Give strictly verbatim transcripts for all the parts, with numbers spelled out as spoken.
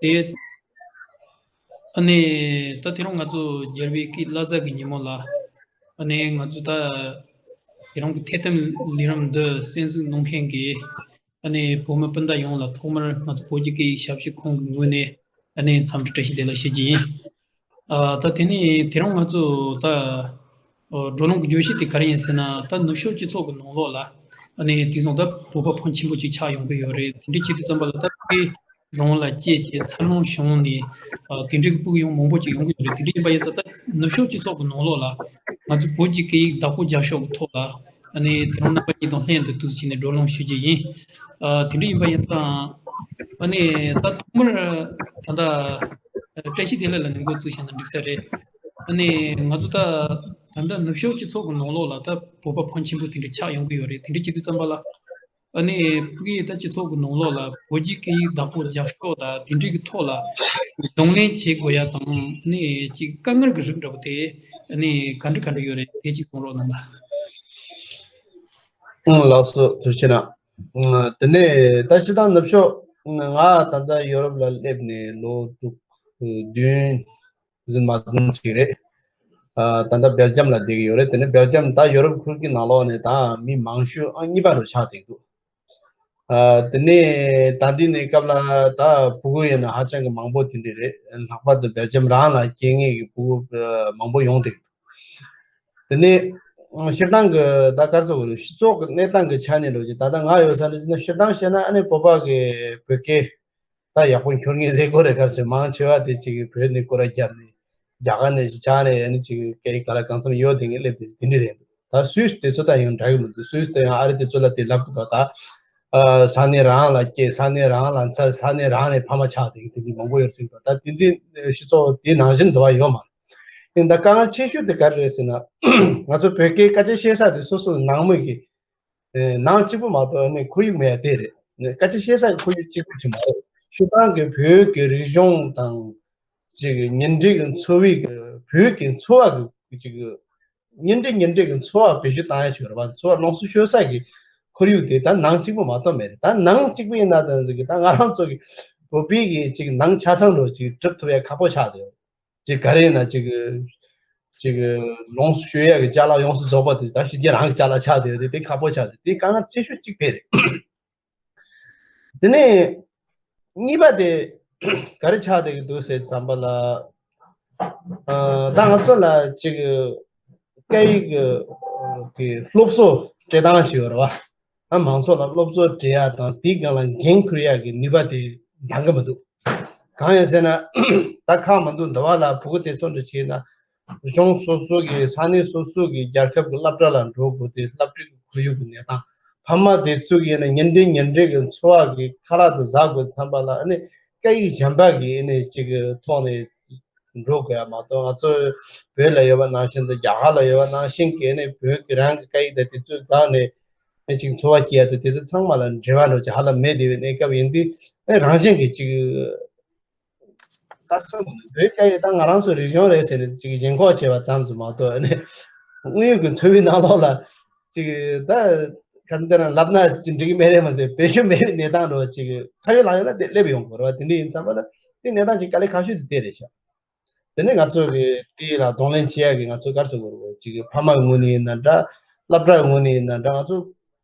དེ། ཨ་ནི་ད་དེ་རིང་ང་ཚོ་རྒྱལ་བའི་སྐུའི་བླ་གཟའ་གི་ཉིན་མོ་ལ། ཨ་ནི་ང་ཚོ་ད་དེ་རིང་གི་ཐད་གཏམ་ལས་རིམ་འདི་གསན་གཟིགས་གནང་མཁན་གྱི་ཨ་ནི་བོད་མི་སྤུན་ཟླ་ཡོངས་ལ་ཐོག་མར་ང་ཚོ་བོད་ཀྱི་སྐད་ཡིག་ཞབས་ཞུ་ཁང་གི་ངོས་ནས་ཨ་ནི་འཚམས་འདྲི་བཀྲ་ཤིས་བདེ་ལེགས་ཞུ་རྒྱུ་ཡིན། ཨ། ད་དེ་ནས་དེ་རིང་ང་ཚོ་ད་ཨ་བགྲོ་གླེང་གི་བརྗོད་གཞི་དེ་ག་རེ་ཡིན་ཟེར་ན། ད་ནུབ་ཕྱོགས་སྤྱི་ཚོགས་ཀྱི་ནང་ལོགས་ལ་ཨ་ནི་དེང་སང་ད་བོད་པ་ཕོན་ཆེན་པོ་ཅིག་ཆགས་ཡོང་གི་ཡོད་རེད། དེ་འདྲ་བྱེད་དུས་ཙམ་པ་ལ་ད་ཕ་གི་རང་ལ་སྐྱེས་བྱས་འཚར་ལོངས་བྱུང་ནས་ཨ་དེ་འདྲའི་ཕྲུ་གུ་ཡང་མང་པོ་ཅིག་ཡོང་གི་ཡོད་རེད། དེ་འདྲ་ཡིན་པ་ཡིན་ཙང་ད་ནུབ་ཕྱོགས་སྤྱི་ཚོགས་ཀྱི་ནང་ལོགས་ལ་ང་ཚོ་བོད་ཀྱི་སྐད་ཡིག་བདག་པོ་རྒྱག་ཕྱོགས་ཀྱི་ཐོག་ལ་ཨ་ནི་དེ་རིང་རྣམ་པ་གཉིས་དང་ལྷན་དུ་འདུག་སེ་བྱས་ནས་བགྲོ་གླེང་ཞུ་རྒྱུ་ཡིན། ཨ་དེ་འདྲ་ཡིན་པ་ཡིན་ཙང་ཨ་ནི་ད་ཐོག་མར་ད་ལྟ་བཀྲ་ཤིས་བདེ་ལེགས་ལ་ནི་འགོ་བཙུགས་བྱས་ན་འགྲིག་ས་རེད། ཨ་ནི་ང་ཚོ་ད་ད་ལྟ་ནུབ་ཕྱོགས་སྤྱི་ཚོགས་ཀྱི་ནང་ལོགས་ལ་ད་བོད་པ་ཕོན་ཆེན་པོ་དེ་འདྲ་ཆགས་ཡོང་གི་ཡོད་རེད། དེ་འདྲ་བྱེད་དུས་ཙམ་པ་ལ་ཨ་ནི་ཕ་གིའི་ད་སྤྱི་ཚོགས་ཀྱི་ནང་ལོགས་ལ་བོད་ཀྱི་སྐད་ཡིག་བདག་པོ་རྒྱག་ཕྱོགས་དང་དེ་འདྲའི་གི་ཐོག་ལ་གདོང་ལེན་བྱེད་དགོས་ཡ་དང་། ཨ་ནི་ཅིག་དཀའ་ངལ་གྱི་རིགས་འདྲ་པོ་དེ་ཨ་ནི་ག་འདྲ་ག་འདྲ་ཡོད་རེད། དེ་ཅིག་གསུང་རོགས་གནང་། ལགས་སོ། ཐུགས་རྗེ་གནང་། དེ་ནས་ད་སྤྱིར་བཏང་ནུབ་ཕྱོགས། ང་ད་ལྟ་ཡོ་རོབ་ལ་སླེབས་ནས་ལོ་དྲུག་བདུན་ཙམ་མ་ཟིན་ཅིག་རེད། ཨ། ད་ལྟ་སྦེལ་ཇམ་ལ་བསྡད་ཀྱི་ཡོད་རེད། དེ་ནས་སྦེལ་ཇམ་ད་ཡོ་རོབ་ཁུལ་གྱི་ནང་ལོགས་ནས་ད་མི་མང་ཤོས་ཨང་གཉིས་པ་རུ་ཆགས་བསྡད་འདུག་ཨ། དེ་ནས་ད་འདི་ནས་སྐབས་ལ་ད་ཕྲུ་གུ་ཡིན་ན་ཧ་ཅང་གི་མང་པོ་དེ་འདྲ་རེད། ལྷག་པར་དུ་སྦེལ་ཇམ་རང་ལ་སྐྱེ་མཁན་གྱི་ཕྲུ་གུ་མང་པོ་ཡོང་བསྡད་འདུག་དེ་ནས་སྤྱིར་བཏང་གི་ད་ག་རེ་ཟེར་དགོས་རེད། སྤྱི་ཚོགས་ཀྱི་གནས་སྟངས་ཀྱི་ཆ་ནས་འགྲོ་རྒྱུ། ད་ལྟ་ང་ཡོད་ས་ནས་སྤྱིར་བཏང་བཤད་ན་ཨ་ནི་བོད་པ་གི་བོད་སྐད་ད་ཡག་པོ་འཁྱོར་མཁན་རེད་དགོས་རེད། ག་རེ་ཟེར། མང་ཆེ་བ་དེ་ཅིག་བོད་ནས་སྐོར་ར་བརྒྱབ་ནས་རྒྱ་གར་ནས་ཅིག་ཆགས་ནས་ཨ་ནི་ཅིག་སྐད་ཡིག་ག་ལ་གང་འཚམ་ཡོད་དེ་ངས་སླེབས་དེ་དེ་འདྲ་རེད་འདུག་ད་སུད་སི་དེ་ཚོ་ད་ཡང་འདྲ་གི་མི་འདུག་སུད་སི་དེ་ཡང་ཨ་རི་དེ་ཚོ་ལ་དེ་ལབ་གི་འདུག་ད་ཨ་ས་གནས་རང་ལ་སྐྱེས། ས་གནས་རང་ལ་འཚར། ས་གནས་རང་ནས་ཕ་མ་ཆགས་དེ་དེ་འདྲ་མང་པོ་ཡོད་ཟེར་གི་འདུག་ད་དེ་འདྲའི་སྤྱི་ཚོགས་དེ་ནང་བཞིན་འདུག་བ་ཡོད་མ་རེད། ཡིན་ད་དཀའ་ངལ་ཆེ་ཤོས་དེ་ག་རེ་རེད་ཟེར་ན། ང་ཚོ་བོད་སྐད་སྐད་ཆ་བཤད་ས་དེ་སོ་སོ་ནང་མི་གི་ནང་གཅིག་པུ་མ་གཏོགས་ནི་ཁོར་ཡུག་མེད་ཡ་དེ་རེད། སྐད་ཆ་བཤད་ས་ཁོར་ཡུག་གཅིག་པུ་ཅིག་མ་རེད། སྤྱིར་བཏང་གི་བོད་ཀྱི་རིག་གཞུང་དང་ཅིག་ཉིན་རེ་གི་འཚོ་བའི་གི་བོད་ཀྱི་འཚོ་བ་གི་ཅིག་ཉིན་རེ་ཉིན་རེ་གི་འཚོ་བ་བེད་སྤྱོད་བཏང་ཡ་ཅིག་ཡོད་རེད་པ། འཚོ་བ་ལོངས་སུ་སྤྱོད་ས་གི་ཁོར་ཡུག་དེ་ད་ནང་གཅིག་པུ་མ་གཏོགས་མེད་རེད། ད་ནང་གཅིག་པུ་ཡིན་ན་ད་ཅིག་ད་ང་རང་ཚོ་གི་བོད་པའི་གི་ཅིག་ནང་ཆ་ཚང་འགྲོ་ཅིག་འགྲུབ་ཐུབ་ཡ་ཁག་པོ་ཆགས་བསྡད་ཡོད། ཅིག་ག་རེ་ཡིན་ན་ཅིག་ཅིག་ལོངས་སུ་སྤྱོད་ཡག་གི་ཅ་ལག་ཡོངས་སུ་རྫོགས་པ་དེ་ད་ཕྱི་རྒྱལ་རང་གི་ཅ་ལག་ཆགས་བསྡད་ཡོད་དེ། དེ་ཁག་པོ་ཆགས་བསྡད། དེ་དཀའ་ངལ་ཆེ་ཤོས་གཅིག་དེ་རེད། དེ་ནས་གཉིས་པ་དེ་ག་རེ་ཆགས་བསྡད་ཀྱི་འདུག་ཟེར་ཙམ་པ་ལ། ཨ། ད་ང་ཚོ་ལ་ཅིག་སྐད་ཡིག་གི་སློབ་གསོ་སྤྲད་སྟངས་ཤིག་ཡོད་རེད་པ། ཨ། མང་ཚོགས་ལ་སློབ་གསོ་སྤྲད་ཡག་དང་དེའི་སྒང་ལ་འགན་འཁུར་ཡག་གི་ནུས་པ་དེ་འདང་གི་མི་འདུག་གང་ཡིན་ཟེར་ན། ད་ཁག་མི་འདུག་འདི་བ་ལ་ཕྲུ་གུ་དེ་ཚོ་འདྲ་བྱས་ན། གཞུང་སོ་སོ་གི་ས་གནས་སོ་སོ་གི་རྒྱལ་ཁབ་ཀྱི་སློབ་གྲྭ་ལ་འགྲོ་དགོས་ཏེ། སློབ་གྲྭ་གི་ཁོར་ཡུག་གི་གནས་སྟངས། ཕ་མ་དེ་ཚོ་གིས་ནི་ཉིན་རེ་ཉིན་རེ་གི་འཚོ་བ་གི་ཁ་ལག་དེ་ཟ་དགོས་བསམ་པ་ལ་ནི་སྐད་ཡིག་གཞན་པ་གི་ནི་ཅིག་གི་ཐོག་ནས་འགྲོ་དགོས་ཡ་མ་གཏོགས། ང་ཚོ་བོད་ལ་ཡོད་པ་ནང་བཞིན་དུ་རྒྱ་གར་ལ་ཡོད་པ་ནང་བཞིན་གི་ནི་བོད་ཀྱི་རང་གི་སྐད་ཡིག་དང་དེ་ཚོའི་སྒང་ནས་ནི་ཅིག་འཚོ་བ་སྐྱེལ་ཡ་དེ་དེ་ཚོ་ཚང་མ་ལ་འབྲེལ་བ་འགྲོ་ཅིག་ཧ་ལམ་མེད་བསྡད་པའི་གནས་སྐབས་ཡིན་དུས། ནི་རང་བཞིན་གྱི་ཅིག་གར་སོང་། བོད་སྐད་ཡིག་ད་ང་རང་ཚོའི་རིག་གཞུང་རེད་ཟེར་ནས་ཅིག་ཞེན་ཁོག་བྱས་པ་ཙམ་ཞིག་མ་གཏོགས་ནི། དངོས་ཡོད་ཀྱི་འཚོ་བའི་ནང་ལོགས་ལ་ཅིག་ད་ག་འདྲ་ལབ་ན་ཅིག་འགྲིག་གི་མེད་རེད་མ་གཏོགས། བེད་སྤྱོད་མེད་པའི་གནས་སྟངས་འདྲ་བོ་ཅིག་ཁ་ཡོད་ལག་ཡོད་ན་དེ་སླེབས་ཡོང་དགོས་རེད་པ། དེ་འདྲ་ཡིན་ཙམ་པ་ལ་དེ་གནས་སྟངས་ཅིག་དཀའ་ལས་ཁག་ཤོས་དེ་དེ་རེད་ཤག་དེ་ནས་ང་ཚོ་གི་དེ་ལ་གདོང་ལེན་བྱེད་ཡག་གི་ང་ཚོ་ག་རེ་ཟེར་དགོས་རེད། ཅིག་ཕ་མ་གི་ངོས་ནས་ཡིན་ན་འདྲ། སློབ་གྲྭ་གི་ངོས་ནས་ཡིན་ན་འདྲ། ང་ཚོ་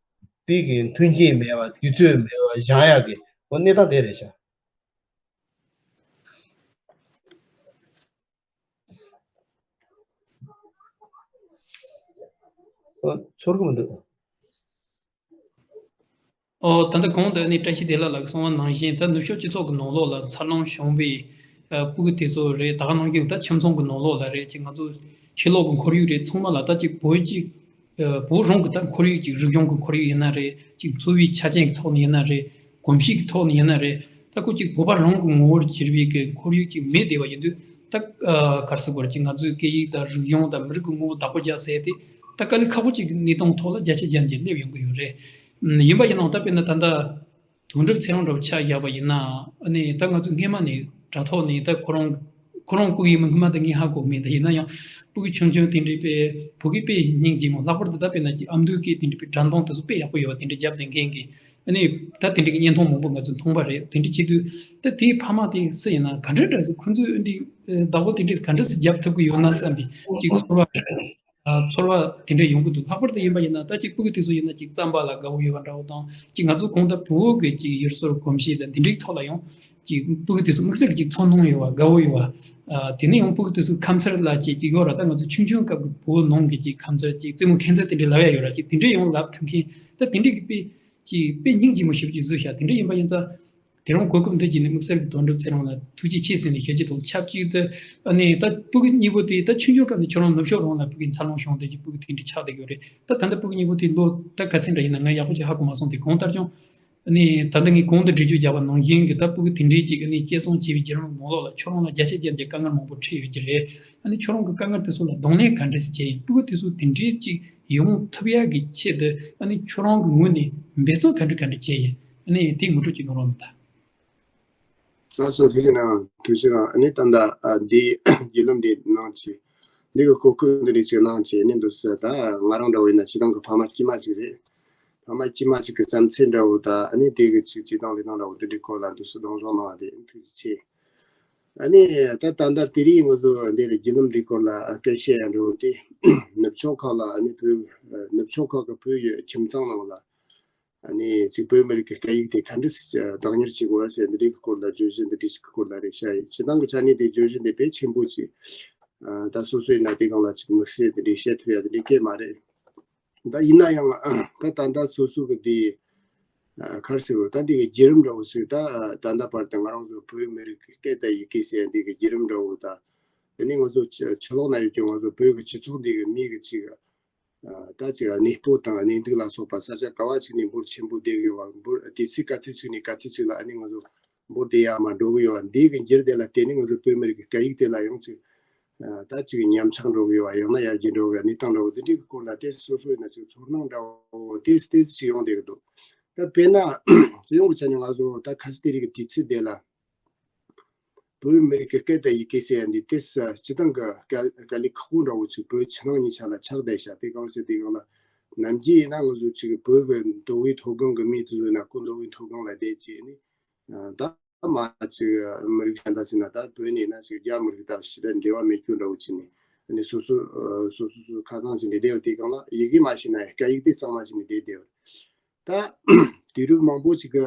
དེ་གི་མཐུན་རྐྱེན་མེད་པ། དུས་ཚོད་མེད་པ། སྦྱང་ཡག་གི་འོ་གནས་སྟངས་དེ་རེད་ཤག་ཨོ། ཚོར་གི་མི་འདུག་ཨོ། ད་ལྟ་གོང་དུ་ནི་བཀྲ་ཤིས་བདེ་ལེགས་ལགས་ཀྱིས་གསུངས་པ་ནང་བཞིན། ད་ནུབ་ཕྱོགས་སྤྱི་ཚོགས་ཀྱི་ནང་ལོགས་ལ་འཚར་ལོངས་བྱུང་བའི་ཨ་ཕྲུ་གུ་དེ་ཚོ་རེད། ད་ག་ནང་བཞིན་ད་ཁྱིམ་ཚང་གི་ནང་ལོགས་ལ་རེད། ཅིག་ང་ཚོ་ཕྱི་ལོགས་ཀྱི་ཁོར་ཡུག་རེད། ཚང་མ་ལ་ད་ཅིག་བོད་ཀྱི་ཨ་བོད་རང་གི་ད་ཁོར་ཡུག་ཅིག་རིག་གཞུང་གི་ཁོར་ཡུག་ཡིན་ན་རེད། ཅིག་འཚོ་བའི་ཆ་རྐྱེན་གྱི་ཐོག་ནས་ཡིན་ན་རེད། གོམས་གཤིས་ཀྱི་ཐོག་ནས་ཡིན་ན་རེད། ད་ཁོ་ཅིག་བོད་པ་རང་གི་ངོ་བོར་གྱུར་པའི་གི་ཁོར་ཡུག་ཅིག་མེད་བསྡད་པ་ཡིན་དུས། ད་ཨ་ག་རེ་ཟེར་དགོས་རེད། ཅིག་ང་ཚོའི་སྐད་ཡིག་དང་རིག་གཞུང་དང་མི་རིགས་ཀྱི་ངོ་བོ་བདག་པོ་རྒྱག་ཟེར་དེ་ད་དཀའ་ལས་ཁག་པོ་ཅིག་གི་གནས་སྟངས་ཐོག་ལ་བརྒྱ་ཆ་བརྒྱ་ནས་སླེབས་ཡོང་གི་ཡོད་རེད། ཡིན་པ་ཡིན་ནའང་ད་དཔེར་ན་ད་ལྟ་དོན་གྲུབ་ཚེ་རིང་འདྲ་བོ་ཆ་བཞག་པ་ཡིན་ན། ཨ་ནི་ད་ང་ཚོ་སྔས་མ་ནས་དྲ་ཐོག་ནས་ད་ཁོ་རང་ཁོ་རང་ཕྲུ་གུ་ཡིན་མིན་སྔས་མ་ད་ངས་ཧ་གོ་མེད། ད་ཡིན་ན་ཡང་ཕྲུ་གུ་ཆུང་ཆུང་དེ་འདྲའི་དཔེ་བོད་སྐད་དཔེ་སྙིང་རྗེ་མོ། ལྷག་པར་དུ་ད་དཔེར་ན་ཅིག་ཨ་མདོའི་སྐད་དེ་འདྲའི་དཔེ་སྒྲ་གདངས་དེ་ཚོ་དཔེ་ཡག་པོ་ཡོད་པ་དེ་འདྲ་རྒྱབ་བསྡད་མཁན་གྱི་ ཨ་ནི་ད་དེ་འདྲའི་གི་བརྙན་ཐུང་མང་པོ་ང་ཚོས་མཐོང་པ་རེད། དེ་འདྲ་བྱེད་དུས་ད་དེའི་ཕ་མ་དེ་སུ་ཡིན་ན་ག་འདྲ་འདྲ་ཟེར། ཁོ་ཚོས་ཨ་འདི་བདག་པོ་དེ་འདྲས་ག་འདྲ་ཟེར་རྒྱབ་ཐུབ་ཀྱི་ཡོད་ན་བསམ་པའི་ཅིག་ཚོར་བ། ཚོར་བ་དེ་འདྲ་ཡོང་གི་འདུག་ལྷག་པར་དུ་ཡིན་པ་ཡིན་ན་ད་ཅིག་སྤུ་གུ་དེ་ཚོ་ཡིན་ན་ཅིག་རྩམ་པ་ལ་དགའ་བོ་ཡོད་པ་འདྲ་བོ་དང་། ཅིག་ང་ཚོ་གོང་དུ་བུ་བོ་གི་ཅིག་ཡུལ་སྲོལ་གོམས་གཤིས་དང་དེ་འདྲའི་ཐོག་ལ་ཡང་ཅིག་སྤུ་གུ་དེ་ཚོ་དམིགས་བསལ་གྱི་ཅིག་ཚོར་སྣང་ཡོད་པ་དགའ་བོ་ཡོད་པ། དེ་ནས་ཡང་སྤུ་གུ་དེ་ཚོའི་ཁ་མཚར་ལ་ཅིག་ཅིག་ཡོད་ར། ད་ང་ཚོ་ཆུང་ཆུང་སྐབས་ཀྱི་བུ་བོ་ནང་གི་ཅིག་ཁ་མཚར་ཅིག་རྩེད་མོ་ཁྱད་མཚར་དེ་འདྲའི་ལབ་ཡ་ཡོད་ར། ཅིག་དེ་འདྲའི་ཡང་ལབ་ཐུབ་མཁན་ད་དེ་འདྲའི་གི་དཔེ་ཅིག་དཔེ་སྙིང་རྗེ་མོ་ཞེ་པོ་ཅིག་བཟོས་ཤག་དེ་འདྲ་ཡིན་པ་ཡིན་ཙང་། དེ་རིང་གོ་སྐབས་འདི་བརྒྱུད་ནས་དམིགས་བསལ་གྱི་དོན་གྲུབ་ཚེ་རིང་ལ་ཐུགས་རྗེ་ཆེ་ཟེར་ནས་ཞུ་རྒྱུ་དང་ཆབས་ཅིག་ཏུ། ཨ་ནི་ད་སྤུ་གུ་གཉིས་པོ་དེ་ད་ཆུང་ཆུང་སྐབས་ནས་ཁྱོད་རང་ནུབ་ཕྱོགས་རང་ལ་སྤུ་གུ་འཚར་ལོངས་བྱུང་བསྡད་ཀྱི་སྤུ་གུ་དེ་འདྲ་ཆགས་བསྡད་ཡོད་རེད། ད་ད་ལྟ་སྤུ་གུ་གཉིས་པོ་དེ་ལོ་ད་ག་ཚོད་འདྲ་ཡིན་ན་ང་ཡག་པོ་ཅིག་ཧ་གོ་མ་སོང་སྟེ། གང་ལྟར་ཀྱང་ཨ་ནི་ད་ལྟ་ངས་གོང་དུ་འགྲེལ་བརྗོད་བརྒྱབ་པ་ནང་བཞིན་གྱི་ད་སྤུ་གུ་དེ་འདྲའི་ཅིག་ཨ་ནི་སྐྱེད་སྲིང་བྱས་པའི་བརྒྱུད་རིམ་ནང་ལོགས་ལ་ཁྱོད་རང་ལ་བརྒྱ་ཆ་བརྒྱ་ནས་དཀའ་ངལ་མང་པོ་འཕྲད་ཡོད་ཀྱི་རེད། ཨ་ནི་ཁྱོད་རང་གི་དཀའ་ངལ་དེ་ཚོ་ལ་གདོང་ལེན་ག་འདྲ་ཞིག་བྱས་ཡིན། སྤུ་གུ་དེ་ཚོ་དེ་འདྲའི་ཅིག་ཡོང་ཐུབ་ཡག་གི་ཆེད་དུ་ཨ་ནི་ཁྱོད་རང་གི་ངོས་ནས་འབད་བརྩོན་ག་འདྲ་ག་འདྲ་བྱས་ཡིན། ཨ་ནི་དེ་ངོ་སྤྲོད་ཅིག་གནང་རོགས་གནང་ད། ལགས་སོ། ཐུགས་རྗེ་གནང་། ཐུགས་རྗེ་གནང་། ཨ་ནི་ད་ལྟ་ཨ་འདི་བརྒྱུད་ལམ་འདི་གནང་བྱས། འདི་གི་གོ་སྐབས་འདི་འདྲ་ཅིག་གནང་བྱས། ཨ་ནི་འདུག་སེ་ད་ང་རང་འདྲ་བོ་ཡིན་ན་སྤྱིར་བཏང་གི་ཕ་མ་དཀྱུས་མ་ཅིག་རེད། ཕ་མ་དཀྱུས་མ་ཅིག་གི་བསམ་ཚུལ་འདྲ་བོ་ད་ཨ་ནི་དེ་གི་ཅིག་བྱེད་སྟངས་ལས་སྟངས་འདྲ་བོ་དེ་འདྲའི་སྐོར་ལ་འདུག་སེ་གདེང་འཇོག་གནང་བ་དེ་ཐུགས་རྗེ་ཆེ། ཨ་ནི་ད་ད་ལྟ་དེ་རིང་ང་ཚོ་འདི་ལ་བརྒྱུད་ལམ་འདི་སྐོར་ལ་སྐད་ཆ་ཡང་འགྲོ་དེ། ནུབ་ཕྱོགས་ཁག་ལ་ཨ་ནི་བོད་ནུབ་ཕྱོགས་ཁག་གི་བོད་ཡུལ་ཁྱིམ་ཚང་ནང་ལ་ཨ་ནི་ཅིག་བོད་མི་རིགས་ཀྱི་སྐད་ཡིག་དེ་ག་འདྲ་བདག་གཉེར་བྱེད་དགོས་ཟེར་འདི་རིགས་ཀྱི་སྐོར་ལ་བརྗོད་གཞི་འདི་འདྲ་ཞིག་གི་སྐོར་ལ་རེ་བཤད་ཡིན། སྤྱིར་བཏང་གི་ཆ་ནས་དེ་བརྗོད་གཞི་འདི་དཔེ་ཆེན་པོ་ཅིག་ད་སོ་སོའི་ན་དེ་སྒང་ལ་ཅིག་དམིགས་བསལ་དེ་འདྲའི་བཤད་ཐུབ་ཡ་དེ་འདྲའི་སྐད་མ་རེད། ད་ཡིན་ན་ཡང་ད་ད་ལྟ་སོ་སོ་གི་དེ་ཨ་ག་རེ་ཟེར་དགོས་རེད། ད་འདི་གི་བརྒྱུད་རིམ་འདྲ་བོ་ཞིག་ད་ད་ལྟ་བར་དུ་ང་རང་ཚོ་བོད་མི་རིགས་ཀྱི་སྐད་དང་ཡི་གེ་ཟེར་འདི་གི་བརྒྱུད་རིམ་འདྲ་བོ་ད། དེ་ནས་ང་ཚོ་ཕྱི་ཕྱི་ལོགས་ན་ཡོད་ཀྱི་ང་ཚོ་བོད་ཀྱི་སྤྱི་ཚོགས་འདི་གི་མི་གི་ཅིག་ཨ་ད་ཅིག་གནས་སྤོ་དང་གནས་འདུག་ལ་སོགས་པ་ས་ཆ་ག་བ་ཅིག་ནས་འབོར་ཆེན་པོ་བསྡད་ཡོད་པ། འབོར་དུས་ཚོད་ག་ཚོད་ཅིག་ནས་ག་ཚོད་ཅིག་ལ་ཨ་ནི་ང་ཚོ་འབོར་དེ་ཡར་མར་འགྲོ་གི་ཡོད་པ། འདི་གི་འགྱུར་དེ་ལ་བརྟེན་ནས་ང་ཚོ་བོད་མི་རིགས་ཀྱི་སྐད་ཡིག་དེ་ལ་ཡང་ཅིག་ཨ་ད་ཅིག་ཉམས་ཆག་འགྲོ་གི་ཡོད་པ། ཡང་ན་ཡར་རྒྱས་འགྲོ་གི་གནས་སྟངས་འདྲ་བོ་འདི་འདྲའི་སྐོར་ལ་ཏོག་ཙམ་སོ་སོ་ཡིན་ན་ཅིག་ཚོར་སྣང་འདྲ་བོ་ཏོག་ཙམ་ཏོག་ཙམ་ཅིག་ཡོང་བསྡད་ཀྱི་འདུག་ད་དཔེར་ན་སྤྱི་ཡོངས་ཀྱི་ཆ་ནས་ང་ཚོ་ད་ཁ་སང་དེ་རིང་གི་དུས་ཚོད་དེ་ལ་བོད་མི་རིགས་ཀྱི་སྐད་དང་ཡི་གེ་ཟེར་ཡ་འདི་ཏོག་ཙམ་སྤྱིར་བཏང་གི་དཀའ་དཀའ་ལས་ཁག་པོ་འདྲ་བོ་ཅིག་བོད་ཕྱི་ནང་གཉིས་ཆ་ལ་ཆགས་བསྡད་ཤག་དེ་གང་ཟེར་དེ་གང་ལ་ནམ་རྒྱུན་ཡིན་ན་ང་ཚོ་ཅིག་བོད་ཀྱི་མདོ་དབུས་མཐོ་སྒང་གི་མི་ཚོ་ཡིན་ན་ཁོ་མདོ་དབུས་མཐོ་སྒང་ལ་བསྡད་བྱས་ནས་ད་མ་ཅིག་མི་རིགས་གཞན་དག་ཟེར་ན་ད་བོད་ནས་ན་ཅིག་རྒྱ་མི་རིགས་དང་ཞེ་དྲག་འབྲེལ་བ་མེད་རྒྱུ་འདྲ་བོ་བྱས་ནས་ཨ་ནི་སོ་སོ་སོ་སོ་སོ་ཁ་ཚང་བྱས་ནས་བསྡད་ཡོད། དེ་གང་ལ་ཡི་གེ་མ་ཤེས་ན་སྐད་ཡིག་དེ་གཙང་མ་བྱས་ནས་བསྡད་བསྡད་ཡོད། ད་དུས་རབས་མང་པོ་ཅིག་གི་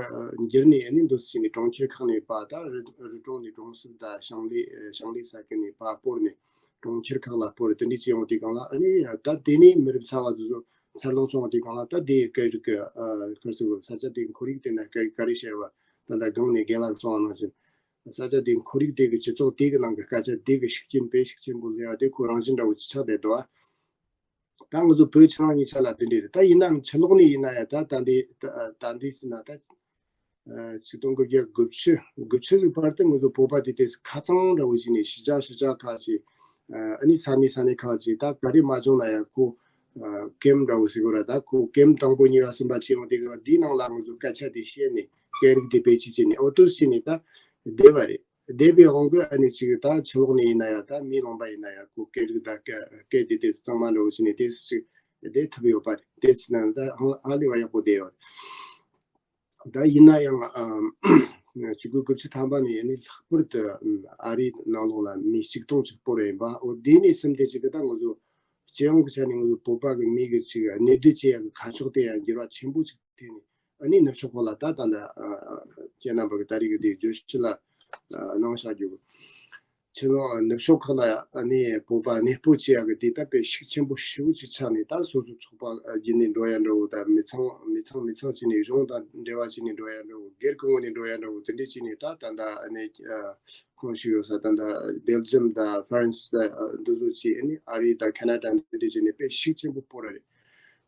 འགྱུར་ནས་ཨ་ནི་འདུག་སེ་ནས་གྲོང་ཁྱེར་ཁག་ནས་ཕར་ད་རི་རི་གྲོང་ནས་གྲོང་གསེབ་དང་ཞིང་ལས་ཞིང་ལས་ས་ཁུལ་ནས་ཕར་སྤོར་ནས་གྲོང་ཁྱེར་ཁག་ལ་སྤོར་དེ་འདྲ་བྱས་ཡོང་དུས་སྒང་ལ་ཨ་ནི་ད་དེ་ནས་མི་རབས་གསར་བ་དེ་ཚོ་འཚར་ལོངས་བྱུང་བ་དེ་སྒང་ལ་ད་དེ་སྐད་རིགས་ཀྱི་ཁར་སི་གོ་ས་ཆ་དེ་ཁོར་ཡུག་དེ་ན་སྐད་ག་རེ་བཤད་པ་ད་ད་སྒང་ནས་རྒན་ལགས་གསུངས་པ་ནང་བཞིན་ས་ཆ་དེ་ཁོར་ཡུག་དེ་གི་སྤྱི་ཚོགས་དེ་གི་ནང་གི་སྐད་ཆ་དེ་གི་ཤུགས་རྐྱེན་དཔེ་ཤུགས་ཆེན་པོ་ལས་ཡ་དེ་ཁོ་རང་བཞིན་འདྲ་བོ་ཅིག་ཆགས་བསྡད་འདུག་ཨ། ད་ང་ཚོ་བོད་ཕྱི་ནང་གཉིས་ཆ་ལ་དེ་འདྲ་རེད། ད་ཡིན་ནའང་ཕྱི་ལོགས་ནས་ཡིན་ན་ཡང་ད་ད་འདི་ད་ད་འདི་ཟེར་ན་ད་ཆིག་སྟོང་དགུ་བརྒྱ་དགུ་བཅུ་དགུ་བཅུ་ཟིག་བར་དུ་ང་ཚོ་བོད་པ་དེ་དེ་ཁ་ཚང་འདྲ་བོ་ཞིག་ནས་གཞིས་ཆགས་གཞིས་ཆགས་ཁག་ཅིག་ཨ་ནི་ས་གནས་ས་གནས་ཁག་ཅིག་ད་ག་རེ་མ་བྱུང་ན་ཡང་ཁོ་ཀེམ་འདྲ་བོ་ཟེར་གོ་ར། ད་ཁོ་ཀེམ་དང་པོ་གཉིས་པ་གསུམ་པ་ཅིག་ཡོང་དེ་ག་འདིའི་ནང་ལ་ང་ཚོ་སྐད་ཆ་དེ་བཤད་ནས་སྐད་རིགས་དེ་བེད་སྤྱོད་བྱས་ནས་ཨོ་ཏོ་བྱས་ནས་ད་བསྡད་པ་རེད། བསྡད་པའི་དབང་གིས་ཨ་ནི་ཅིག་ད་ཕྱི་ལོགས་ནས་ཡིན་ན་ཡང་ད་མི་ལུང་པ་ཡིན་ན་ཡང་ཁོ་སྐད་རིགས་ད་སྐད་སྐད་དེ་དེ་གཙང་མ་འདྲ་བོ་བྱས་ནས་དེ་ཅིག་བསྡད་ཐུབ་ཡོད་པ་རེད། དེ་ཕྱིན་ན་ད་ཧ་ལས་པ་ཡག་པོ་བསྡད་ཡོད་རེད། ད་ཡིན་ན་ཡང་ཨམ་ཆིག་སྟོང་དགུ་བརྒྱ་དགུ་བཅུ་ཐམ་པ་ནས་ཨ་ནི་ལྷག་པར་དུ་ཨ་རིའི་ནང་ལོགས་ལ་མི་ཆིག་སྟོང་ཅིག་སྤོར་ཡིན་པ། འོ་དེ་ནས་བཟུང་སྟེ་ཅིག་གི་ད་ང་ཚོ་སྤྱི་ཡོངས་ཀྱི་ཆ་ནས་ང་ཚོ་བོད་པ་གི་མི་གི་ཅིག་གནས་སྡོད་བྱེད་ཡག་གི་ཁ་ཕྱོགས་དེ་ཡང་འགྱུར་བ་ཆེན་པོ་ཅིག་ཐེབས་ནས། ཨ་ནི་ནུབ་ཕྱོགས་ཁག་ལ་ད་ད་ད་ཁྱེད་རྣམ་པ་གི་ད་རེས་ཀྱི་དེ་བརྗོད་གཞི་ལ་གནང་བཞག་རྒྱུ་གི་ཕྱི་ལོགས་ནུབ་ཕྱོགས་ཁག་ལ་ཨ་ནི་བོད་པ་གནས་སྤོ་བྱེད་ཡག་གི་དེ་ད་དཔེ་ཤུགས་ཆེན་པོ་ཞེ་པོ་ཅིག་ཆགས་ནས། ད་སོ་སོ་ཚོགས་པ་བརྒྱུད་ནས་འགྲོ་ཡ་འདྲ་བོ་དང་མི་ཚང་མི་ཚང་མི་ཚང་བྱས་ནས་གཞུང་དང་འབྲེལ་བ་བྱས་ནས་འགྲོ་ཡ་འདྲ་བོ་སྒེར་གྱི་ངོས་ནས་འགྲོ་ཡ་འདྲ་བོ་དེ་འདྲས་བྱས་ནས་ད་ད་ད་ཨ་ནི་ཁོངས་ཞུགས་ཡོད་ས་ད་ད་སྦེལ་ཇམ་དང་ཧྥ་རན་སི་དང་འདི་ཚོ་བྱས་ཨ་ནི་ཨ་རི་དང་ཁ་ན་ཌ་འདི་འདྲས་བྱས་ནས་དཔེ་ཤུགས་ཆེན་པོ་སྤོ་ར་རེད།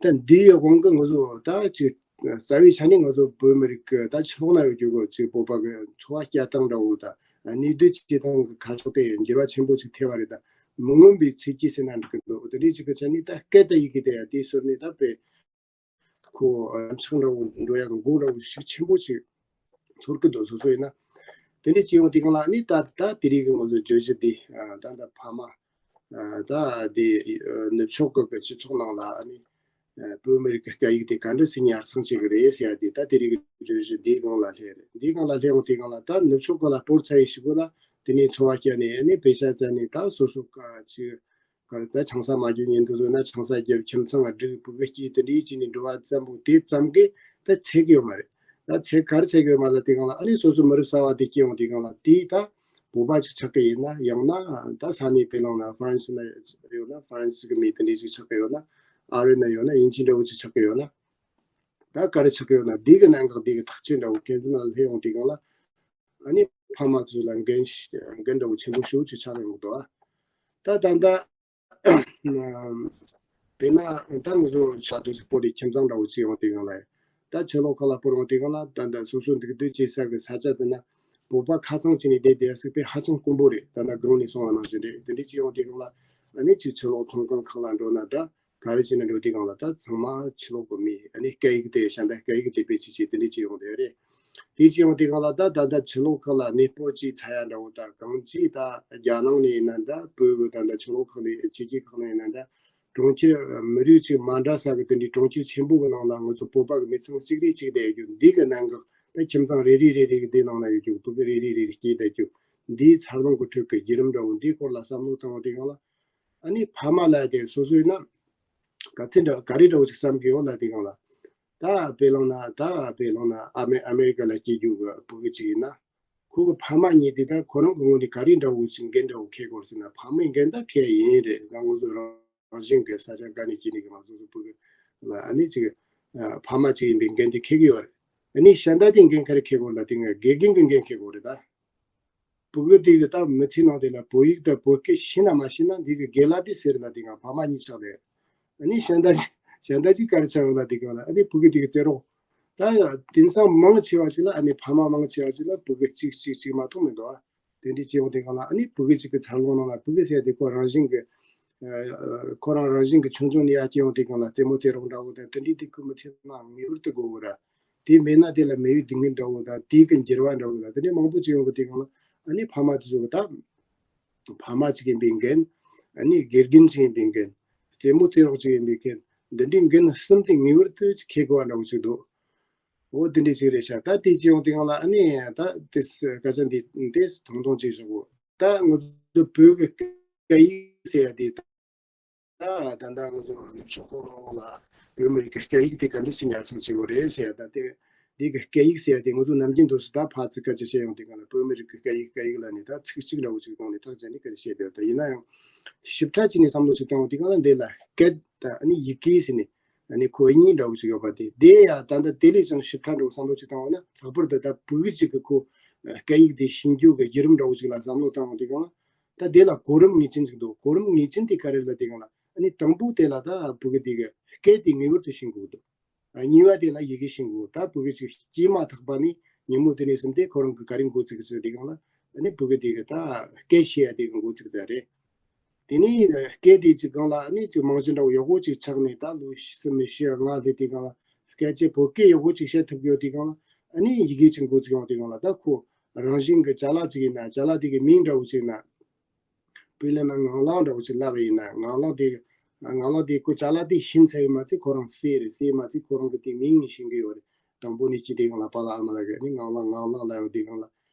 ད་འདིའི་དབང་གིས་ང་ཚོ་ད་ཅིག་རྩ་བའི་ཆ་ནས་ང་ཚོ་བོད་མི་རིགས་ཀྱི་ད་ཕྱི་ལོགས་ན་ཡོད་རྒྱུ་གོ་ཅིག་བོད་པ་གི་འཚོ་བ་སྐྱེལ་སྟངས་འདྲ་བོ་དང་གནས་སྡོད་བྱེད་སྟངས་ཀྱི་ཁ་ཕྱོགས་དེ་འགྱུར་བ་ཆེན་པོ་ཅིག་ཐེབས་པ་རེད། ད་མི་མངོན་པའི་ཚིག་གིས་ཟེར་ན་འགྲིག་གི་འདུག་དེ་འདྲའི་ཅིག་གི་ཆ་ནས་ད་སྐད་དང་ཡི་གེ་དེ་ཡང་དེའི་ཟུར་ནས་ད་དཔེ་ཁོ་ཆག་འདྲ་བོ་འགྲོ་ཡག་གི་འགོ་འདྲ་བོ་ཤུགས་ཆེན་པོ་ཅིག་ཚོར་གི་འདུག་སོ་སོ་ཡིན་ན། དེ་འདྲའི་ཅིག་ཡོང་དེ་གང་ལ་ནི་ད་ད་དེ་རིང་གི་ང་ཚོ་བརྗོད་གཞི་འདི་ད་ད་ཕ་མ་ད་དེ་ནུབ་ཕྱོགས་ཀྱི་སྤྱི་ཚོགས་ནང་ལ་ནི་ བོད་མི་རིགས་ཀྱི་སྐད་ཡིག་དེ་ག་འདྲ་སེ་ཉར་ཚགས་བྱེད་ཀྱི་རེད་ཟེར་ཡ་དེ། ད་དེ་རིགས་ཀྱི་བརྗོད་གཞི་འདིའི་སྒང་ལ་སླེབས་རེད། འདིའི་སྒང་ལ་སླེབས་ཡོང་དུས་སྒང་ལ། ད་ནུབ་ཕྱོགས་ཁག་ལ་སྤོར་ཚར་ཡི་ཞིག་གོ་ལ། དེ་ནས་འཚོ་བ་བསྐྱལ་ནས་ཨ་ནི་པེ་ཤ་བཙལ་ནས། ད་སོ་སོ་ཀ་ཅིག་ག་རེ། ད་ཆང་ས་མ་བརྒྱབ་ཉིན་དུ་བཟོས་ན་ཆང་ས་བརྒྱབ། ཁྱིམ་ཚང་སྒྲིག། ཕྲུ་གུ་སྐྱེས། དེ་འདྲའི་བྱས་ནས་འགྲོ་བ་ཙམ་པོ་དེ་ཙམ་གྱིས་ད་ཚད་ཀྱི་ཡོད་མ་རེད། ད་ཚད་ག་རེ་ཚད་ཀྱི་ཡོད་མ་རེད་ལབ་དུས་སྒང་ལ། ཨ་ནི་སོ་སོ་མི་རབས་གསར་བ་དེ་སྐྱེ་ཡོང་དུས་སྒང་ལ། དེ་ད་བོད་པ་ཅིག་ཆགས་ཀྱི་ཡིན་ན། ཡང་ན་ད་ས་གནས་དཔེ་བླངས་ན་ཧྥ་རན་སི་ན་ཡོད་ན་ཧྥ་རན་སི་གི་མི་དེ་འདྲའི་ཅིག་ཆགས་ཀྱི་ཡོད་ན། ཨ་རི་ན་ཡོད་ན་དབྱིན་ཇི་འདྲ་བོ་ཅིག་ཆགས་ཀྱི་ཡོད་ན། ད་ག་རེ་ཆགས་ཀྱི་ཡོད་ན། དེ་གི་གནད་འགག་དེ་གི་ཐག་གཅོད་འདྲ་བོ་འགན་འཛིན་ལ་སླེབས་ཡོང་དུས་སྒང་ལ། ཨ་ནི་ཕ་མ་ཚོ་ལ་འགན་ཞིག་འགན་འདྲ་བོ་ཆེན་པོ་ཞེ་པོ་ཅིག་ཆགས་ཡོང་གི་འདུག་ཨ། ད་ད་ལྟ་དཔེར་ན་ད་ང་ཚོ་ཆ་དུ་སྤོ་རིགས་ཁྱིམ་ཚང་འདྲ་བོ་ཅིག་ཡོང་དུས་སྒང་ལ། ད་ཕྱི་ལོགས་ཁག་ལ་སྤོར་ཡོང་དུས་སྒང་ལ། ད་ད་སོ་སོ་འདུག་སྡོད་བྱེད་ས་གི་ས་ཆ་དེ་ན་བོད་པ་ཁ་ཚང་བྱས་ནས་བསྡད་བསྡད་ཡ་ཟིག་དཔེ་ཧ་ཅང་དཀོན་པོ་རེད། ད་ལྟ་སྒང་ནས་གསུངས་པ་ནང་བཞིན་རེད། དེ་འདྲ་ཅིག་ཡོང་དུས་སྒང་ལ། ཨ་ནི་ཅིག་ཕྱི་ལོགས་ཚོང་ཁང་ཁག་ལ་འགྲོ་ན་འདྲ། ག་རེ་བྱས་ན་འགྲོ་དུས་སྒང་ལ། ད་ཚང་མ་ཕྱི་ལོགས་གི་མི། ཨ་ནི་སྐད་ཡིག་དེ་ཤ་འདི་སྐད་ཡིག་དེ་དཔེ་ཅིག་ཅིག་དེ་འདྲ་ཅིག་ཡོང་བསྡད་རེད། དེ་ཅིག་ཡོང་དུས་སྒང་ལ། ད་ད་ལྟ་ཕྱི་ལོགས་ཁག་ལ་གནས་སྤོ་ཅིག་ཚར་ཡ་འདྲ་བོ། ད་གང་ཅི་ད་རྒྱ་ནང་ནས་ཡིན་ན་འདྲ། བོད་གི་ད་ལྟ་ཕྱི་ལོགས་ཁག་ནས་ཕྱི་རྒྱལ་ཁག་ནས་ཡིན་ན་འདྲ། གྲོང་ཁྱེར་མི་རིགས་ཅིག་མ་འདྲ་ས་གི་དེ་འདྲའི་གྲོང་ཁྱེར་ཆེན་པོ་གི་ནང་ལ་ང་ཚོ་བོད་པ་གི་མི་ཚང་གཅིག་རེ་གཅིག་བསྡད་རྒྱུ་འདི་གི་གནད་འགག། ད་ཁྱིམ་ཚང་རེ་རེ་རེ་རེ་གི་དེ་ནང་ལ་ཡོད་རྒྱུ། བོད་གི་རེ་རེ་རེ་རེ་སྐྱེས་བསྡད་རྒྱུ། འདིའི་འཚར་ལོངས་གི་ཁྲོད་ཀྱི་བརྒྱུད་རིམ་འདྲ་བོ་འདིའི་སྐོར་ལ་བསམ་བློ་བཏང་བ་དེ་གང་ལ། ཨ་ནི་ཕ་མ་ལ་དེ་སོ་སོ་ཡིན་ན་ག་ཚོད་འདྲ་ག་རེ་འདྲ་བོ་ཅིག་བསམ་གི་ཡོད་ལབ་དུས་སྒང་ལ། ད་དཔེ་བླངས་ན། ད་དཔེ་བླངས་ན་ཨ་མེ་ཨ་མེ་རི་ཀ་ལ་སྐྱེས་རྒྱུ་གི་བུ་གུ་ཅིག་ཡིན་ན། ཁོ་གི་ཕ་མ་གཉིས་དེ་ད་ཁོ་རང་གི་ངོས་ནས་ག་རེ་འདྲ་བོ་ཅིག་འགན་འདྲ་བོ་འཁྱེར་དགོས་ཟེར་ན། ཕ་མའི་འགན་ད་འཁྱེར་ཡིན་རེད། ང་ང་ཚོ་རང་བཞིན་གི་ས་ཆ་འགའ་ནས་སྐྱེས་ནས་གི་ང་ཚོ་ཚོ་བུ་གུ་ལ་ཨ་ནི་ཅིག་ཕ་མ་ཅིག་ཡིན་པའི་འགན་དེ་འཁྱེར་གི་ཡོད་རེད། ཨ་ནི་གཞན་དག་དེ་འགན་ག་རེ་འཁྱེར་དགོས་ལབ་དུས་སྒང་དགེ་རྒན་གི་འགན་འཁྱེར་དགོས་རེད་ད། བུ་གུ་དེ་གི་ད་མི་ཚེ་ནང་དེ་ལ་བོད་ཡིག་དང་བོད་སྐད་ཤེས་ན་མ་ཤེས་ན་འདི་གི་རྒན་ལགས་དེ་ཟེར་ལ་དེ་གང་ཕ་མ་གཉིས་ཆགས་ལས། ཨ་ནི་གཞན་དག་གཞན་དག་ཅིག་ག་རེ་ཆགས་ཡོད་ལ་དེ་གང་ལ། ཨ་ནི་བུ་གུ་དེ་གི་རྩེད་རོགས། ད་ཡ་དེང་སང་མང་ཆེ་བ་ཞིག་ལ། ཨ་ནི་ཕ་མ་མང་ཆེ་བ་ཞིག་ལ་བུ་གུ་གཅིག་གཅིག་གཅིག་མ་གཏོགས་མི་འདུག་ཨ། དེ་འདྲའི་སྐྱེ་བོ་དེ་གང་ལ། ཨ་ནི་བུ་གུ་གཅིག་གི་འཚར་ལོངས་ནང་ལ་བུ་གུ་ཟེར་དེ་ཁོ་རང་བཞིན་གི་ཁོ་རང་རང་བཞིན་གི་ཆུང་ཆུང་ནས་ཡར་སྐྱེ་ཡོང་དུས་སྒང་ལ་རྩེད་མོ་རྩེ་རོགས་འདྲ་བོ་དང་དེ་འདྲའི་དེ་ཁོ་མི་ཚེ་ནང་ངེས་པར་དུ་དགོས་གི་ར། དེ་མེད་ན་དེ་ལ་མེས་པོའི་སྡུག་བསྔལ་འདྲ་བོ་དང་དེ་གི་འགྱུར་བ་འདྲ་བོ་དང་དེ་འདྲའི་མང་པོ་ཅིག་ཡོང་གི་དུས་སྒང་ལ། ཨ་ནི་ཕ་མ་དེ་ཚོ་གི་ད་ཕ་མ་ཅིག་ཡིན་པའི་འགན། ཨ་ནི་དགེ་རྒན་ཅིག་ཡིན་པའི་འགན། རྩེད་མོ་རྩེ་རོགས་ཅིག་ཡིན་པའི་འགན། འདི་འདྲའི་འགན་གསུམ་དེ་ངེས་པར་དུ་ཅིག་འཁྱེར་དགོས་པ་འདྲ་བོ་ཅིག་འདུག་འོ་དེ་འདྲ་ཅིག་རེད་ཤག་ད་དེ་ཅིག་ཡོང་དུས་སྒང་ལ། ཨ་ནི་ད་དེ་སྐད་ཆ་འདི་དེ་ཐུང་ཐུང་ཅིག་ཞུ་གོ། ད་ང་ཚོ་བོད་ཀྱི་སྐད་ཡིག་ཟེར་ཡ་དེ། ད་ད་ལྟ་ང་ཚོ་ནུབ་ཕྱོགས་ཁོ་རང་ལ་བོད་མི་རིགས་ཀྱི་སྐད་ཡིག་དེ་ག་འདྲ་ཞིག་ཉར་ཚགས་བྱེད་དགོས་རེད་ཟེར་ཡ། ད་དེ་འདི་གི་སྐད་ཡིག་ཟེར་ཡ་དེ་ང་ཚོ་ནམ་རྒྱུན་དུ་སུ་ད་ཕར་ཚུར་སྐད་ཆ་བཤད་ཡོང་དུས་སྒང་ལ་བོད་མི་རིགས་ཀྱི་སྐད་ཡིག་སྐད་ཡིག་ལབ་ནས་ད་ཚིག་གཅིག་འདྲ་བོ་ཅིག་སྟེང་ནས་ཐག་བཅད་ནས་སྐད་ཆ་བཤད་བསྡད་ཡོད། ད་ཡིན་ན་ཡང་ཞིབ་ཕྲ་བྱས་ནས་བསམ་བློ་ཞིག་བཏང་བ་དུས་སྒང་ལ་འདི་ལ་སྐད་དང་ཨ་ནི་ཡི་གེ་ཟེར་ནས་ཨ་ནི་ཁོ་གཉིས་འདྲ་བོ་ཞིག་ཡོད་པ་དེ། དེ་ཡང་ད་ལྟ་དེ་ལས་ཀྱང་ཞིབ་ཕྲ་འདྲ་བོ་བསམ་བློ་ཞིག་བཏང་བ་ན། ལྷག་པར་དུ་ད་བོད་ཀྱི་ཅིག་གི་ཁོ་སྐད་ཡིག་དེ་ཤེས་རྒྱུ་གི་བརྒྱུད་རིམ་འདྲ་བོ་ཞིག་ལ་བསམ་བློ་བཏང་བ་དུས་སྒང་ལ། ད་དེ་ལ་གོ་རིམ་ངེས་ཅན་ཞིག་འདུག་གོ་རིམ་ངེས་ཅན་དེ་ག་རེ་ལབ་དུས་སྒང་ལ། ཨ་ནི་དང་པོ་དེ་ལ་ད་བོད་ཀྱི་དེ་གི་སྐད་དེ་ངེས་པར་དུ་ཤེས་དགོས་འདུག་གཉིས་པ་དེ་ལ་ཡི་གེ་ཤེས་དགོས། ད་བོད་ཀྱི་ཅིག་སྐྱེས་མ་ཐག་པ་ནས་ཉིན་མོ་དེ་ནས་བཟུང་སྟེ་ཁོ་རང་གི་ག་རེ་འགོ་ཚུགས་ཀྱི་ཟེར་དུས་སྒང་ལ། ཨ་ནི་བོད་ཀྱི་དེ་གི་ད་སྐད་ཤེས་ཡ་དེ་གི་འགོ་ཚུགས་ཚར་རེད། དེ་ནས་སྐད་དེ་ཅིག་སྒང་ལ་ཨ་ནི་ཅིག་རྨང་གཞི་འདྲ་བོ་ཡག་པོ་ཅིག་ཆགས་ནས། ད་ལོ་བཞི་བཅུ་ལྔ་སླེབས་དུས་སྒང་ལ་སྐད་ཆ་བོད་སྐད་ཡག་པོ་ཅིག་བཤད་ཐུབ་ཀྱི་ཡོད་དུས་སྒང་ལ། ཨ་ནི་ཡི་གེ་ཅིག་འགོ་ཚུགས་ཡོང་དུས་སྒང་ལ། ད་ཁོ་རང་བཞིན་གྱི་ཅ་ལག་ཅིག་ཡིན་ན། ཅ་ལག་དེ་གི་མིང་འདྲ་བོ་ཅིག་ཡིན་ན། དཔེ་ལེན་ན་ངང་ལག་འདྲ་བོ་ཅིག་ལབ་པ་ཡིན་ན། ངང་ལག་དེ་ངང་ལག་དེ་ཁོ་ཅ་ལག་དེ་ཤེས་ཚར་ཡོད་མ་ཚད་ཁོ་རང་སྲས་རེད། སྲས་མ་ཚད་ཁོ་རང་གི་དེ་མིང་ནས་ཤེས་ཀྱི་ཡོད་རེད། དང་པོ་ནས་སྐྱེས་དུས་སྒང་ལ་པཱ་ལགས་ཨ་མ་ལགས་ཀྱིས་ཨ་ནི་ངང་ལག་ངང་ལག་ལབ་ཡོང་དུས་སྒང་ལ།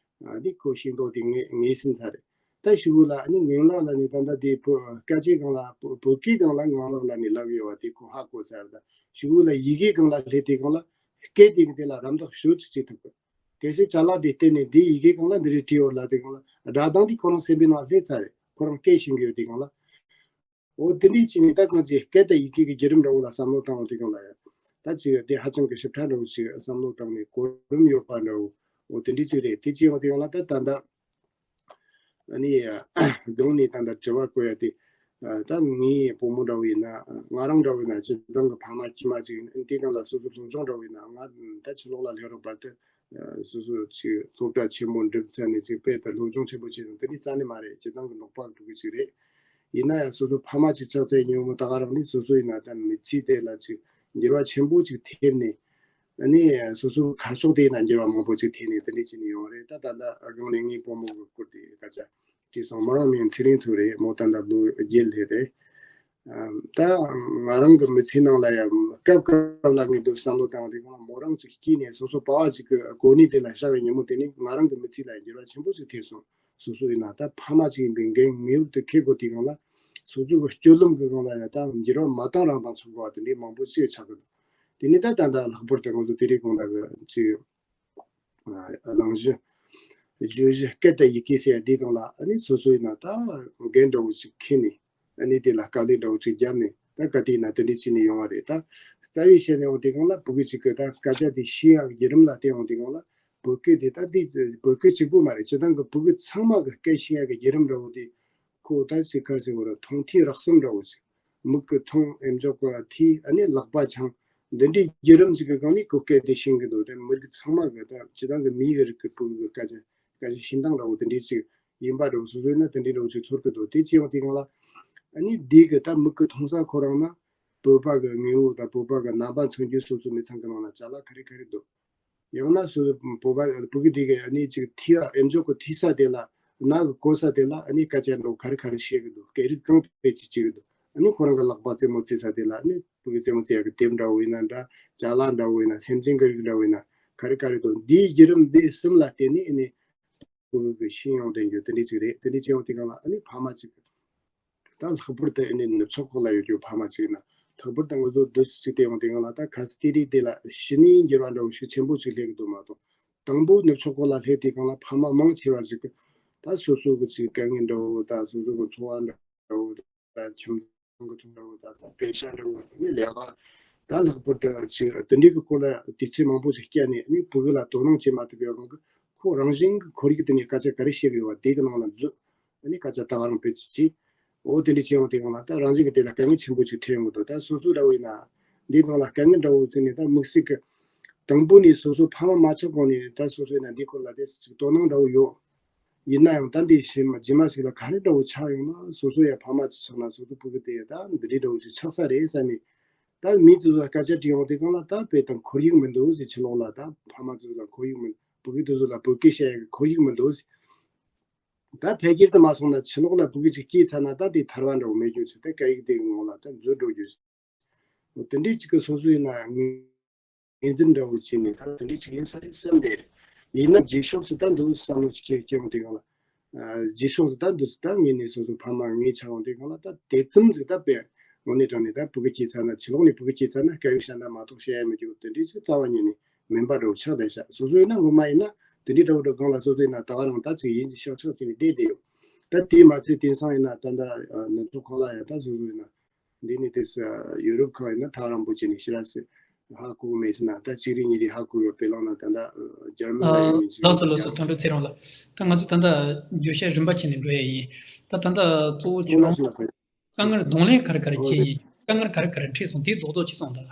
ཨ་ནི་ཁོ་ཤེས་མདོག་དེ་ངེས་ངེས་ཟིན་ཚར་རེད། ད་ཞུ་གུ་ལ་ཨ་ནི་ངང་ལག་ལབ་ནས་ད་ལྟ་དེ་བོད་སྐད་ཆའི་སྒང་ལ་བོད་བོད་སྐད་སྒང་ལ་ངང་ལག་ལབ་ནས་ལབ་ཡོད་པ་དེ་ཁོ་ཧ་གོ་ཚར། ད་ཞུ་གུ་ལ་ཡི་གེ་སྒང་ལ་སླེབས་དུས་སྒང་ལ་སྐད་དེ་གི་དེ་ལ་རམ་འདེགས་ཞེ་པོ་ཅིག་བྱེད་ཐུབ་གི། གལ་སྲིད་ཅ་ལག་དེ་བལྟས་ནས་འདི་ཡི་གེ་སྒང་ལ་འདི་རེད་བྲིས་ཡོད་ལབ་དུས་སྒང་ལ། སྒྲ་གདངས་དེ་ཁོ་རང་སེམས་པའི་ནང་སླེབས་ཚར་རེད། ཁོ་རང་སྐད་ཤེས་ཀྱི་ཡོད་དུས་སྒང་ལ། འོ་དེ་འདྲའི་བྱས་ནས་ད་གང་ཅི་སྐད་དང་ཡི་གེ་གི་བརྒྱུད་རིམ་འདྲ་བོ་ལ་བསམ་བློ་བཏང་བ་དུས་སྒང་ལ་ཡང་། ད་ཅིག་དེ་ཧ་ཅང་གི་ཞིབ་ཕྲ་འདྲ་བོ་ཞིག་བསམ་བློ་བཏང་ནས་གོ་རིམ་ཡོད་པ་འདྲ་བོ། འོ་དེ་འདྲའི་ཅིག་རེད། དེ་ཅིག་ཡོང་དུས་སྒང་ལ་ད་ད་ལྟ་ཨ་ནི་སྒང་ནས་ད་ལྟ་དྲི་བ་བཀོད་ཡ་དེ། ད་ངའི་བུ་མོ་འདྲ་བོ་ཡིན་ན། ང་རང་འདྲ་བོ་ཡིན་ན་སྤྱིར་བཏང་གི་ཕ་མ་ཁྱིམ་མ་ཅིག་ཡིན་དུས་སྒང་ལ། སོ་སོ་སློབ་སྦྱོང་འདྲ་བོ་ཡིན་ན། ང་ད་ཕྱི་ལོགས་ལ་སླེབས་རོགས་བར་དུ་སོ་སོ་ཅིག་སློབ་གྲྭ་ཆེན་མོ་འགྲིམ་ཚར་ནས་ཅིག་དཔེ་ད་སློབ་སྦྱོང་ཆེན་པོ་བྱས་ནས་དེ་འདྲའི་རྩ་ནས་མ་རེད། སྤྱིར་བཏང་གི་ནོག་པ་འགྲོ་གི་ཅིག་རེད། ཡིན་ན་ཡང་སོ་སོ་ཕ་མ་ཅིག་ཆགས་ཚར་ཉིན་མོ་ད་ག་རང་ནས་སོ་སོ་ཡིན་ན་ད་མི་ཚེ་དེ་ལ་ཅིག་འགྱུར་བ་ཆེན་པོ་ཅིག་ཐེབས་ནས། ཨ་ནི་སོ་སོ་ཁ་ཕྱོགས་དེ་ཡིན་ན་འགྱུར་བ་མང་པོ་ཅིག་ཐེབས་ནས་དེ་འདྲ་བྱས་ནས་ཡོང་རེད། ད་ད་ལྟ་སྒང་ནས་ངའི་བུ་མོ་གི་སྐོར་དེ་སྐད་ཆ་དྲིས་སོང་། མོ་རང་མིང་ཚེ་རིང་མཚོ་རེད། མོ་ད་ལྟ་ལོ་བརྒྱད་སླེབས་རེད། ད་ང་རང་གི་མི་ཚེའི་ནང་ལ་ཡང་སྐབས་སྐབས་ལ་ངས་འདུག་བསམ་བློ་བཏང་དུས་སྒང་ལ་མོ་རང་ཅིག་སྐྱེས་ནས་སོ་སོ་པ་བ་ཅིག་གི་གོ་གནས་དེ་ལ་བཞག་པའི་ཉིན་མོ་དེ་ནི་ང་རང་གི་མི་ཚེ་ལ་འགྱུར་བ་ཆེན་པོ་ཞིག་ཐེབས་སོང་། སོ་སོ་ཡིན་ན་ད་ཕ་མ་ཅིག་ཡིན་པའི་འགན་ངེས་པར་དུ་འཁྱེར་དགོས་དུས་སྒང་ལ་སོ་སོ་གི་སྤྱོད་ལམ་གི་སྒང་ལ་ཡང་ད་འགྱུར་བ་མ་བཏང་རང་བཏང་ཆོག་པ་དེ་འདྲའི་མང་པོ་ཞིག་ཆགས་ཀྱི་འདུག་དེ་ནི་ད་ད་ལྟ་ལྷག་པར་དུ་ང་ཚོ་དེ་རིང་གོང་དག་གི་ཅིག་གླེང་གཞི། བརྗོད་གཞི་སྐད་དང་ཡི་གེ་ཟེར་ཡ་འདི་སྒང་ལ་ཨ་ནི་སོ་སོ་ཡིན་ན་ད་འགན་འདྲ་བོ་ཞིག་འཁྱེར་ནས་ཨ་ནི་དེ་ལ་དཀའ་ལས་འདྲ་བོ་ཞིག་བརྒྱབ་ནས་ད་ག་དུས་ཡིན་ན་དེ་འདྲ་བྱས་ནས་ཡོང་བ་རེད། ད་རྩ་བའི་བཤད་ནས་ཡོང་དུས་སྒང་ལ་ཕྲུ་གུ་ཅིག་གི་ད་སྐད་ཆ་དེ་ཤེས་ཡག་བརྒྱུད་རིམ་ལ་བལྟས་ཡོང་དུས་སྒང་ལ་བོད་སྐད་དེ་ད་འདི་བོད་སྐད་གཅིག་པུ་མ་རེད། སྤྱིར་བཏང་གི་ཕྲུ་གུ་ཚང་མ་གི་སྐད་ཤེས་ཡག་གི་བརྒྱུད་རིམ་འདྲ་བོ་དེ་ཁོ་ད་ཅིག་ག་རེ་ཟེར་དགོས་རེད། མཐོང་ཐོས་རེག་གསུམ་འདྲ་བོ་ཞིག་མིག་གིས་མཐོང་། ཨེ་མཆོག་གིས་ཐོས། ཨ་ནི་ལག་པ་འཆང་། འདི་འདྲའི་བརྒྱུད་རིམ་ཞིག་གི་སྒང་ནས་གོ་སྐད་དེ་ཤེས་ཀྱི་འདུག་དེ་མི་རིགས་ཚང་མ་གི་ད་སྤྱིར་བཏང་གི་མིའི་གི་རིགས་ཀྱི་ཕྲུ་གུ་གི་སྐད་ཆ་སྐད་ཆ་ཤེས་སྟངས་འདྲ་བོ་དེ་འདྲའི་ཞིག་ཡིན་པ་འདྲ་བོ་སོ་སོ་ཡིན་ན་དེ་འདྲའི་འདྲ་བོ་ཞིག་ཚོར་གི་འདུག་དེ་བྱས་ཡོང་དུས་སྒང་ལ་ཨ་ནི་འདི་གི་ད་མིག་གིས་མཐོང་ས་ཁོ་རང་ན་བོད་པ་གི་དངོས་པོ་དང་བོད་པ་གི་རྣམ་པ་མཚོན་རྒྱུ་སོ་སོའི་མི་ཚང་གི་ནང་ན་ཅ་ལག་ག་རེ་ག་རེ་འདུག་ཡང་ན་སོ་སོ་བོད་པ་ཕྲུ་གུ་དེ་གི་ཨ་ནི་ཅིག་ཐོས་ཨེ་མཆོག་གིས་ཐོས་ས་དེ་ལ་རྣ་གིས་གོ་ས་དེ་ལ་ཨ་ནི་སྐད་ཆ་འདྲ་བོ་ག་རེ་ག་རེ་བཤད་གི་འདུག་སྐད་རིགས་གང་དཔེ་ཅིག་བྱེད་གི་འདུག་ཨ་ནི་ཁོ་རང་གི་ལག་པ་རྩེད་མོ་རྩེ་ས་དེ་ལ་ཨ་ནི་ཕྲུ་གུ་རྩེད་མོ་རྩེ་ཡག་གི་དེབ་འདྲ་བོ་ཡིན་ན་འདྲ། ཅ་ལག་འདྲ་བོ་ཡིན་ན་སེམས་ཅན་གི་རིགས་འདྲ་བོ་ཡིན་ན་ག་རེ་ག་རེ་འདུག་འདིའི་བརྒྱུད་རིམ་འདི་གསུམ་ལ་བརྟེན་ནས་ཨ་ནི་ཕྲུ་གུ་གི་ཤེས་ཡོན་ལྡན་རྒྱུ་དེ་འདྲ་ཅིག་རེད། དེ་འདྲ་བྱས་ཡོང་དུས་སྒང་ལ་ཨ་ནི་ཕ་མ་ཅིག་ད་ལྷག་པར་དུ་ཨ་ནི་ནུབ་ཕྱོགས་ཁུལ་ལ་ཡོད་རྒྱུ་ཕ་མ་ཅིག་ཡིན་ན་ལྷག་པར་དུ་ང་ཚོ་འདུག་སེ་ཅིག་བལྟས་ཡོང་དུས་སྒང་ལ་ད་གལ་སྲིད་དེ་རིགས་དེ་ལ་གཞི་ནས་འགྱུར་བ་འདྲ་བོ་ཞིག་ཆེན་པོ་ཅིག་སླེབས་ཀྱི་འདུག་མ་གཏོགས། དང་པོ་ནུབ་ཕྱོགས་ཁུལ་ལ་སླེབས་དུས་སྒང་ལ་ཕ་མ་མང་ཆེ་བ་ཞིག་གི་ད་སོ་སོ་གི་ཅིག་དཀའ་ངལ་འདྲ་བོ་དང་སོ་སོ་གི་འཚོ་བ་འདྲ་བོ་དང་ཁྱིམ་ཚང་གི་འཚོ་བ་འདྲ་བོ་དང་ད་པེ་ཤ་འདྲ་བོ་ནི་ལས་ཀ་ད་ལྷག་པར་དུ་ཅིག་དེ་འདྲའི་གི་སྐོར་ལ་དུས་ཚོད་མང་པོ་ཞིག་བསྐྱལ་ནས་ནི་ཕྲུ་གུ་ལ་དོ་སྣང་བྱེད་མ་ཐུབ་པའི་དབང་གིས་ཁོ་རང་བཞིན་གྱི་ཁོར་ཡུག་དེ་ནས་སྐད་ཆ་ག་རེ་བཤད་གི་ཡོད་པ་དེ་གི་ནང་ལ་འཛུལ། ཨ་ནི་སྐད་ཆ་ད་ག་རང་བེད་སྤྱོད་བྱེད། འོ་དེ་འདྲ་བྱེད་ཡོང་དུས་སྒང་ལ་ད་རང་བཞིན་གྱི་དེ་ལ་དཀའ་ངལ་ཆེན་པོ་ཅིག་འཕྲད་ཡོང་གི་འདུག་ད་སོ་སོ་འདྲ་བོ་ཡིན་ན་འདིའི་སྒང་ལ་དཀའ་ངལ་འདྲ་བོ་བརྩིས་ནས་ད་དམིགས་བསལ་གྱི་དང་པོ་ནས་སོ་སོ་ཕ་མ་མ་ཆགས་གོང་ནས་ད་སོ་སོ་ཡིན་ན་འདིའི་སྐོར་ལ་དེ་ཅིག་དོ་སྣང་འདྲ་བོ་ཡོད། ཡིན་ན་ཡང་ད་འདི་རྗེས་མ་རྗེས་མ་ཞིག་ལ་ག་རེ་འདྲ་བོ་ཆགས་ཡོང་ན་སོ་སོ་ཡང་ཕ་མ་ཅིག་ཆགས་ན་སོ་སོ་ཕྲུ་གུ་དེ་ད་འདི་འདྲའི་འདྲ་བོ་ཅིག་ཆགས་ས་རེད་བསམ་ནས་ད་མི་དེ་ཚོ་ལ་སྐད་ཆ་དྲིས་ཡོང་དུས་སྒང་ལ་ད་དཔེ་དང་ཁོར་ཡུག་མི་འདུག་ཟེར། ཕྱི་ལོགས་ལ་ད་ཕ་མ་ཚོ་ལ་ཁོར་ཡུག་མི་འདུག་ཕྲུ་གུ་དེ་ཚོ་ལ་བོད་སྐད་བཤད་ཡག་གི་ཁོར་ཡུག་མི་འདུག་ཟེར། ད་ཕལ་ཆེར་དུ་མ་སོང་ན་ཕྱི་ལོགས་ལ་ཕྲུ་གུ་ཅིག་སྐྱེས་ཚར་ན་ད་དེ་ཐར་བ་འདྲ་བོ་མེད་རྒྱུ་ཅིག་ད་སྐད་ཡིག་དེ་གི་ངོ་ལ་ད་འཛུལ་འགྲོ་རྒྱུ་ཅིག་དེ་འདྲའི་ཅིག་གི་སོ་སོ་ཡིན་ན་ངོས་འཛིན་འདྲ་བོ་བྱས་ནས་ད་དེ་འདྲའི་ཅིག་ཡིན་ས་རེད་བསམ་བསྡད་རེད། ཡིན་ན་རྗེས་ཕྱོགས་སུ་ད་འདུག་བསམ་བློ་ཅིག་སྐྱེ་སྐྱེ་ཡོང་དུས་སྒང་ལ། རྗེས་ཕྱོགས་སུ་ད་འདུག་སེ་ད་ངེད་ནས་སོ་སོ་ཕ་མ་ངེད་ཆགས་ཡོང་དུས་སྒང་ལ་ད་དེ་ཙམ་ཅིག་ད་དཔེ་དངོས་གནས་དྲང་ནས་ད་ཕྲུ་གུ་སྐྱེས་ཚར་ན་ཕྱི་ལོགས་ནས་ཕྲུ་གུ་སྐྱེས་ཚར་ན་སྐད་ཡིག་བཤད་ན་མ་གཏོགས་བཤད་ཡ་མི་འདུག་དེ་འདྲའི་ཅིག་རྩ་བ་ཉིད་ནས་མིན་པ་འདྲ་བོ་ཆགས་བསྡད་ཤག་སོ་སོ་ཡིན་ན་ངོ་མ་ཡིན་ན་དེ་འདྲའི་འདྲ་བོ་འདྲ་སྒང་ལ་སོ་སོ་ཡིན་ན་ད་ག་རང་ད་ཅིག་ཡིན་གྱི་ཤག་ཆགས་བྱས་ནས་བསྡད་བསྡད་ཡོད། ད་དེ་མ་ཚད་དེང་སང་ཡིན་ན་ད་ད་ནུབ་ཕྱོགས་ཁག་ལ་ཡང་ད་སོ་སོ་ཡིན་ན་འདི་ནི་དེ་ས་ཡུ་རོབ་ཁག་ཡིན་ན་ཐག་རིང་པོ་བྱས་ནས་ཕྱི་ར་སི་ཧ་གོ་མེད་ཟེར་ན་ད་གཅིག་རེ་གཉིས་རེ་ཧ་གོ་ཡོད། དཔེ་བླངས་ན་ད་ད་འཇར་མན་ལ་ཡིན་ནས་ཅིག་ལགས་སོ་ལགས་སོ། དོན་གྲུབ་ཚེ་རིང་ལགས། ད་ང་ཚོ་ད་ལྟ་བརྗོད་བྱ་རིམ་པ་བྱས་ནས་འགྲོ་ཡ་ཡིན། ད་ད་ལྟ་གཙོ་བོ་ཁྱོད་རང་དཀའ་ངལ་གདོང་ལེན་ག་རེ་ག་རེ་བྱས་ཡིན། དཀའ་ངལ་ག་རེ་ག་རེ་འཕྲད་སོང་། དེ་རྡོག་རྡོག་ཅིག་གསུངས་དང་།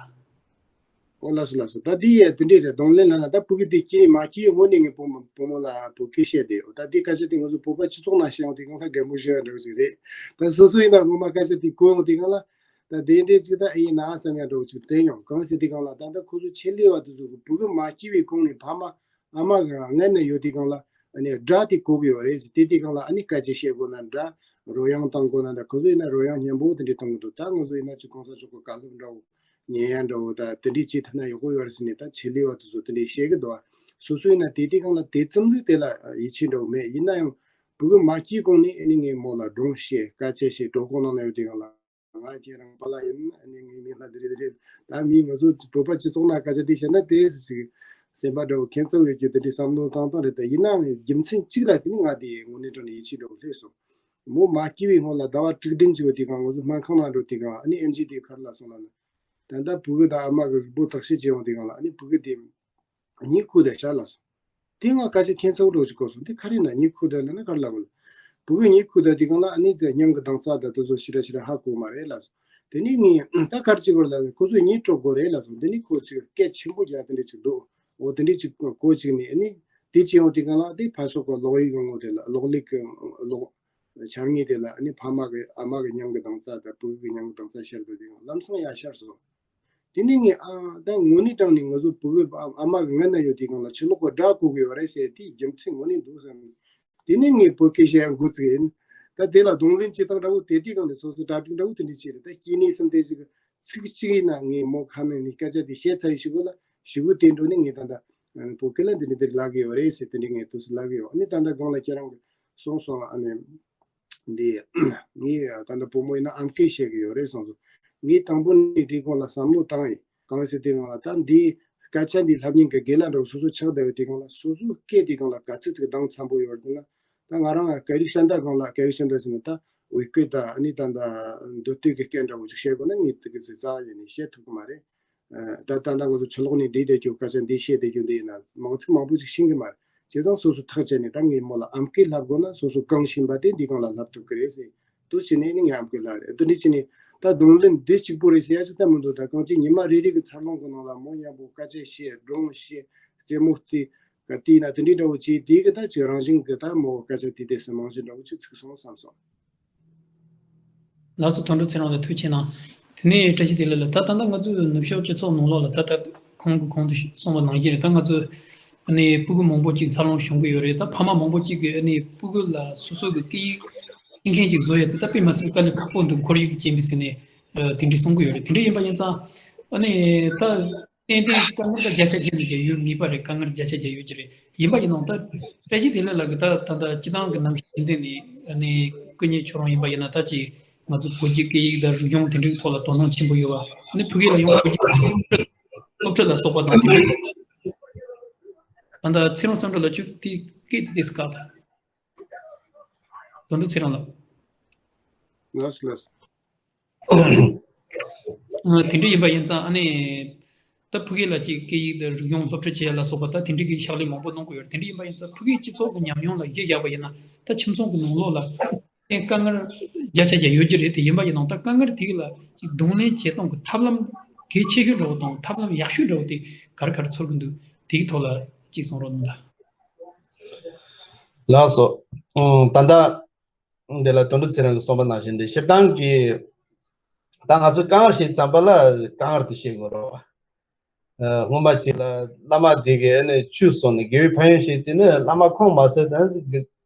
ཨོ་ལགས་སོ་ལགས་སོ། ད་འདི་ཡས་དེ་འདྲས་རེད། གདོང་ལེན་ལབ་ན་ད་ཕྲུ་གུ་དེ་སྐྱེས་མ་སྐྱེས་སྔོན་ནས་ངས་བུ་མོ་བུ་མོ་ལ་བོད་སྐད་བཤད་བསྡད་ཡོད། ད་འདི་སྐད་ཆ་དེ་ང་ཚོ་བོད་པ་སྤྱི་ཚོགས་ནང་བཤད་ཡོང་དུས་སྒང་ལ་རྒན་པོ་ཞུ་ཡ་འདྲ་བོ་ཞིག་རེད། ད་སོ་སོ་ཡིན་ན་སྔོན་མ་སྐད་ཆ་དེ་གོ་ཡོང་དུས་སྒང་ལ་ད་དེ་འདྲས་ཅིག་ད་ཨེ་ཡིན་ན་བསམ་ཡ་འདྲ་བོ་ཅིག་དྲན་ཡོང་། གང་ཟེར་དུས་སྒང་ལ་ད་ལྟ་ཁོ་ཚོ་ཆེད་ལས་པ་དེ་ཚོ་གི་བུ་གུ་མ་སྐྱེས་པའི་གོང་ནས་ཕ་མ་ཨ་མ་གི་མངལ་ན་ཡོད་དུས་སྒང་ལ་ཨ་ནི་སྒྲ་དེ་གོ་གི་ཡོད་རེད། དེ་དུས་སྒང་ལ་ཨ་ནི་སྐད་ཆ་བཤད་དགོས་ན་འདྲ། རོལ་དབྱངས་བཏང་དགོས་ན་འདྲ། ཁོ་ཚོ་ཡིན་ན་རོལ་དབྱངས་སྙན་པོ་དེ་འདྲས་གཏོང་གི་འདུག་ད་ང་ཚོ་ཡིན་ན་ཅིག་གོང་ས་མཆོག་གི་བཀའ་སློབ་འདྲ་བོ་ཉན་ཡ་འདྲ་བོ་ད་དེ་འདྲས་བྱེད་ཐུབ་ན་ཡག་པོ་ཡོད་རེད་ཟེར་ནས་ད་ཆེད་ལས་པ་དེ་ཚོ་དེ་འདྲས་བཤད་གི་འདུག་སོ་སོ་ཡིན་ན་དེ་དུས་སྒང་ལ་དེ་ཙམ་ཟིག་དེ་ལ་ཡིད་ཆེས་འདྲ་བོ་མེད། ཡིན་ན་ཡང་བུ་གུ་མ་སྐྱེས་གོང་ནས་ཨ་ནི་ངས་མོ་ལ་སྒྲུང་བཤད། སྐད་ཆ་བཤད། གྲོད་ཁོག་ནང་ན་ཡོད་དུས་སྒང་ལ། ང་ཁྱེད་རང་པཱ་ལགས་ཡིན། ཨ་ནི་ངའི་མིང་ལ་འདི་རེད་འདི་རེད། ད་མི་ང་ཚོ་བོད་པ་སྤྱི་ཚོགས་ནང་སྐད་ཆ་འདི་བཤད་ན་དེ་ཅིག་སེམས་པ་འདྲ་བོ་ཁྱད་མཚར་ཡོད་རྒྱུ་དེ་འདྲའི་བསམ་བློ་བཏང་སྟངས་རེད། ད་ཡིན་ནའང་རྒྱུ་མཚན་གཅིག་ལ་དེ་ནི་ང་དེ་དངོས་གནས་དྲང་ནས་ཡིད་ཆེས་འདྲ་བོ་སླེབས་སོང་། མོ་མ་སྐྱེས་པའི་སྔོན་ལ་ཟླ་བ་དྲུག་བདུན་ཅིག་ཡོད་དུས་སྒང་ང་ཚོ་སྨན་ཁང་ནང་འགྲོ་དུས་སྒང་ཨ་ནི་ཨེམ་ཆི་དེ་ག་རེ་ལབ་སོང་ལབ་ན། ད་ལྟ་བུ་གུ་དང་ཨ་མ་གི་གཟུགས་པོ་བརྟག་དཔྱད་བྱེད་ཡོང་དུས་སྒང་ལ་ཨ་ནི་བུ་གུ་དེ་གཉིད་ཁུག་བསྡད་ཤག་ལབ་སོང་། དེ་ང་སྐད་ཆ་ཁྱད་མཚར་པོ་འདྲ་ཞིག་གོ་སོང་། དེ་ག་རེ་ཡིན་ན་གཉིད་ཁུག་བསྡད་ལབ་ན་ག་རེ་ལབ་དགོས་ལ། བུ་གུ་གཉིད་ཁུག་བསྡད་དུས་སྒང་ལ་ཨ་ནི་དེ་སྙིང་གི་གདུང་རྩ་དང་དེ་ཚོ་ཞེ་དྲག་ཞེ་དྲག་ཧ་གོ་མ་རེད་ལབ་སོང་། དེ་ནས་ངས་ད་ག་རེ་བྱེད་དགོས་ལབ་ན་ཁོ་ཚོས་གཉིད་སྤྲོ་དགོས་རེད་ལབ་སོང་། དེ་ནས་ཁོ་ཅིག་སྐད་ཆེན་པོ་རྒྱག་དེ་འདྲ་ཅིག་འདུག་འོ་དེ་འདྲ་ཅིག་གོ་ཅིག་ནས་ཨ་ནི་དེ་བྱེད་ཡོང་དུས་སྒང་ལ་དེ་ཕར་ཕྱོགས་གི་གློག་ཡིག་གི་ངོ་དེ་ལ་གློག་ཀླད་ཀྱི་གློག་འཆར་ངེས་དེ་ལ་ཨ་ནི་ཕ་མ་གི་ཨ་མ་གི་སྙིང་གི་གདུང་རྩ་དང་བུ་གུ་གི་སྙིང་གི་གདུང་རྩ་ཤར་འདུག་དེ་ལམ་སང་ཡར་ཤར་སོང་། དེ་ནས་ངས་ཨ་ད་དངོས་གནས་དྲང་ནས་ང་ཚོ་བུ་གུ་ཨ་མ་གི་མངལ་ན་ཡོད་དུས་སྒང་ལ་ཕྱི་ལོགས་གི་སྒྲ་གོ་གི་ཡོད་རེད་ཟེར་དེའི་རྒྱུ་མཚན་དངོས་གནས་འདུག་བསམ། དེ་ནས་ངས་བོད་སྐད་བཤད་ཡ་འགོ་བཙུགས་ཡིན། ད་དེ་ལ་གདོང་ལེན་བྱེད་སྟངས་འདྲ་བོ་དེ་དུས་སྒང་ནས་སོ་སོ་གྲ་སྒྲིག་འདྲ་བོ་དེ་འདྲ་བྱས་རེད། ད་སྐྱེ་གནས་གསུམ་དེ་ཞིག་ཚིག་གཅིག་ཡིན་ན་ངས་མོ་ཁ་ནང་ནས་སྐད་ཆ་དེ་བཤད་ཚར་ཡི་ཞུ་གོ་ལ་ཞུ་གོ་དེ་འགྲོ་ནས་ངས་ད་ད་བོད་སྐད་ལ་འདི་འདྲ་འདིར་ལབ་གི་ཡོད་རེད་ཟེར་དེ་འདྲ་ངས་དུས་སུ་ལབ་གི་ཡོད། ཨ་ནི་ད་ད་སྒང་ལ་ཁྱེད་རང་གིས་གསུངས་སོང་། ཨ་ནི་འདི་ངས་ད་ད་བུ་མོ་ཡིན་ན་ཨམ་སྐད་བཤད་གི་ཡོད་རེད་གསུངས་སོང་། ངས་དང་པོ་ནས་དེའི་སྒང་ལ་བསམ་བློ་བཏང་ཡིན། གང་ཟེར་དེའི་སྒང་ལ་ད་འདི་སྐད་ཆ་འདི་ལབ་མཁན་གྱི་རྒན་ལགས་འདྲ་བོ་སོ་སོ་ཆགས་བསྡད་ཡོད། དེའི་སྒང་ལ་སོ་སོའི་སྐད་དེའི་སྒང་ལ་ག་ཚོད་ཅིག་གདངས་འཚམ་པོ་ཡོད་རེད་ན། ད་ང་རང་སྐད་རིགས་གཞན་དག་སྒང་ལ་སྐད་རིགས་གཞན་དག་ཟེར་ན་ད་བོད་སྐད་དང་ཨ་ནི་ད་ད་མདོ་སྟོད་ཀྱི་སྐད་འདྲ་བོ་ཅིག་བཤད་དགོས་ན་ངས་དེ་གི་ཚིག་རྩ་བ་ཉིད་ནས་བཤད་ཐུབ་ཀྱི་མ་རེད། ད་ད་ལྟ་ང་ཚོ་ཕྱི་ལོགས་ནས་བསྡད་བསྡད་རྒྱུ་སྐད་ཆ་འདི་བཤད་བསྡད་རྒྱུ་འདི་ཡིན་ན་མང་ཚིག་མང་པོ་ཅིག་ཤེས་ཀྱི་མ་རེད། བྱས་ཙང་སོ་སོ་ཐག་བཅད་ནས་ད་ངས་མོ་ལ་ཨམ་སྐད་ལབ་དགོས་ན་སོ་སོ་གང་ཤེས་པ་དེ་འདི་སྒང་ལ་ལབ་ཐུབ་ཀྱི་རེད་ཟེར། དུ་བྱས་ནས་ནི་ངས་ཨམ་སྐད་ལབ་རེད། དེ་འདྲ་བྱས་ནས་ད་གདོང་ལེན་འདི་གཅིག་པོ་རེད་ཟེར་ཡ་ཅིག་ད་མི་འདུག་ད་གང་ཅི་ཉི་མ་རེ་རེ་གི་འཚར་ལོངས་ཀྱི་ནང་ལ་མོ་མཉམ་པོ་སྐད་ཆ་བཤད། སྒྲུང་བཤད། རྩེད་མོ་རྩེ། ག་དེ་ཡིན་ན་དེ་འདྲའི་འདྲ་བོ་བྱས་དེ་གི་ད་ཅིག་རང་བཞིན་གི་ད་མོ་སྐད་ཆ་དེ་དེ་སུ་མང་ཞིག་འདྲ་བོ་ཅིག་ཚིག་སོང་བསམ་སོང་། ལགས་སོ། དོན་གྲུབ་ཚེ་རིང་ལགས་ཐུགས་རྗེ་གནང་། དེ་ནས་བཀྲ་ཤིས་བདེ་ལེགས་ལགས། ད་ད་ལྟ་ང་ཚོའི་ནུབ་ཕྱོགས་སྤྱི་ཚོགས་ནང་ལོགས་ལ་ད་ད་ཁོང་གིས་གོང་དུ་གསུངས་པ་ནང་བཞིན་རེད། ད་ང་ཚོ་ཨ་ནི་སྤུ་གུ་མང་པོ་ཅིག་འཚར་ལོངས་བྱུང་གི་ཡོད་རེད། ད་ཕ་མ་མང་པོ་ཅིག་གིས་ཨ་ནི་སྤུ་གུ་ལ་སོ་སོ་གི་སྐད་ཡིག་ཤེས་མཁན་ཅིག་བཟོ་ཡ་དེ་ད་དཔེ་མི་སྲིད་དཀའ་ལས་ཁག་པོ་འདུག་ཁོར་ཡུག་གི་རྐྱེན་པས་ཟེར་ནས་ཨ་དེ་འདྲས་གསུང་གི་ཡོད་རེད། དེ་འདྲས་ཡིན་པ་ཡིན་ཙང་ཨ་ནི་ད། ཏན་ཏན་དཀའ་ངལ་ད་བརྒྱ་ཆ་བརྒྱ་ནས་བརྒྱ་ཡོད་ངེས་པ་རེད། དཀའ་ངལ་བརྒྱ་ཆ་བརྒྱ་ཡོད་ཀྱི་རེད། ཡིན་པ་ཡིན་ནའང་ད་བཀྲ་ཤིས་བདེ་ལེགས་ལགས་ཀྱིས་ད་ད་ད་སྤྱི་བཏང་གི་ནང་བཞིན་བསྟན་ནས་ཨ་ནི་སྐུ་ཉིད་ཁྱོད་རང་ཡིན་པ་ཡིན་ན་ད་ཅིག་ང་ཚོ་བོད་ཀྱི་སྐད་ཡིག་དང་རིག་གཞུང་དེ་འདྲའི་ཐོག་ལ་དོ་སྣང་ཆེན་པོ་ཡོད་པ། ཨ་ནི་ཕ་གི་ལ་ཡང་བོད་ཀྱི་སློབ་ཁྲིད་ལ་སོགས་པ་དང་དེ་འདྲའི་ད་ད་ཚེ་རིང་བསམ་གྲུབ་ལགས་ཁྱོད་དེ་སྐད་དེ་ཏོག་ཙམ་བཀག་ད། དོན་གྲུབ་ཚེ་རིང་ལགས། ལགས་སོ་ལགས་སོ། ཨ་དེ་འདྲ་ཡིན་པ་ཡིན་ཙང་ཨ་ནི་ད་ཕ་གི་ལ་ཅིག་སྐད་ཡིག་དང་རིག་གཞུང་སློབ་ཁྲིད་བྱེད་ཡ་ལ་སོགས་པ་ད་དེ་འདྲ་གི་ཕྱག་ལས་མང་པོ་གནང་གི་ཡོད་རེད། དེ་འདྲ་ཡིན་པ་ཡིན་ཙང་ཕ་གིའི་སྤྱི་ཚོགས་ཀྱི་ཉམས་མྱོང་ལ་གཞི་བཞག་པ་ཡིན་ན་ད་ཁྱིམ་ཚང་གི་ནང་ལོགས་ལ་ཨེ་དཀའ་ངལ་བརྒྱ་ཆ་བརྒྱ་ཡོད་ཀྱི་རེད། དེ་ཡིན་པ་ཡིན་ནའང་ད་དཀའ་ངལ་དེ་ག་ལ་ཅིག་གདོང་ལེན་བྱེད་སྟངས་ཀྱི་ཐབས་ལམ་གལ་ཆེ་ཤོས་འདྲ་བོ་དང་ཐབས་ལམ་ཡག་ཤོས་འདྲ་བོ་དེ་ག་རེ་ག་རེ་ཚོར་གི་འདུག་དེ་གི་ཐོག་ལ་ཅིག་གསུང་རོགས་གནང་ད། ལགས་སོ། ཨང་། ད་ལྟ་འདི་ལ་དོན་གྲུབ་ཚེ་རིང་གིས་གསུངས་པ་ནང་བཞིན་རེད། སྤྱིར་བཏང་གི་ད་ང་ཚོས་དཀའ་ངལ་བཤད་ཙམ་པ་ལ་དཀའ་ངལ་དེ་བཤད་དགོས་རེད་བ། ཨ་སྔོན་མ་ཅིག་ལ་བླ་མ་དེ་གིས་ཨ་ནི་ཆོས་གསུངས་ནས་དགེ་བའི་ཕན་ཡོན་བཤད་དུས་ནི་བླ་མ་ཁོང་མ་ཟད་ད་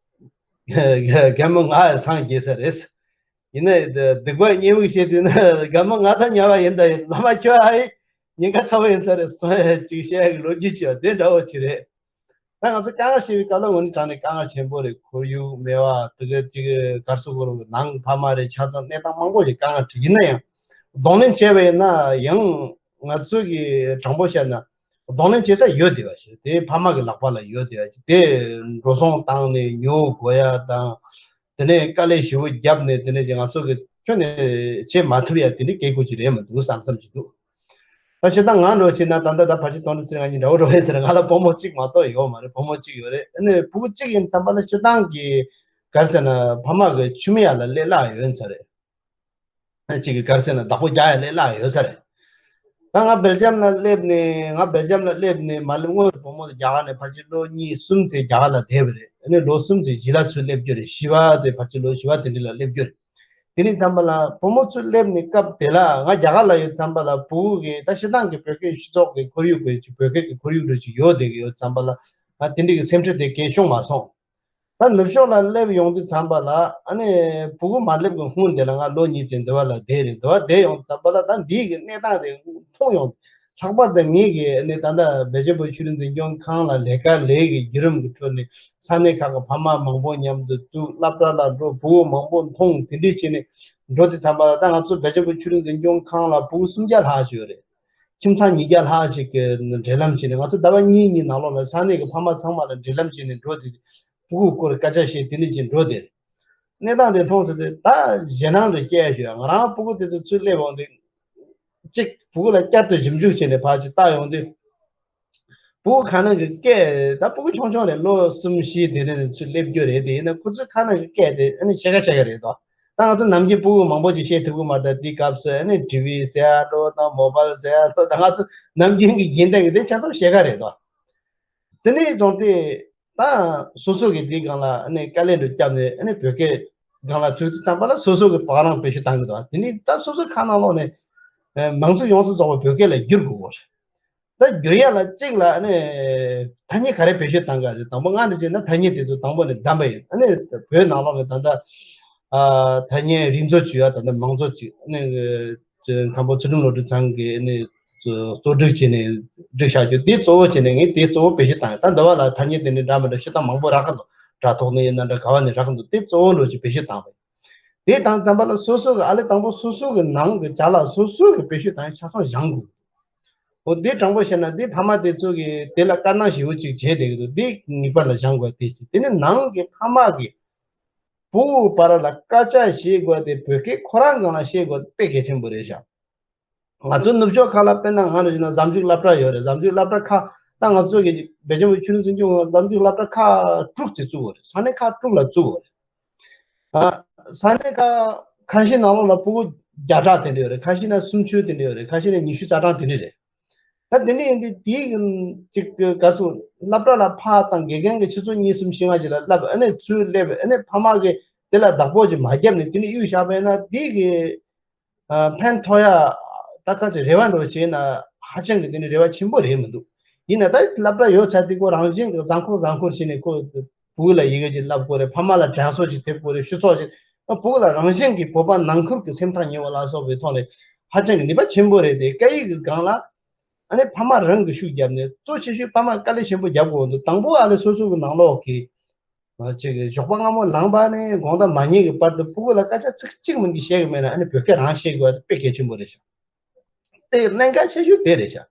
རྒན་མོ་ང་ཡང་སངས་རྒྱས་ས་རེད། ཡིན་ནའི་སྡིག་པ་མཉེས་པོ་བཤད་དུས་ནི་རྒན་མོ་ང་ད་ཉལ་བ་ཡིན་ད་ཡིན། བླ་མ་ཁྱོད་ཨ་ཡེ་ཉེན་ཁ་ཚ་བོ་ཡིན་ས་རེད་གསུངས་ཡ་ཅིག་བཤད་ཡ་གི་ལོ་རྒྱུས་ཅིག་ཡོད། དེ་འདྲ་བོ་ཅིག་རེད། ད་ང་ཚོ་དཀའ་ངལ་བཤད་པའི་སྐབས་ལ་དངོས་གནས་དྲང་གནས་དཀའ་ངལ་ཆེན་པོ་རེད། ཁོར་ཡུག་མེད་པ་དེ་ག་ཅིག་ག་རེ་ཟེར་དགོས་རེད། ནང་ཕ་མ་རེད། ཆ་ཚང་གནས་སྟངས་མང་པོ་ཞིག་དཀའ་ངལ་འཕྲད། ཡིན་ན་ཡང་གདོང་ལེན་བྱས་པ་ཡིན་ན་ཡང་ང་ཚོ་གི་དྲང་པོ་བཤད་ན་གདོང་ལེན་བྱེད་ས་ཡོད་བསྡད་པ་ཞིག་དེ་ཕ་མ་གི་ལག་པ་ལ་ཡོད་བསྡད་པ་ཞིག་དེ་འགྲོ་སོང་བཏང་ནས་ཉོ་དགོས་ཡ་དང་། དེ་ནས་དཀའ་ལས་ཞེ་པོ་བརྒྱབ་ནས་དེ་ནས་ང་ཚོ་གི་ཁྱོན་ནས་བྱེད་མ་ཐུབ་ཡ་དེ་འདྲའི་སྐད་ཆ་ཅིག་རེད་མི་འདུག་བསམ་བསམ་ཅིག་འདུག་ད་བྱས་ཙང་ང་འདྲ་བོ་བྱས་ན་ད་ལྟ་ད་ཕལ་ཆེར་དོན་གྲུབ་ཚེ་རིང་ང་གཉིས་འདྲ་བོ་འདྲ་བོ་ཡིན་ཟེར། ང་ལ་བུ་མོ་གཅིག་མ་གཏོགས་ཡོད་མ་རེད། བུ་མོ་གཅིག་ཡོད་རེད། ཨ་ནི་བུ་གཅིག་ཡིན་ཙམ་པ་ལ་སྤྱིར་བཏང་གི་ག་རེ་ཟེར་ན་ཕ་མ་གི་ཆུ་མིག་ཡ་ལ་ཀླད་ལྷག་ཡོད་ས་རེད། ཨ་གཅིག་གི་ག་རེ་ཟེར་ན་བདག་པོ་རྒྱག་ཡ་ཀླད་ལྷག་ཡོད་ས་རེད། ད་ང་སྦེལ་ཇམ་ལ་སླེབས་ནས་ང་སྦེལ་ཇམ་ལ་སླེབས་ནས་མ་སླེབས་སྔོན་དུ་བུ་མོ་དེ་རྒྱ་གར་ནས་ཕལ་ཆེར་ལོ་གཉིས་གསུམ་ཙམ་རྒྱ་གར་ལ་བསྡད་པ་རེད། ཨ་ནི་ལོ་གསུམ་ཙམ་རྗེས་ལ་ཚུར་སླེབས་རྒྱུ་རེད། བཞི་པ་དེ་ཕལ་ཆེར་ལོ་བཞི་པ་དེ་འདྲ་ལ་སླེབས་རྒྱུ་རེད། དེ་ནས་ཙམ་པ་ལ་བུ་མོ་ཚུར་སླེབས་ནས་སྐབས་དེ་ལ་ང་རྒྱ་གར་ལ་ཡོད་ཙམ་པ་ལ་བུ་གུ་གི་ད་སྤྱིར་བཏང་གི་བོད་སྐད་སྤྱི་ཚོགས་ཀྱི་ཁོར་ཡུག་བོད་ཀྱི་བོད་སྐད་ཀྱི་ཁོར་ཡུག་འདྲ་ཞིག་ཡོད་བསྡད་ཀྱི་ཡོད་ཙམ་པ་ལ་ང་དེ་འདྲ་གི་སེམས་ཁྲལ་དེ་གང་བྱུང་མ་སོང་། ད་ནུབ་ཕྱོགས་ལ་སླེབས་ཡོང་དུས་ཙམ་པ་ལ་ཨ་ནི་བུ་གུ་མ་སླེབས་ཀྱི་སྔོན་དེ་ལ་ང་ལོ་གཉིས་ཙམ་འདི་བ་ལ་བསྡད་རེད། འདི་བ་བསྡད་ཡོང་ཙམ་པ་ལ་ད་འདི་གི་གནས་སྟངས་དེ་མཐོང་ཡོང་། ལྷག་པར་དུ་ངེད་ཀྱི་ཨ་ནི་ད་ལྟ་སྦེལ་ཇམ་བོད་ཆོས་རིག་འཛིན་སྐྱོང་ཁང་ལ་ལས་ཀ་ལས་ཀྱི་བརྒྱུད་རིམ་གྱི་ཁྲོད་ནས་ས་གནས་ཁག་གི་ཕ་མ་མང་པོ་མཉམ་དུ་འདུག་སློབ་གྲྭ་ལ་འགྲོ། བུ་གུ་མང་པོ་མཐོང་། དེ་འདྲས་བྱས་ནས་འགྲོ་དུས་ཙམ་པ་ལ་ད་ང་ཚོ་སྦེལ་ཇམ་བོད་ཆོས་རིག་འཛིན་སྐྱོང་ཁང་ལ་བུ་གུ་སུམ་བརྒྱ་ལྷག་ཅིག་ཡོད་རེད། ཁྱིམ་ཚང་ཉིས་བརྒྱ་ལྷག་ཅིག་གི་འབྲེལ་ལམ་བྱས་ནས་ང་ཚོ་ཟླ་བ་གཉིས་གཉིས་ནང་ལོགས་ལ་ས་གནས་ཀྱི་ཕ་མ་ཚང་མ་ལ་འབྲེལ་ལམ་བྱས་ནས་འགྲོ་དེ། སྤུ་གུའི་སྐོར་སྐད་ཆ་བཤད་དེ་འདྲ་བྱས་འགྲོ་དེ། གནས་སྟངས་དེ་མཐོང་ཚུལ་དེ་ད་ཞེད་སྣང་དང་སྐྱེ་ཡ་ཞུ་ཡ། ང་རང་སྤུ་གུ་དེ་ཚོ་ཚུར་སླེབས་འོང་དུས་གཅིག་སྤུ་གུ་ལ་བསྐྱར་དུ་ཞིབ་འཇུག་བྱས་ནས་ཕར་ཅིག་བལྟ་ཡོང་དུས། སྤུ་གུ་ཁ་ནང་གི་སྐད་ད་སྤུ་གུ་ཆུང་ཆུང་རེད། ལོ་གསུམ་བཞི་དེ་ནས་ཚུར་སླེབས་རྒྱུ་རེད། དེ་ཡིན་ན་ཁོ་ཚོའི་ཁ་ནང་གི་སྐད་དེ་ཨ་ནི་ཕྱེད་ཀ་ཕྱེད་ཀ་རེད་དོ། ད་ང་ཚོ་ནམ་རྒྱུན་སྤུ་གུ་མང་པོ་ཅིག་བཤད་ཐུབ་ཀྱི་མ་རེད། ད་དེའི་སྐབས་སུ་ཨ་ནི་ཊི་ཝི་ཟེར་ཡ་འགྲོ་དང་མོ་བཱལ་ཟེར་ཡ་འགྲོ་དང་ང་ཚོ་ནམ་རྒྱུན་གྱི་རྒྱུན་ལྡན་གྱི་དེ་ཆ་ཚང་ཕྱེད་ཀ་རེད་དོ། དེ་ནས་བཟུང་སྟེ་ད་སོ་སོ་གི་དེའི་སྒང་ལ་ཨ་ནི་དཀའ་ལས་འདྲ་བརྒྱབ་ནས་ཨ་ནི་བོད་སྐད་སྒང་ལ་ཚུད་དུས་ཙམ་པ་ལ་སོ་སོ་གི་བག་རང་བེད་སྤྱོད་བཏང་གི་འདུག་དེ་ནས་ད་སོ་སོ་ཁ་ནང་ལོགས་ནས་མང་ཚོགས་ཡོངས་སུ་རྫོགས་པ་བོད་སྐད་ལ་བསྒྱུར་དགོས་པ་རེད། ད་བསྒྱུར་ཡ་ལ་གཅིག་ལ་ཨ་ནི་ཐ་སྙད་ག་རེ་བེད་སྤྱོད་བཏང་ག་ཟེར། དང་པོ་ང་འདྲ་བྱས་ན་ཐ་སྙད་དེ་ཚོ་དང་པོ་ནས་བདམས་པ་ཡིན། ཨ་ནི་བོད་ནང་ལོགས་ནས་ད་ལྟ་ ཨ་ཐ་སྙད་རིག་མཛོད་ཅིག་ཡོད། ད་ལྟ་མང་གཙོ་ཅིག་ནི་མཁན་པོ་ཚུལ་ཁྲིམས་བློ་གྲོས་ཚང་གིས་ནི་གཙོ་སྒྲིག་བྱས་ནས་བསྒྲིགས་བཞག་རྒྱུ་དེ་གཙོ་བོ་བྱས་ནས་ངས་དེ་གཙོ་བོ་བེད་སྤྱོད་བཏང་ཡོད། ད་འདི་བ་ལ་ཐ་སྙད་དེ་ནི་འདྲ་མི་འདྲ་བཤད་སྟངས་མང་པོ་རག་གི་འདུག་དྲ་ཐོག་ནས་ཡིན་ན་འདྲ་ག་བ་ནས་རག་གི་འདུག་དེ་གཙོ་བོ་འདྲ་ཅིག་བེད་སྤྱོད་བཏང་བས། དེ་དང་འཛམ་བུ་གླིང་སོ་སོ་གི་ཨ་ལས་དང་པོ་སོ་སོ་གི་ནང་གི་ཅ་ལག་སོ་སོ་གི་བེད་སྤྱོད་བཏང་ཡ་ཆ་ཚང་སྦྱང་དགོས། འོ་དེ་དྲང་པོ་བཤད་ན་དེ་ཕ་མ་དེ་ཚོ་གི་དེ་ལ་བཀའ་གནང་ཞེ་པོ་ཅིག་བྱས་བསྡད་ཀྱི་འདུག་དེ་ངེས་པར་ལ་སྦྱང་དགོས་དེ་ཅིག་དེ་ནི་ནང་གི་ཕ་མ་གི་བུ་བར་ལ་སྐད་ཆ་བཤད་དགོས་དེ་བོད་སྐད་ཁོ་རང་སྒང་ལ་བཤད་དགོས་དེ་དཔེ་གལ་ཆེན་པོ་རེད་ཤག་ང་ཚོ་ནུབ་ཕྱོགས་ཁག་ལ་དཔེར་ན་ང་རང་བཞིན་ན་གཟའ་མཇུག་སློབ་གྲྭ་ཡོད་རེད། གཟའ་མཇུག་སློབ་གྲྭ་ཁག་ད་ང་ཚོ་གི་བེ་ཅོན་པའི་ཆུ་ནུ་ཚན་ཆུང་གཟའ་མཇུག་སློབ་གྲྭ་ཁག་དྲུག་ཙམ་བཙུགས་ཡོད་རེད། ས་གནས་ཁག་དྲུག་ལ་བཙུགས་ཡོད་རེད། ཨ་ས་གནས་ཁག་ཁ་ཤས་ནང་ལོགས་ལ་ཕྲུ་གུ་བརྒྱ་ཕྲག་དེ་འདྲ་ཡོད་རེད། ཁ་ཤས་ན་སུམ་ཅུ་དེ་འདྲ་ཡོད་རེད། ཁ་ཤས་ན་ཉི་ཤུ་རྩ་གྲངས་དེ་འདྲ་རེད། ད་དེ་འདྲ་ཡིན་དུས་དེའི་གི་ཅིག་གི་ག་ཚོད་སློབ་གྲྭ་ལ་ཕར་དང་དགེ་རྒན་གྱིས་ཆུ་ཚོད་གཉིས་གསུམ་བཞི་ལྔ་ཅིག་ལ་བསླབ། ཨ་ནི་ཚུར་སླེབས། ཨ་ནི་ཕ་མ་གིས་དེ་ལ་བདག་པོ་ཅིག་མ་བརྒྱབ་ནས་དེ་འདྲ་གཡུགས་བཞག་པ་ཡིན་ན་དེའི་གི་ཨ་ཕན་ཐོགས་ཡ་ད་ག་ཚོད་རེ་བ་འདྲ་བྱས་ན་ཧ་ཅང་གི་དེ་འདྲ་རེ་བ་ཆེན་པོ་རེད་མི་འདུག་ཡིན་ན་ད་སློབ་གྲྭ་ཡོད་ཚར་དུས་ཁོ་རང་བཞིན་གྱི་གཟའ་འཁོར་གཟའ་འཁོར་བྱས་ནས་ཁོ་བུ་ལ་ཡི་གེ་ཅིག་བསླབ་དགོས་རེད། ཕ་མ་ལ་དྲན་གསོ་ཅིག་ཐེབས་དགོས་རེད། ཞུ་ཚོགས་ཅིག་ཨ་བུ་ལ་རང་བཞིན་གྱིས་བོད་པ་ནང་ཁུལ་གྱི་སེམས་ཐག་ཉེ་བ་ལ་སོགས་པའི་ཐོག་ནས་ཧ་ཅང་གི་ནུས་པ་ཆེན་པོ་རེད་དེ། སྐད་ཡིག་གི་སྒང་ལ་ཨ་ནི་ཕ་མ་རང་གིས་ཤུགས་བརྒྱབ་ནས་གཙོ་ཆེ་ཤོས་ཕ་མ་དཀའ་ལས་ཆེན་པོ་རྒྱབ་དགོས་འདུག་དང་པོ་ཨ་ནི་སོ་སོ་གི་ནང་ལོགས་ཀྱི་ཅིག་ཞོགས་པ་སྔ་མོ་ལངས་པ་ནས་དགོང་དག་མ་ཉལ་གྱི་བར་དུ་ཕྲུ་གུ་ལ་སྐད་ཆ་ཚིག་གཅིག་མིན་གྱི་བཤད་གི་མེད་ན་ཨ་ནི་བོད་སྐད་རང་བཤད་དགོས་པ་དེ་དཔེ་གལ་ཆེན་པོ་རེད་ཤག་དེ་གནད་འགག་ཆེ་ཤོས་དེ་རེད་ཤག་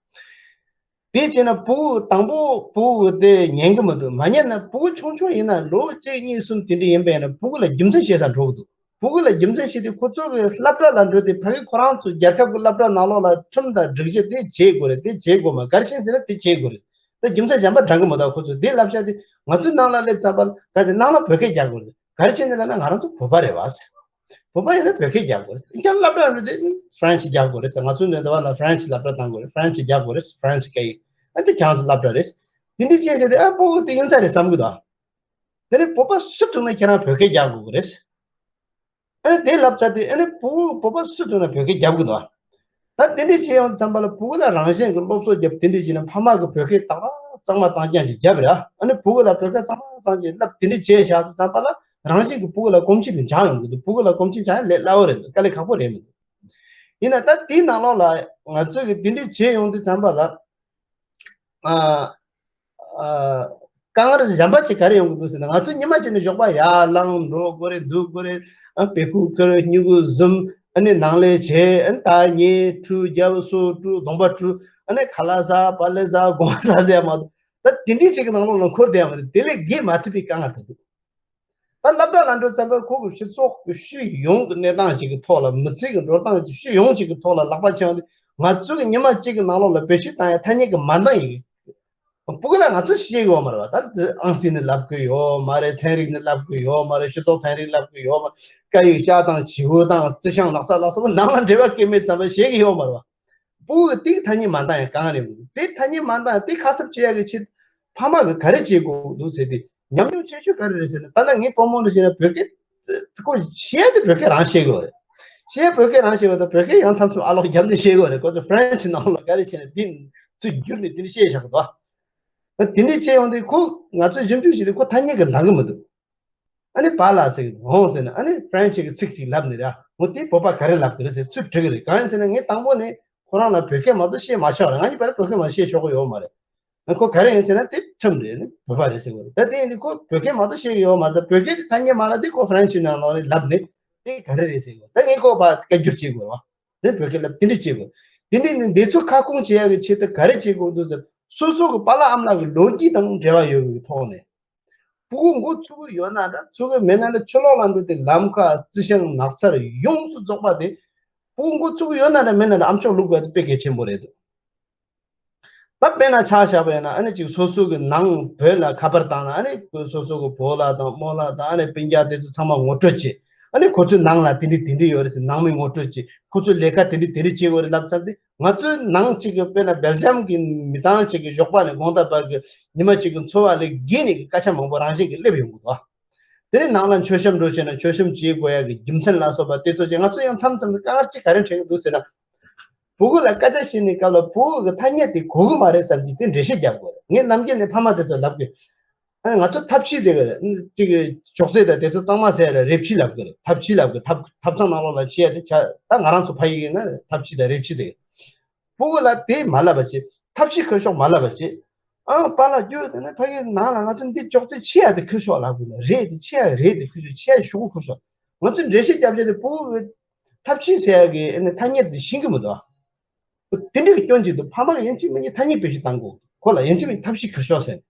དེ་བྱས་ན་ཕྲུ་གུ་དང་པོ་ཕྲུ་གུ་དེ་ཉན་གི་མི་འདུག་མ་ཉན་ན་ཕྲུ་གུ་ཆུང་ཆུང་ཡིན་ན་ལོ་གཅིག་གཉིས་གསུམ་དེ་འདྲ་ཡིན་པ་ཡིན་ན་ཕྲུ་གུ་ལ་རྒྱུ་མཚན་བཤད་ས་འགྲོ་གི་འདུག་ཕྲུ་གུ་ལ་རྒྱུ་མཚན་བཤད་དུས་ཁོ་ཚོ་གི་སློབ་གྲྭ་ལ་འགྲོ་དུས་ཕ་གི་ཁོ་རང་ཚོ་རྒྱལ་ཁབ་ཀྱི་སློབ་གྲྭ་ནང་ལོགས་ལ་ཁྲིམས་དང་སྒྲིག་གཞི་དེ་བྱེད་དགོས་རེད། དེ་བྱེད་དགོས་མ་ག་རེ་བྱས་ཟེར་ན་དེ་བྱེད་དགོས་རེད། ད་རྒྱུ་མཚན་གཞན་པ་དྲང་གི་མི་འདུག་ཁོ་ཚོས་དེ་ལབ་བཞག་དུས་ང་ཚོའི་ནང་ལ་སླེབས་ཙམ་པ་ལ་ག་རེ་ནང་ལ་བོད་སྐད་རྒྱག་དགོས་རེད། ག་རེ་བྱས་ནས་ལབ་ན་ང་རང་ཚོ་བོད་པ་རེད་བ་ཟེར། བོད་པ་ཡིན་ན་བོད་སྐད་རྒྱག་དགོས་རེད། ཁྱེད་རང་སློབ་གྲྭ་འགྲོ་དུས་ཕ་རན་སི་རྒྱག་དགོས་རེད་ཟེར། ང་ཚོའི་ནང་འདི་བ་ལ་ཕ་རན་སི་སློབ་གྲྭ་བཏང་དགོས་རེད། ཕ་རན་སི་རྒྱག་དགོས་རེད། ཕ་རན་སི་སྐད་ཡིག་ཨ་འདི་ཁྱེད་རང་ཚོ་སློབ་གྲྭ་རེད། དེ་འདྲ་བྱས་བྱས་ཏེ་ཨ་ཕྲུ་གུ་དེ་ཡོན་ཚད་རེད་བསམ་གི་འདུག་དེ་ནས་བོད་པ་སུ་ཐུག་ན་ཁྱེད་རང་བོད་སྐད་རྒྱག་དགོས་ཀྱི་རེད། ཨ་ནི་དེ་ལབ་ཚར་དུས་ཨ་ནི་བོད་བོད་པ་སུ་ཐུག་ན་བོད་སྐད་རྒྱབ་གི་འདུག་ད་དེ་འདྲ་བྱས་ཡོང་དུས་ཙམ་པ་ལ་ཕྲུ་གུ་ལ་རང་བཞིན་གྱི་སློབ་གསོ་རྒྱབ། དེ་འདྲ་བྱས་ན་ཕ་མ་གི་བོད་སྐད་ཏག་ཏག་གཙང་མ་གཙང་རྐྱང་ཞིག་རྒྱབ་ར། ཨ་ནི་ཕྲུ་གུ་ལ་བོད་སྐད་གཙང་མ་གཙང་རྐྱང་ལབ། དེ་འདྲ་བྱས་བཞག་དུས་ཙམ་པ་ལ་རང་བཞིན་གྱི་ཕྲུ་གུ་ལ་གོམས་གཤིས་དེ་འཇགས་ཡོང་གི་འདུག་ཕྲུ་གུ་ལ་གོམས་གཤིས་འཇགས་ཡ་ལས་སླ་བོ་རེད་འདུག་དཀའ་ལས་ཁག་པོ་རེད་མི་འདུག་ཡིན་ན་ད་དེའི་ནང་ལོགས་ལ་ང་ཚོས་གི་དེ་འདྲ་བྱས་ཡོང་དུས་ཙམ་པ་ལ། ཨ་ཨ་དཀའ་ངལ་གཞན་པ་ཅིག་ག་རེ་ཡོང་གི་འདུག་ཟེར་ན། ང་ཚོ་ཉི་མ་གཅིག་ནས་ཞོགས་པ་ཡར་ལངས་འགྲོ་དགོས་རེད། འདུག་དགོས་རེད། ཨ་དཔེ་ཁུག་ཁུར། སྨྱུ་གུ་བཟུང་། ཨ་ནི་ནང་ལས་བྱས། ཨ་ནི་ད་ཉལ། ཁྲུས་རྒྱབ། སོ་བཀྲུ། གདོང་པ་བཀྲུ། ཨ་ནི་ཁ་ལག་ཟ། པ་ལེ་ཟ། སྒོང་ཟ་ཟེར་ཡ་མ་གཏོགས་ད་དེ་འདྲའི་ཞིག་གི་ནང་ལོགས་ལ་འཁོར་བསྡད་ཡ་མ་རེད། དེ་ལས་བརྒལ་མ་ཐུབ་པའི་དཀའ་ངལ་དེ་འདུག་ད་སློབ་གྲྭ་ལ་འགྲོ་ཙམ་པ་ཁོ་གི་སྤྱི་ཚོགས་ཀྱི་སྤྱི་ཡོངས་ཀྱི་གནས་སྟངས་ཤིག་གི་ཐོག་ལ། མི་ཚེ་གི་འགྲོ་སྟངས་ཀྱི་སྤྱི་ཡོངས་ཤིག་གི་ཐོག་ལ་ལག་པ་འཆང་སྟེ། ང་ཚོ་གི་ཉི་མ་གཅིག་གི་ནང་ལོགས་ལ་བེད་སྤྱོད་བཏང་ཡ་ཐ་སྙད་ཀྱི་མ་འདང་ཡིན། ཕྲུ་གུ་ལ་ང་ཚོ་ཤེས་ཀྱི་ཡོད་མ་རེད་བ། ད་ཨང་རྩིས་ནི་ལབ་ཀྱི་ཡོད་མ་རེད། ཚན་རིག་ནི་ལབ་ཀྱི་ཡོད་མ་རེད། སྤྱི་ཚོགས་ཚན་རིག་ལབ་ཀྱི་ཡོད་མ་རེད། སྐད་ཡིག་ཤ་དང་བྱིའུ་དང་རྩི་ཤིང་ལ་སོགས་པ་ནང་ལ་འབྲེལ་བ་སྐྱེ་མེད་ཙམ་པ་ཤེས་ཀྱི་ཡོད་མ་རེད་བ། ཕྲུ་གུ་གི་དེ་གི་ཐ་སྙད་མ་འདང་ཡ་དཀའ་ངལ་རེད་འདུག་དེ་ཐ་སྙད་མ་འདང་ཡ་དེ་ཁ་གསབ་བྱེད་ཡ་གི་ཆེད་ཕ་མ་གི་ག་རེ་བྱེད་དགོས་འདུག་ཟེར་ཏེ། ཉམས་མྱོང་ཆེ་ཤོས་ག་རེ་རེད་ཟེར་ན། ད་ལྟ་ངའི་བུ་མོ་ལ་བྱས་ན་བོད་སྐད་ཁོ་བཤད་དེ་བོད་སྐད་རང་བཤད་དགོས་རེད། བཤད་བོད་སྐད་རང་བཤད་པ་དང་བོད་སྐད་ཡང་མཚམས་མཚམས་ཨ་ལོག་བརྒྱབ་ནས་བཤད་དགོས་རེད། ཁོ་ཚོ་ཕ་རན་སི་ནང་ལ་ག་རེ་བཤད་ན་དེ་ཚུར་བསྒྱུར་ནས་དེ་འདྲ་བཤད་བཞག་གི་འདུག་ད་དེ་འདྲ་བྱས་ཡོང་དུས་ཁོ་ང་ཚོས་ཞིབ་འཇུག་བྱས་དུས་ཁོ་ཐ་སྙད་ཀྱི་འདང་གི་མི་འདུག་ཨ་ནི་བ་ལ་ཟེར་གི་འོང་ཟེར་ན། ཨ་ནི་ཕ་རན་སི་གི་ཚིག་ཅིག་ལབ་ནས་ར། འོ་དེ་བོད་པ་ག་རེ་ལབ་གི་རེད་ཟེར་ཚུར་དྲི་གི་རེད། གང་ཡིན་ཟེར་ན་ངས་དང་པོ་ནས་ཁོ་རང་ལ་བོད་སྐད་མ་གཏོགས་བཤད་མ་ཆོག་རེད། ང་གཉིས་བར་བོད་སྐད་མ་བཤད་ཆོག་གི་ཡོད་མ་རེད། ཨ་ཁོ་ག་རེ་ཡིན་ཟེར་ན་དེ་ཁྲིམས་རེད། ནི་བོད་པ་རེད་ཟེར་གི་རེད། ད་དེ་ཡིན་དུས་ཁོ་བོད་སྐད་མ་གཏོགས་བཤད་གི་ཡོད་མ་རེད། ད་བོད་སྐད་དེ་ཐ་སྙད་མ་ལབ་དེ་ཁོ་ཕ་རན་སི་ནང་ལོགས་ནས་ལབ་ནས་དེ་ག་རེ་རེད་ཟེར་གི་རེད། ད་ངས་ཁོ་ཕར་སྐད་བསྒྱུར་བྱེད་དགོས་རེད་བ། དེ་བོད་སྐད་ལབ་དེ་འདྲ་བྱེད་དགོས། དེ་འདྲ་ནི་འདི་ཚོ་ཁ་སྐོང་བྱེད་ཡ་གི་ཆེད་དུ་ག་རེ་བྱེད་དགོས་འདུག་ཟེར། སོ་སོ་གི་པཱ་ལགས་ཨ་མ་ལགས་ཀྱི་ལོ་རྒྱུས་དང་འབྲེལ་བ་ཡོད་པའི་ཐོག་ནས། ཕྲུ་གུ་མགོ་ཚོས་ཀྱི་ཡོད་ན་འདྲ་ཚོས་ཀྱི་མེད་ན་འདྲ། ཕྱི་ལོགས་ལ་འགྲོ་དུས་ལམ་ཁ་རྩི་ཤིང་ནགས་ཚལ་ཡོངས་སུ་རྫོགས་པ་དེ། ཕྲུ་གུ་མགོ་ཚོས་ཀྱི་ཡོད་ན་འདྲ་མེད་ན་འདྲ་ཨམ་ཅོག་བླུག་དགོས་དེ་དཔེ་གལ་ཆེན་པོ་རེད་འདུག་ད་དཔེར་ན་ཆ་བཞག་པ་ཡིན་ན། ཨ་ནི་ཅིག་སོ་སོ་གི་ནང་བོད་ལ་ཁ་པར་བཏང་ན། ཨ་ནི་སོ་སོ་གི་བུ་ལ་དང་རྨོ་ལ་དང་། ཨ་ནི་སྤུན་ཀྱག་དེ་ཚོ་ཚང་མ་ངོ་སྤྲོད་བྱེད། ཨ་ནི་ཁོ་ཚོའི་ནང་ལ་དེ་འདྲ་དེ་འདྲ་ཡོད་རེད་ཟེར་ནང་མི་ངོ་སྤྲོད་བྱེད། ཁོ་ཚོའི་ལས་ཀ་དེ་འདྲ་དེ་འདྲ་བྱེད་དགོས་རེད་ལབ་ཙམ་དེ། ང་ཚོའི་ནང་གཅིག་གི་དཔེར་ན་སྦེལ་ཇམ་གྱི་མི་ཚང་གཅིག་གི་ཞོགས་པ་ནས་དགོང་དག་བར་གྱི་ཉི་མ་གཅིག་གི་འཚོ་བ་ལས་བརྒལ་ནས་ཀྱི་སྐད་ཆ་མང་པོ་རང་བཞིན་གྱིས་སླེབས་ཡོང་གི་འདུག་དེ་ནས་ནང་ལ་མཆོད་བཤམས་འགྲོ་བྱས་ན་མཆོད་བཤམས་བྱེད་དགོས་ཡ་གི་རྒྱུ་མཚན་ལ་སོགས་པ་དེ་ཚོ་བྱས། ང་ཚོ་ཡང་མཚམས་མཚམས་སུ་དཀའ་ངལ་གཅིག་ག་རེ་འཕྲད་ཀྱི་འདུག་ཟེར་ན། ཕྲུ་གུ་ལ་སྐད་ཆ་བཤད་ནས་སྐབས་ལ་ཕྲུ་གུ་གི་ཐ་སྙད་དེ་གོ་གི་མ་རེད་བསམ་གྱི་དེ་འགྲེལ་བཤད་རྒྱབ་དགོས་རེད། ངས་ནམ་རྒྱུན་ནས་ཕ་མ་དེ་ཚོ་ལབ་དགོས། ཨ་ང་ཚོ་ཐབས་ཤེས་ཟེར་གི་རེད། ཅིག་གི་ཅོག་ཙེ་དང་དེ་ཚོ་གཙང་མ་ཟེར་ཡ་ལ་རེབ་ཕྱི་ལབ་གི་རེད། ཐབས་ཤེས་ལབ་གི། ཐབ་ཐབ་ཚང་ནང་ལོགས་ལ་བྱེད་ཡ་དེ་ཆ་ད་ང་རང་ཚོ་ཕ་ཡུལ་ཡིན་ན་ཐབས་ཤེས་དང་རེབ་ཕྱི་ཟེར་གི། སྤུ་གུ་ལ་དེ་མ་ལབ་པ་བྱེད། ཐབས་ཤེས་ཁུར་ཤོག་མ་ལབ་པ་བྱེད། ཨང་པཱ་ལགས་རྒྱུ་དེ་ནས་ཕ་གིའི་ནང་ལ་ང་ཚོ་འདི་ཅོག་ཙེ་ཕྱི་ཡ་དེ་ཁུར་ཤོག་ལབ་དགོས་ན་རེད། དེ་ཕྱི་ཡ་རེད། དེ་ཁུར་ཤོག་ཕྱི་ཡ་ཤོག་གུ་ཁུར་ཤོག་ང་ཚོ་འགྲེལ་བཤད་རྒྱབ་བྱས་དེ་སྤུ་གུ་གི་ཐབས་ཤེས་ཟེར་ཡ་གི་ཨ་ནི་ཐ་སྙད་དེ་ཤེས་ཀྱི་མི་འདུག་དེ་འདྲའི་སྐྱོན་ཅིག་འདུག་ཕ་མ་གིས་ཡིན་གཅིག་མིན་གཅིག་ཐ་སྙད་བེད་སྤྱོད་བཏང་དགོས། ཁོ་ལ་ཡིན་གཅིག་མིན་གཅིག་ཐབས་ཤེས་ཁུར་ཤོག་ཟེར་ནས།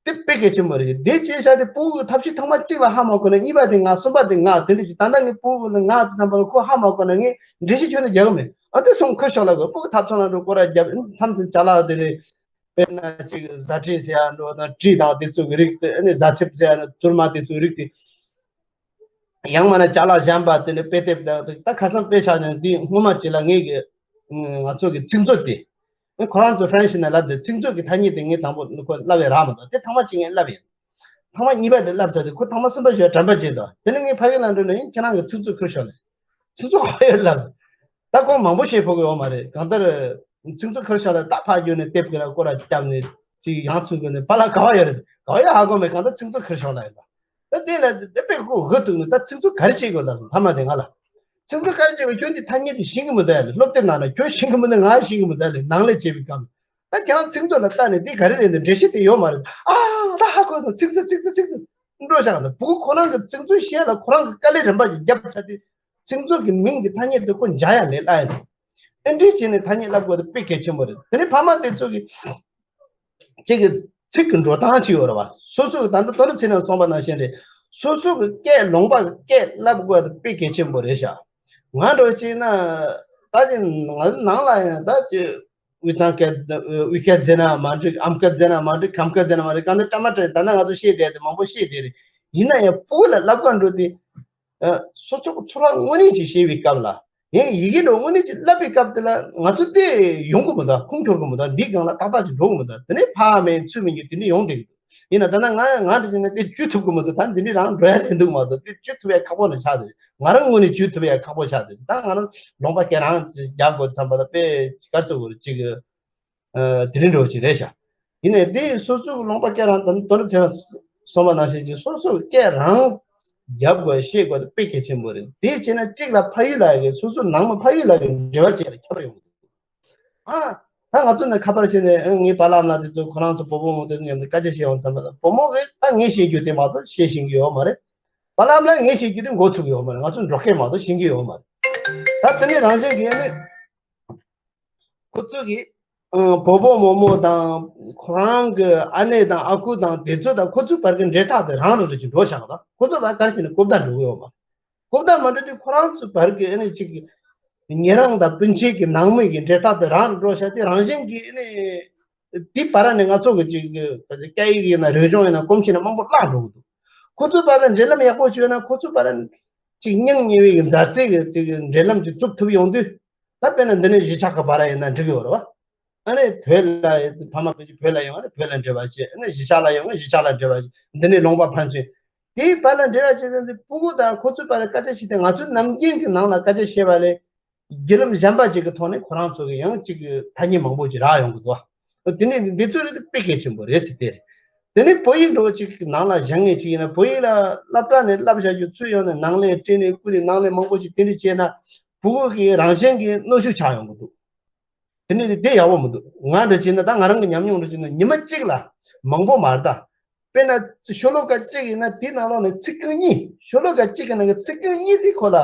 དེ་དཔེ་གལ་ཆེན་པོ་རེད། དེ་བྱས་བཞག་དེ་སྤུ་གུ་ཐབས་ཤེས་ཐེངས་མ་གཅིག་ལ་ཧ་མ་གོ་ན་གཉིས་པ་དེ་ང་། གསུམ་པ་དེ་ང་། དེ་འདྲ་ཞིག་ད་ལྟ་ངའི་སྤུ་གུ་ལ་ང་དེ་བསམ་པ་ལ་ཁོ་ཧ་མ་གོ་ན་ངས་འགྲེལ་བཤད་ཁྱོན་ནས་རྒྱག་གི་མེད། ཨ་དེ་སོང་ཁུར་ཤོག་ལབ་དགོས། སྤུ་གུ་ཐབ་ཚང་ལ་འགྲོ་སྐོར་ར་རྒྱབ། མཚམས་མཚམས་ཅ་ལག་དེ་རེད། དཔེར་ན་ཅིག་བཟའ་དྲིན་ཟེར་ཡ་འགྲོ་ན་གྲི་དང་དེ་ཚོ་གི་རིགས་དེ། ཨ་ནི་བཟའ་ཚེབ་ཟེར་ཡ་ན་ཐུར་མ་དེ་ཚོ་རིགས་དེ། ཡང་མིན་ན་ཅ་ལག་གཞན་པ་དེ་ནི་དཔེ་དེབ་དང་། ད་ཁ་སང་དཔེ་བཞག་ན་འདི་སྔོན་མ་ཅིག་ལ་ངས་གི་ང་ཚོ་གི་ཚིག་མཛོད་དེ། ཁོ་རང་ཚོ་ཧྥ་རན་སི་ནས་ལབ་དེ། ཚིག་མཛོད་ཀྱི་ཐ་སྙད་དེ་ངས་དང་པོ་ཁོ་ལབ་ཡ་རག་མ་འདུག་དེ་ཐེངས་མ་གཅིག་ངས་ལབ་ཡིན། ཐེངས་མ་གཉིས་པ་དེ་ལབ་ཚར་དུས་ཁོ་ཐེངས་མ་གསུམ་པ་ཞིག་དྲན་པ་བརྗེད་འདུག་དེ་ནས་ངས་ཕ་གི་ལ་འགྲོ་ནས་ཡིན། ཁྱེད་རང་གི་ཚིག་མཛོད་ཁུར་ཤོག་ལབ། ཚིག་མཛོད་ག་པར་ཡོད་ལབ། ད་ཁོང་མང་པོ་ཤེས་ཕོད་ཀྱི་ཡོད་མ་རེད། གང་ལྟར་ཚིག་མཛོད་ཁུར་ཤོག་ལབ། ད་ཕར་བརྒྱུགས་ནས་དེབ་ཀྱི་ལ་སྐོར་ར་བརྒྱབ་ནས་ཅིག་ཡང་ཚུར་བརྒྱུགས་ནས་པཱ་ལགས་ག་པར་ཡོད་རེད། ག་པར་ཡོད་ཧ་གོ་མེད། གང་ལྟར་ཚིག་མཛོད་ཁུར་ཤོག་ལབ་ཡིན་པ། ད་དེ་ལ་དེ་དཔེ་ཁོ་འུ་ཐུག་ནས་ད་ཚིག་མཛོད་ག་རེ་བྱེད་དགོས་ལབ་སོང་། ཐ་མ་དེ་ང་ལ། ཚིག་མཛོད་ག་རེ་བྱེད་དགོས། ཁྱོད་འདི་ཐ་སྙད་དེ་ཤེས་ཀྱི་མི་འདུག་ཡ་ལ། སློབ་དེབ་ནང་ན་ཁྱོད་ཤེས་ཀྱི་མི་འདུག་ང་ཤེས་ཀྱི་མི་འདུག་ལ། ནང་ལས་བྱེད་པའི་སྐབས་ད་ཁྱེད་རང་ཚིག་མཛོད་ལ་བལྟས་ནས་འདི་ག་རེ་རེད་འདུག་འགྲེལ་བཤད་དེ་ཡོད་མ་རེད། ཨ་ད་ཧ་གོ་སོང་། ཚིག་མཛོད་ཚིག་མཛོད་ཚིག་མཛོད་འགྲོ་བཞག་ད་སྤུ་གུ་ཁོ་རང་གི་ཚིག་མཛོད་བཤད་ལ་ཁོ་རང་གི་དཀའ་ལས་རིམ་པ་ཞིག་བརྒྱབ་ཚར་དུས་ཚིག་མཛོད་ཀྱི་མིང་གི་ཐ་སྙད་དེ་ཁོ་འཇགས་ཡ་ལས་སླ་ཡ་འདུག་ཨེ་འདྲས་བྱས་ནས་ཐ་སྙད་ལབ་དགོས་དེ་དཔེ་གལ་ཆེན་པོ་རེད། དེ་ནས་ཕ་མ་དེ་ཚོ་གི་གཅིག་གི་ཚིག་གི་འགྲོ་སྟངས་ཅིག་ཡོད་རེད་བ། སོ་སོ་གི་ད་ལྟ་དོ་ནུབ་ཚེ་རིང་གསུངས་པ་ནང་བཞིན་རེད། སོ་སོ་གི་སྐད་ལུང་པ་གི་སྐད་ལབ་དགོས་དེ་དཔེ་གལ་ཆེན་པོ་རེད་ཤག་ང་འདྲ་བོ་བྱས་ན་ད་ཅི་ང་ནང་ལ་ཡང་ད་ཅི་དབུས་གཙང་སྐད། དབུས་སྐད་ཟེར་ན་མ་འགྲིག་ཨམ་སྐད་ཟེར་ན་མ་འགྲིག་གམ་སྐད་ཟེར་ན་མ་འགྲིག་གང་ལྟར་བཀྲ་མ་བཀྲ་ད་ནང་ང་ཚོ་བཤད་བསྡད་དེ་མང་པོ་བཤད་བསྡད་རེད། ཡིན་ན་ཡང་སྤུ་གུ་ལ་ལབ་ག་འགྲོ་དུས། ཨ། སོ་སོ་གི་ཚོར་བ་དངོས་གནས་ཅིག་བཤད་པའི་སྐབས་ལ། ཡང་ཡི་གེ་འདྲ་དངོས་གནས་ཅིག་བསླབ་པའི་སྐབས་དེ་ལ་ང་ཚོ་དེ་ཡོང་གི་མི་འདུག་ཁུངས་འཁྱོལ་གི་མི་འདུག་འདིའི་སྒང་ལ་ཏག་ཏག་ཅིག་འགྲོ་གི་མི་འདུག་དེ་ནས་ཕ་མེད་ཚུལ་མིན་གྱི་དེ་འདྲ་ཡོང་བསྡད་ཀྱི་འདུག་ཡིན་ན་ད་ནང་ང་ང་འདྲ་བྱས་ན་དེ་བཅོས་ཐུབ་ཀྱི་མི་འདུག་ད་འདི་འདྲ་རང་འགྲོ་ཡ་རེད་འདུག་མ་གཏོགས་དེ་བཅོས་ཐུབ་ཡ་ཁག་པོ་ནས་ཆགས་འདུག་ང་རང་ངོས་ནས་བཅོས་ཐུབ་ཡ་ཁག་པོ་ཆགས་འདུག་ད་ང་རང་ལུང་པ་སྐད་རང་རྒྱག་དགོས་བསམ་པ་ལ་དཔེ་ག་རེ་ཟེར་དགོས་རེད། ཅིག་ཨ། དེ་རིང་འགྲོ་ཅིག་རེད་ཤག་ཡིན་ནའི་དེ་སོ་སོ་གི་ལུང་པ་སྐད་རང་དང་དོ་ནུབ་ཚེ་རིང་གསུངས་པ་ནང་བཞིན་གྱི་སོ་སོ་གི་སྐད་རང་རྒྱབ་དགོས་ཤེས་དགོས་དེ་དཔེ་གལ་ཆེན་པོ་རེད། དེ་བྱས་ན་གཅིག་ལ་ཕ་ཡུལ་ལ་ཡི་གེ་སོ་སོ་ནང་མི་ཕ་ཡུལ་ལ་གི་འབྲེལ་བ་བཅས་ལ་ཁྱབ་ཡོང་གི་འདུག་ཨ། ད་ང་ཚོ་ནས་ཁ་པར་བྱས་ནས་ཨ་ངའི་པཱ་ལགས་ཨ་མ་ལགས་དེ་ཚོ་ཁོ་རང་ཚོ་བུ་མོ་མོ་དེ་ཚོ་མཉམ་དུ་སྐད་ཆ་བཤད་ཡོང་ཙམ་པ་ལ་བུ་མོ་གིས་ད་ངས་བཤད་རྒྱུ་དེ་མ་གཏོགས་བཤད་ཤེས་ཀྱི་ཡོད་མ་རེད། པཱ་ལགས་ཨ་མ་ལགས་ངས་བཤད་རྒྱུ་དེ་མགོ་ཚོས་ཀྱི་ཡོད་མ་རེད། ང་ཚོ་འབྲོག་སྐད་མ་གཏོགས་ཤེས་ཀྱི་ཡོད་མ་རེད། ད་དེ་ནས་རང་བཞིན་གྱིས་ནི། ཁོ་ཚོ་གིས་ཨ་བུ་བུ་མོ་མོ་དང་ཁོ་རང་གི་ཨ་ནེ་དང་ཨ་ཁུ་དང་དེ་ཚོ་དང་ཁོ་ཚོའི་བར་གྱི་འབྲེལ་ཐག་དེ་རང་རང་རེ་ཅིག་འགྲོ་བཞག་ད་ཁོ་ཚོ་ལ་ག་རེ་བྱས་ནས་རྐུབ་བརྡ་འགྲོ་གི་ཡོད་མ་རེད། རྐུབ་བརྡ་མ་འགྲོ་དུས་ཁོ་རང་ཚོའི་བར་གྱི་ཨ་ནེ་གཅིག་གི་ཉེ་རང་དང་སྤུན་མཆེད་ཀྱི་ནང་མི་གི་འབྲེལ་ཐག་དེ་རང་རེ་འགྲོ་བཞག་དེ་རང་བཞིན་གྱིས་ཨ་ནེ་དེའི་བར་ནས་ང་ཚོ་གི་ཅིག་སྐད་ཡིག་ཡིན་ན་རིག་གཞུང་ཡིན་ན་གོམས་གཤིས་ན་མང་པོ་བརླག་འགྲོ་གི་འདུག་ཁོ་ཚོའི་བར་ལ་འབྲེལ་ལམ་ཡག་པོ་བྱུང་ན་ཁོ་ཚོའི་བར་ལ་ཅིག་སྙིང་ཉེ་བའི་གི་མཛའ་བརྩེ་གི་ཅིག་འབྲེལ་ལམ་ཅིག་བཙུགས་ཐུབ་ཡོང་དུས། ད་དཔེར་ན་འདི་ནས་གཞིས་ཆགས་ཀྱི་བར་ཡིན་ན་འགྲིག་གི་ཡོད་རེད་བ། ཨ་ནི་བོད་ལ་ཕ་མ་ཕལ་ཆེར་བོད་ལ་ཡོང་ཨ་ནི་བོད་ལ་འབྲེལ་བ་བྱེད། ཨ་ནི་གཞིས་ཆགས་ལ་ཡོང་ཨ་གཞིས་ཆགས་ལ་འབྲེལ་བ་བྱེད། འདི་ནས་ལུང་པ་ཕན་ཚུན། དེའི་བར་ལ་འབྲེལ་བ་བྱེད་ཙང་དེ་སྤུ་གུ་དང་ཁོ་ཚོའི་བར་ལ་སྐད་ཆ་བཤད་དེ་ང་ཚོའི་ནམ་རྒྱུན་གྱི་ནང་ལ་སྐད་ཆ་བཤད་པ་ལས། བརྒྱུད་ལམ་གཞན་པ་ཅིག་གི་ཐོག་ནས་ཁོ་རང་ཚོ་གི་ཡང་ཅིག་གི་ཐ་སྙད་མང་པོ་ཅིག་རག་ཡོང་གི་འདུག་དེ་ནས་འདི་ཚོ་རེད་དཔེ་གལ་ཆེན་པོ་རེད་ཟེར་དེ་རེད། དེ་ནས་བོད་ཡིག་འདྲ་བོ་ཅིག་གི་ནང་ལ་བཞག་མཁན་ཅིག་ཡིན་ན་བོད་ཡིག་ལ་སློབ་གྲྭ་ནས་བསླབ་བྱ་རྒྱུ་ཚུད་ཡོང་ནས་ནང་ལས་སྤྲད་ནས་བསྐུར་ནས་ནང་ལས་མང་པོ་ཞིག་དེ་འདྲ་བྱས་ན་ཕྲུ་གུ་གི་རང་བཞིན་གྱི་གནོན་ཤུགས་ཆགས་ཡོང་གི་འདུག་དེ་ནི་དེ་ཡག་པོ་མི་འདུག་ང་འདྲ་བྱས་ན་ད་ང་རང་གི་ཉམས་མྱོང་འདྲ་བྱས་ན་ཉི་མ་གཅིག་ལ་མང་པོ་མ་རེད་ད། དཔེར་ན་ཤོ་ལོ་ཀ་གཅིག་ཡིན་ན་དེའི་ནང་ལོགས་ནས་ཚིག་རྐང་གཉིས། ཤོ་ལོ་ཀ་གཅིག་གི་ནང་གི་ཚིག་རྐང་གཉིས་དེ་ཁོ་ལ་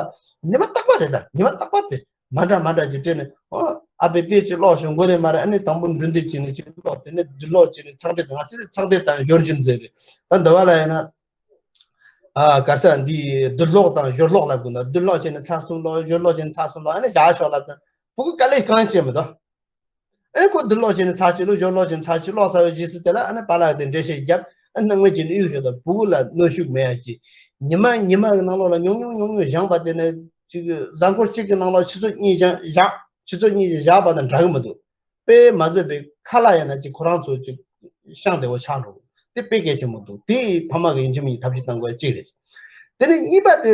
ཉི་མ་རྟག་པར་རེད་ད། ཉི་མ་རྟག་པར་དེ་མ་འདྲ་མ་འདྲ་ཅིག་སྤྲད་ནས། ཨོ་ཨ་ཕས་དེ་ཅིག་ཀློག་ཤོག་མགོ་ནས་མར། ཨ་ནི་དང་པོ་འབྲུ་འདེབས་བྱས་ནས་ཅིག་ཀློག་དེ་ནས་བསྡུ་ཀློག་བྱས་ནས་ཚེག་དེབ་དང་ང་ཚོས་ཚེག་དེབ་དང་ཞོར་གྱིན་མཛད་པས། ད་འདི་བ་ལ་ཡིན་ན། ཨ་ག་རེ་ཟེར། འདི་བསྡུ་ཀློག་དང་ཞོར་ཀློག་ལབ་དགོས་ན་བསྡུ་ཀློག་བྱས་ནས་ཚར་གསུམ་ཀློག་ཞོར་ཀློག་བྱས་ནས་ཚར་གསུམ་ཀློག་ཨ་ནི་བཞག་ཆོག་ལབ་དང་ཕྲུ་གུ་དཀའ་ལས་གང་བྱེད་མི་འདུག་ཨ་ནི་ཁོ་བསྡུ་ཀློག་བྱས་ནས་ཚར་གཅིག་ཀློག་ཞོར་ཀློག་བྱས་ནས་ཚར་གཅིག་ཀློག་ཚར་བའི་རྗེས་སུ་དེ་ལ་ཨ་ནི་པཱ་ལགས་དེ་འགྲེལ་བཤད་བརྒྱབ། ཨ་ནི་སྣང་བ་བྱས་ནས་གཡུག་ཞོར་དང་ཕྲུ་གུ་ལ་གནོན་ཤུགས་མེད་ཡ་ཞིག་ཉི་མ་ཉི་མ་གི་ནང་ལོགས་ལ་ཉུང་ཉུང་ཉུང་ཉུང་སྦྱངས་པ་དེ་ནི་ཅིག་གཟའ་འཁོར་གཅིག་གི་ནང་ལོགས་ཆུ་ཚོད་གཉིས་སྦྱངས་བཞག་ཆུ་ཚོད་གཉིས་ཀྱི་བཞག་པ་དང་འདྲ་གི་མི་འདུག་དཔེ་མ་བཟོད་པའི་ཁ་ལག་ཡང་ན་ཅིག་ཁོ་རང་ཚོ་ཅིག་ཤང་བདེ་བོ་ཆགས་འགྲོ། དེ་དཔེ་གལ་ཆེན་པོ་འདུག་དེ་ཕ་མ་གི་ཡིན་གཅིག་མིན་གཅིག་ཐབས་ཤེས་གཏང་དགོས་གཅིག་རེད། དེ་ནས་གཉིས་པ་དེ་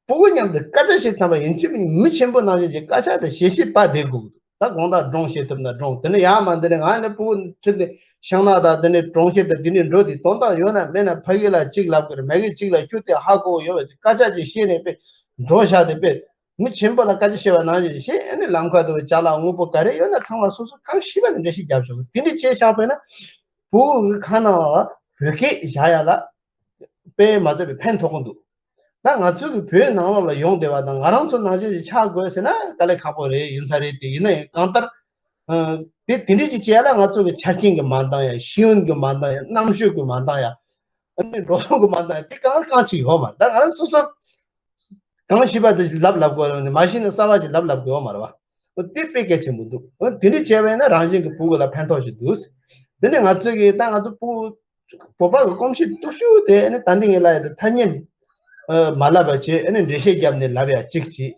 ཕྲུ་གུ་མཉམ་དུ་སྐད་ཆ་བཤད་ཙམ་པ་ཡིན་གཅིག་མིན་གཅིག་མི་ཆེན་པོ་ནང་བཞིན་གྱི་སྐད་ཆ་དང་ཞལ་བཞེས་པ་བསྡད་དགོས་ཀྱི་འདུག་ད་དགོང་དག་སྒྲུང་བཤད་ཐུབ་ན་སྒྲུང་། དེ་ནས་ཡང་མ་འདི་ནས་ང་ནི་ཕྲུ་གུ་ཁྲིད་དེ་ཤིང་ནགས་དང་དེ་ནས་སྒྲུང་བཤད་དེ་དེ་ནས་འགྲོ་དེ་དོན་དག་ཡོད་ན་མེད་ན་ཕ་གི་ལ་གཅིག་ལབ་དགོས་རེད། མ་གི་གཅིག་ལ་ཁྱོད་དེ་ཧ་གོ་ཡོད་པ་དེ་སྐད་ཆ་ཅིག་བཤད་ནས་པས་འགྲོ་བཞག་དེ་པས། མི་ཆེན་པོ་ལ་བཀའ་ཅི་བཤད་པ་ནང་བཞིན་བཤད། ཨ་ནི་ལམ་ཁ་དུ་ཅ་ལག་དངོས་པོ་ག་རེ་ཡོད་ན་ཚང་མ་སོ་སོ་གང་ཤེས་པ་ནི་འགྲེལ་བཤད་རྒྱབ་ཆོག་དེ་འདྲ་བྱས་བཞག་པས་ན་བུ་གི་ཁ་ནང་བོད་སྐད་བཞག་ཡ་ལ་དཔེ་མ་ཚད་པའི་ཕན་ཐོགས་ཀྱི་འདུག་ད་ང་ཚོ་གི་བོད་ནང་ལོགས་ལ་ཡོང་བསྡད་པ་དང་ང་རང་ཚོ་ནང་བཞིན་ཞིག་ཆགས་དགོས་ཟེར་ན་དཀའ་ལས་ཁག་པོ་རེད། ཡིན་ས་རེད། དེ་ཡིན་ན་ཡང་གང་ལྟར་དེ་དེ་འདྲ་ཅིག་བྱས་ལ་ང་ཚོ་གི་ཆ་རྐྱེན་གྱི་མ་འདང་ཡ། ཤེས་ཡོན་གྱི་མ་འདང་ཡ། རྣམ་དཔྱོད་ཀྱི་མ་འདང་ཡ། ཨ་ནི་འགྲོ་སོང་གི་མ་འདང་ཡ་དེ་གང་གང་ཅིག་ཡོད་མ་རེད། ད་ང་རང་སོ་སོ་གང་ཤེས་པ་དེ་ལབ་ལབ་དགོས་རེད། མ་ཤེས་ན་གསར་པ་ཅིག་ལབ་ལབ་དགོས་ཡོད་མ་རེད་བ། འོ་དེ་དཔེ་གལ་ཆེན་པོ་འདུག་འོ་དེ་འདྲ་བྱས་པ་ཡིན་ན་རང་བཞིན་གྱི་ཕྲུ་གུ་ལ་ཕན་ཐོགས་ཤིག་འདུག་དེ་ནས་ང་ཚོ་གིས་ད་ང་ཚོ་ཕྲུ་གུ་བོད་པ་གི་གོམས་གཤིས་སྡུག་ཤོས་དེ་ཨ་ནི་ད་འདི་ངས་ལབ་ཡ་དེ་ཐ་སྙད་མ་ལབ་པ་བྱས། ཨ་ནི་འགྲེལ་བཤད་བརྒྱབ་ནས་ལབ་ཡ་གཅིག་བྱས།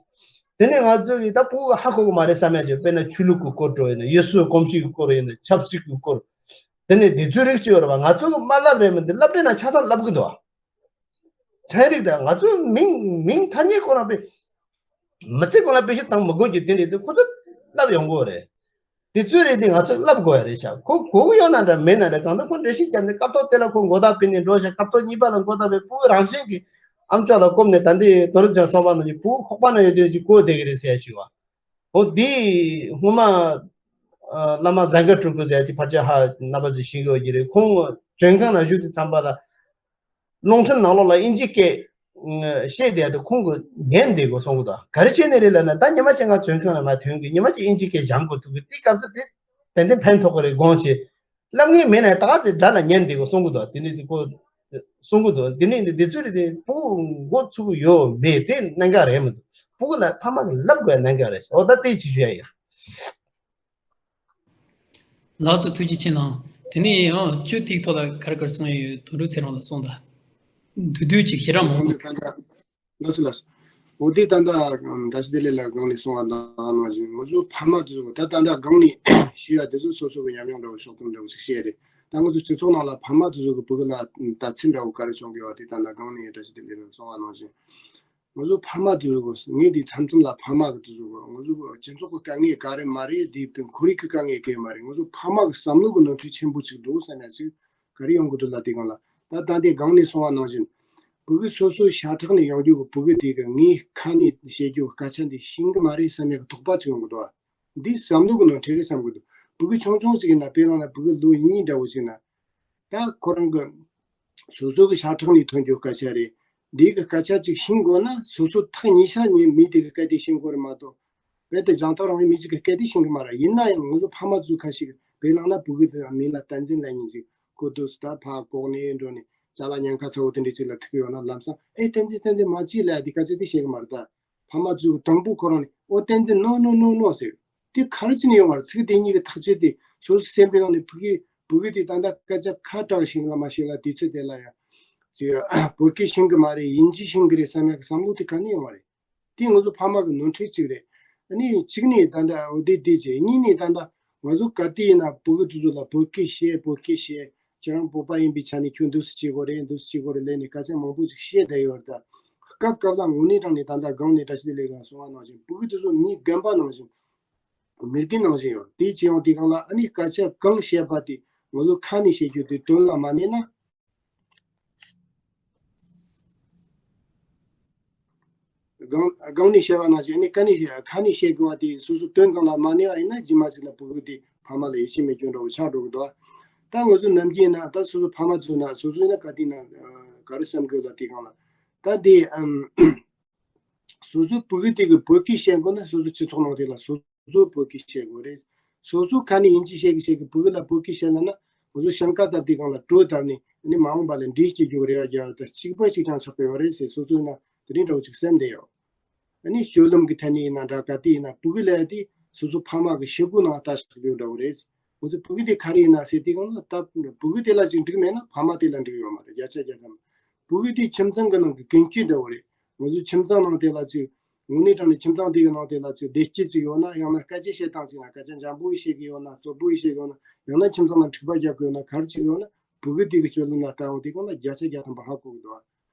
དེ་ནས་ང་ཚོ་གིས་ད་ཕྲུ་གུ་ཧ་གོ་གི་མ་རེད་བསམ་ཡ་བྱས། དཔེར་ན་ཆོས་ལུགས་ཀྱི་སྐོར་འགྲོ་ཡིན་ན། ཡུལ་སྲོལ་གོམས་གཤིས་ཀྱི་སྐོར་ཡིན་ན། ཆབ་སྲིད་ཀྱི་སྐོར། དེ་ནས་དེ་ཚོའི་རིགས་ཅིག་ཡོད་རེད་བ། ང་ཚོ་གིས་མ་ལབ་རེད་མི་འདུག་ལབ་རེད་ན་ཆ་ཚང་ལབ་གི་འདུག་བ། ཚན་རིག་དང་ང་ཚོའི་མིང་མིང་ཐ་སྙད་ཁོ་རང་པས་མི་ཚེ་གང་ལ་དཔེ་ཞིབ་བཏང་མི་དགོས་ཀྱི་དེ་འདྲ་དེ་ཁོ་ཚོ་ལབ་ཡོང་གི་རེད། དེ་ཚོའི་རེད་དེ་ང་ཚོ་ལབ་དགོས་ཡ་རེད་ཤག་ཁོ་གོ་གི་ཡོད་ན་འདྲ་མེད་ན་འདྲ། གང་ལྟར་ཁོ་འགྲེལ་བཤད་བརྒྱབ་ནས་སྐབས་ཐོག་དེ་ལ་ཁོ་མགོ་བཏགས་ཕུད་ནས་འགྲོ་ཤག་སྐབས་ཐོག་གཉིས་པ་ལ་མགོ་བཏགས་པའི་ཕྲུ་གུ་རང་བཞིན་གྱིས་ཨམ་ཅོག་ལ་བསྐུམ་ནས་ད་འདི་དོ་རུ་ཅང་སོང་བ་ནང་བཞིན་ཕྲུ་གུ་ཁོག་པ་ན་ཡོད་དུས་ཅིག་གོ་བསྡད་ཀྱི་རེད་ཟེར་ཡ་ཞུ་བ། འོ་འདི་སྔོན་མ་ཨ་བླ་མ་གཟན་དཀར་སྤྲུལ་སྐུ་ཟེར་ཡ་དེ་ཕལ་ཆེར་ཧ་རྣམ་པ་ཚོས་ཤེས་ཀྱི་ཡོད་ཀྱི་རེད། ཁོང་མགྲོན་ཁང་ནང་བཞུགས་དུས་ཙམ་པ་ལ་རླུང་འཕྲིན་ནང་ལོགས་ལ་དབྱིན་ཇིའི་སྐད་བཤད་བསྡད་ཡ་དེ་ཁོང་གིས་ཉན་བསྡད་དགོས་གསུང་གི་འདུག་ག་རེ་བྱས་ནས་རེད་ལབ་ན། ད་ཉི་མ་གཅིག་ང་མགྲོན་ཁང་ནང་མར་ཐོན་གི་ཉི་མ་གཅིག་དབྱིན་ཇིའི་སྐད་སྦྱང་དགོས་ཐུག་གི་དེ་སྐབས་སུ་དེ་ཏན་ཏན་ཕན་ཐོགས་ཀྱི་རེད་དགོངས་བྱས། ལབ་མཁན་མེད་ན་ད་ག་ཚོད་དགྲ་ལ་ཉན་བསྡད་དགོས་གསུང་གི་འདུག་དེ་ནས་དེ་ཁོ་གསུང་གི་འདུག་དེ་ནས་འདི་ཚོ་རེད་དེ་ཕྲུ་གུ་མགོ་ཚུགས་ཀྱི་ཡོད་མེད་དེ་གནད་འགག་རེད་མི་འདུག་ཕྲུ་གུ་ལ་ཕ་མ་གིས་ལབ་དགོས་ཡ་གནད་འགག་རེད། འོ་ད་དེ་ཅིག་ཞུ་ཡ་ཡིན། ལགས་སོ། ཐུགས་རྗེ་ཆེ་གནང་། དེ་ནས་ཡང་ཁྱོད་དེའི་ཐོག་ལ་ག་རེ་ག་རེ་གསུང་ཡ་ཡོད། དོན་གྲུབ་ཚེ་རིང་ལ་གསུངས་དང་། བསྡུས་བསྡུས་ཅིག་ཞེ་དྲག་མང་པོ། ད་ལྟ་ལགས་སོ་ལགས་སོ། འོ་དེ་ད་ལྟ་བཀྲ་ཤིས་བདེ་ལེགས་ལགས་སྒང་ནས་གསུངས་པ་དང་ནང་བཞིན་ང་ཚོ་ཕ་མ་དེ་ཚོ་ད་ད་ལྟ་སྒང་ནས་ཞུ་ཡ་དེ་ཚོ་སོ་སོ་གི་ཉམས་མྱོང་འདྲ་བོ་ཕྱོགས་སྟོན་འདྲ་བོ་ཞིག་བཤད་རེད། ད་ང་ཚོ་སྤྱི་ཚོགས་ནང་ལ་ཕ་མ་དེ་ཚོ་གི་ཕྲུ་གུ་ལ་ལྟ་ཚུལ་འདྲ་བོ་ག་རེ་བྱུང་གི་ཡོད་དེ་ད་ལྟ་སྒང་ནས་བཀྲ་ཤིས་བདེ་ལེགས་ལགས་གསུངས་པ་ནང་བཞིན། ང་ཚོ་ཕ་མ་དེ་ཚོ་གི་ངས་དེ་མཚམས་མཚམས་ལ་ཕ་མ་གི་དེ་ཚོ་གི་ང་ཚོ་གི་སྤྱི་ཚོགས་ཀྱི་དཀའ་ངལ་ག་རེ་མ་རེད། དེ་ཁོར་ཡུག་གི་དཀའ་ངལ་ག་རེ་མ་རེད། ང་ཚོ་ཕ་མ་གི་བསམ་བློ་གི་ནོར་འཁྲུལ་ཆེན་པོ་ཅིག་འདུག་བསམ་ཡ་ཅིག་ག་རེ་ཡོང་གི་འདུག་ལབ་དུས་སྒང་ལ། ད་ད་ལྟའི་སྒང་ནས་གསུངས་པ་ནང་བཞིན་ཕྲུ་གུ་སོ་སོའི་ཤ་ཁྲག་ནས་ཡོང་རྒྱུ་གི་ཕྲུ་གུ་དེ་གིས་ངའི་ཁ་ནས་བཤད་རྒྱུ་གི་སྐད་ཆ་འདི་ཤེས་གི་མ་རེད་བསམ་ཡ་གི་དོགས་པ་ཅིག་ཡོང་གི་འདུག་འདི་བསམ་བློ་གི་ནོར་འཁྲུལ་རེད་བསམ་གི་འདུག་ཕྲུ་གུ་ཆུང་ཆུང་ཅིག་ཡིན་ན། དཔེ་བླངས་ན་ཕྲུ་གུ་ལོ་གཉིས་འདྲ་བོ་ཅིག་ཡིན་ན། ད་ཁོ་རང་གི་སོ་སོ་གི་ཤ་ཁྲག་ནས་ཐོན་རྒྱུ་སྐད་ཆ་རེད། འདི་གི་སྐད་ཆ་ཅིག་ཤེས་དགོས་ན་སོ་སོ་ཐག་ཉེ་ཤ་ཉེ་མི་དེ་གི་སྐད་དེ་ཤེས་དགོས་རེད་མ་གཏོགས། རྦད་དེ་རྒྱང་ཐག་རིང་བའི་མི་ཅིག་གི་སྐད་དེ་ཤེས་གི་མ་རེད། ཡིན་ན་ཡང་ང་ཚོ་ཕ་མ་ཚོ་ཁ་ཤས་ཀྱིས་དཔེ་བླངས་ན་ཕྲུ་གུ་དེ་མིང་ལ་བསྟན་འཛིན་ལབ་མཁན་ཅིག་ཁོ་དུས་སུ་ད་ཕར་ལྐོག་ནས་འགྲོ་ནས་ཅ་ལག་ཉེན་ཁ་ཚ་བོ་དེ་འདྲ་ཅིག་ལ་ཐུག་གི་ཡོད་ན་ལམ་སང་ཨེ་བསྟན་འཛིན་བསྟན་འཛིན་མ་བྱེད་ལབ་ཡ་དེ་སྐད་ཆ་དེ་བཤད་གི་མ་རེད་ད། ཕ་མ་ཚོས་དང་པོ་ཁོ་རང་ནས་ཨོ་བསྟན་འཛིན་ནོ་ནོ་ནོ་ནོ་ཟེར། དེ་ག་རེ་བྱས་ནས་ཡོང་བ་རེད། ཚིག་དེ་གཉིས་ཀྱི་ཐག་གཅོད་དེ་སོ་སོའི་སེམས་པའི་ནང་ནས་ཕྲུ་གུ་ཕྲུ་གུ་དེ་ད་ལྟ་སྐད་ཆ་ཁ་དྲག་ཞིག་ལ་མ་ཤེས་ལ་དུས་ཚོད་དེ་ལ་ཡང་ཅིག་བོད་སྐད་ཤེས་གི་མ་རེད། དབྱིན་ཇི་ཤེས་གི་རེད་བསམ་ཡ་གི་བསམ་བློ་དེ་ག་ནས་ཡོང་བ་རེད། དེ་ང་ཚོ་ཕ་མ་གི་ནོར་འཁྲུལ་ཅིག་རེད། ཨ་ནི་གཅིག་ནས་ད་ལྟ་འོ་དེ་དེ་བྱས། གཉིས་ནས་ད་ལྟ་ང་ཚོ་ག་དུས་ཡིན་ན་ཕྲུ་གུ་དེ་ཚོ་ལ་བོད་སྐད་བཤད། བོད་སྐད་བཤད། ཁྱེད་རང་བོད་པ་ཡིན་པའི་ཆ་ནས་ཁྱོད་འདུག་སེ་བྱེད་དགོས་རེད། འདུག་སེ་བྱེད་དགོས་རེད་ལབ་ནས་སྐད་ཆ་མང་པོ་ཅིག་བཤད་བསྡད་ཡོད་རེད་ད། སྐབས་སྐབས་ལ་དངོས་གནས་དྲང་ནས་ད་ལྟ་སྒང་ནས་བཀྲ་ཤིས་བདེ་ལེགས་ལགས་གསུངས་པ་ནང་བཞིན་ཕྲུ་གུ་དེ་ཚོ་མི་རྒན་པ་ནང་བཞིན་མི་རྒན་ནང་བཞིན་ཡོད། དེ་བྱེད་ཡོང་དུས་སྒང་ལ་ཨ་ནི་སྐད་ཆ་གང་བཤད་པ་དེ་ང་ཚོ་ཁ་ནས་བཤད་རྒྱུ་དེ་དོན་ལ་མ་གནས་ན། སྒང་སྒང་ནས་བཤད་པ་ནང་བཞིན་ནི་ཁ་ནས་ཁ་ནས་བཤད་དགོས་པ་དེ་སོ་སོ་དོན་སྒང་ལ་མ་གནས་པ་ཡིན་ན་རྗེས་མ་ཅིག་ལ་ཕྲུ་གུ་དེ་ཕ་མ་ལ་ཡིད་ཆེས་མེད་རྒྱུ་འདྲ་བོ་ཆགས་འགྲོ་གི་འདུག་ད་ང་ཚོ་ནམ་རྒྱུན་ཡིན་ན་ད་སོ་སོ་ཕ་མ་ཚོ་ན་སོ་སོ་ཡིན་ན་ག་དུས་ན་ག་རེ་བསམ་དགོས་ལ་དེ་སྒང་ལ་ད་དེ་ཨམ། སོ་སོའི་ཕྲུ་གུ་དེ་གིས་བོད་སྐད་བཤད་དགོས་ན་སོ་སོའི་སྤྱི་ཚོགས་ནང་དེ་ལ་སོ་སོས་བོད་སྐད་བཤད་དགོས་རེད། སོ་སོའི་ཁ་ནས་དབྱིན་ཇི་བཤད་གི་བཤད་གི་ཕྲུ་གུ་ལ་བོད་སྐད་བཤད་ལབ་ན་ང་ཚོ་ཞིང་ཁ་བཏབ་དུས་སྒང་ལ་གྲོ་བཏབ་ནས་ཨ་ནི་མ་འོངས་པ་ལ་འདྲེ་སྐྱེ་རྒྱུ་རེ་བ་རྒྱག་ཡོད་ད། གཅིག་པ་གཅིག་རྐྱང་ཆགས་ཀྱི་ཡོད་རེད་ཟེར་སོ་སོ་ཡིན་ན་དེ་རིང་འདྲ་བོ་ཅིག་སེམས་བདེ་ཡོད། ཨ་ནི་སྤྱོད་ལམ་གི་ཐད་ནས་ཡིན་ན་འདྲ་ག་དུས་ཡིན་ན་ཕྲུ་གུ་ལབ་ཡ་དེ་སོ་སོ་ཕ་མ་གི་ཤོག་གུ་ནང་ལྟ་ཆགས་རྒྱུ་འདྲ་བོ་རེད། ང་ཚོ་ཕྲུ་གུ་དེ་ག་རེ་ཡིན་ན་ཟེར་དུས་སྒང་ལ་ད་ཕྲུ་གུ་དེ་ལ་ཅིག་འགྲིག་མེད་ན་ཕ་མ་དེ་ལ་འགྲིག་ཡོད་མ་རེད། བརྒྱ་ཆ་བརྒྱ་ཐམ་པ་ཕྲུ་གུ་དེ་ཁྱིམ་ཚང་གི་ནང་གི་ཀུན་སྤྱོད་འདྲ་བོ་རེད། ང་ཚོ་ཁྱིམ་ཚང་ནང་དེ་ལ་ཅིག་དངོས་གནས་དྲང་ནས་ཁྱིམ་ཚང་དེ་གི་ནང་དེ་ལ་ཅིག་བདེ་སྐྱིད་ཅིག་ཡོད་ན། ཡང་ན་སྐད་ཆ་བཤད་སྟངས་ཅིག་ན་སྐད་ཆ་འཇམ་པོ་ཞིག་བཤད་གི་ཡོད་ན། རྩོབ་པོ་ཞིག་བཤད་གི་ཡོད་ན། ཡང་ན་ཁྱིམ་ཚང་ལ་འཁྲུག་པ་རྒྱག་གི་ཡོད་ན། ག་རེ་ཅིག་ཡོད་ན་ཕྲུ་གུ་དེ་གི་སྤྱོད་ལམ་ལ་ལྟ་ཡོང་དུས་སྒང་ལ་བརྒྱ་ཆ་བརྒྱ་ཐམ་པ་ཧ་གོ་གི་འདུག་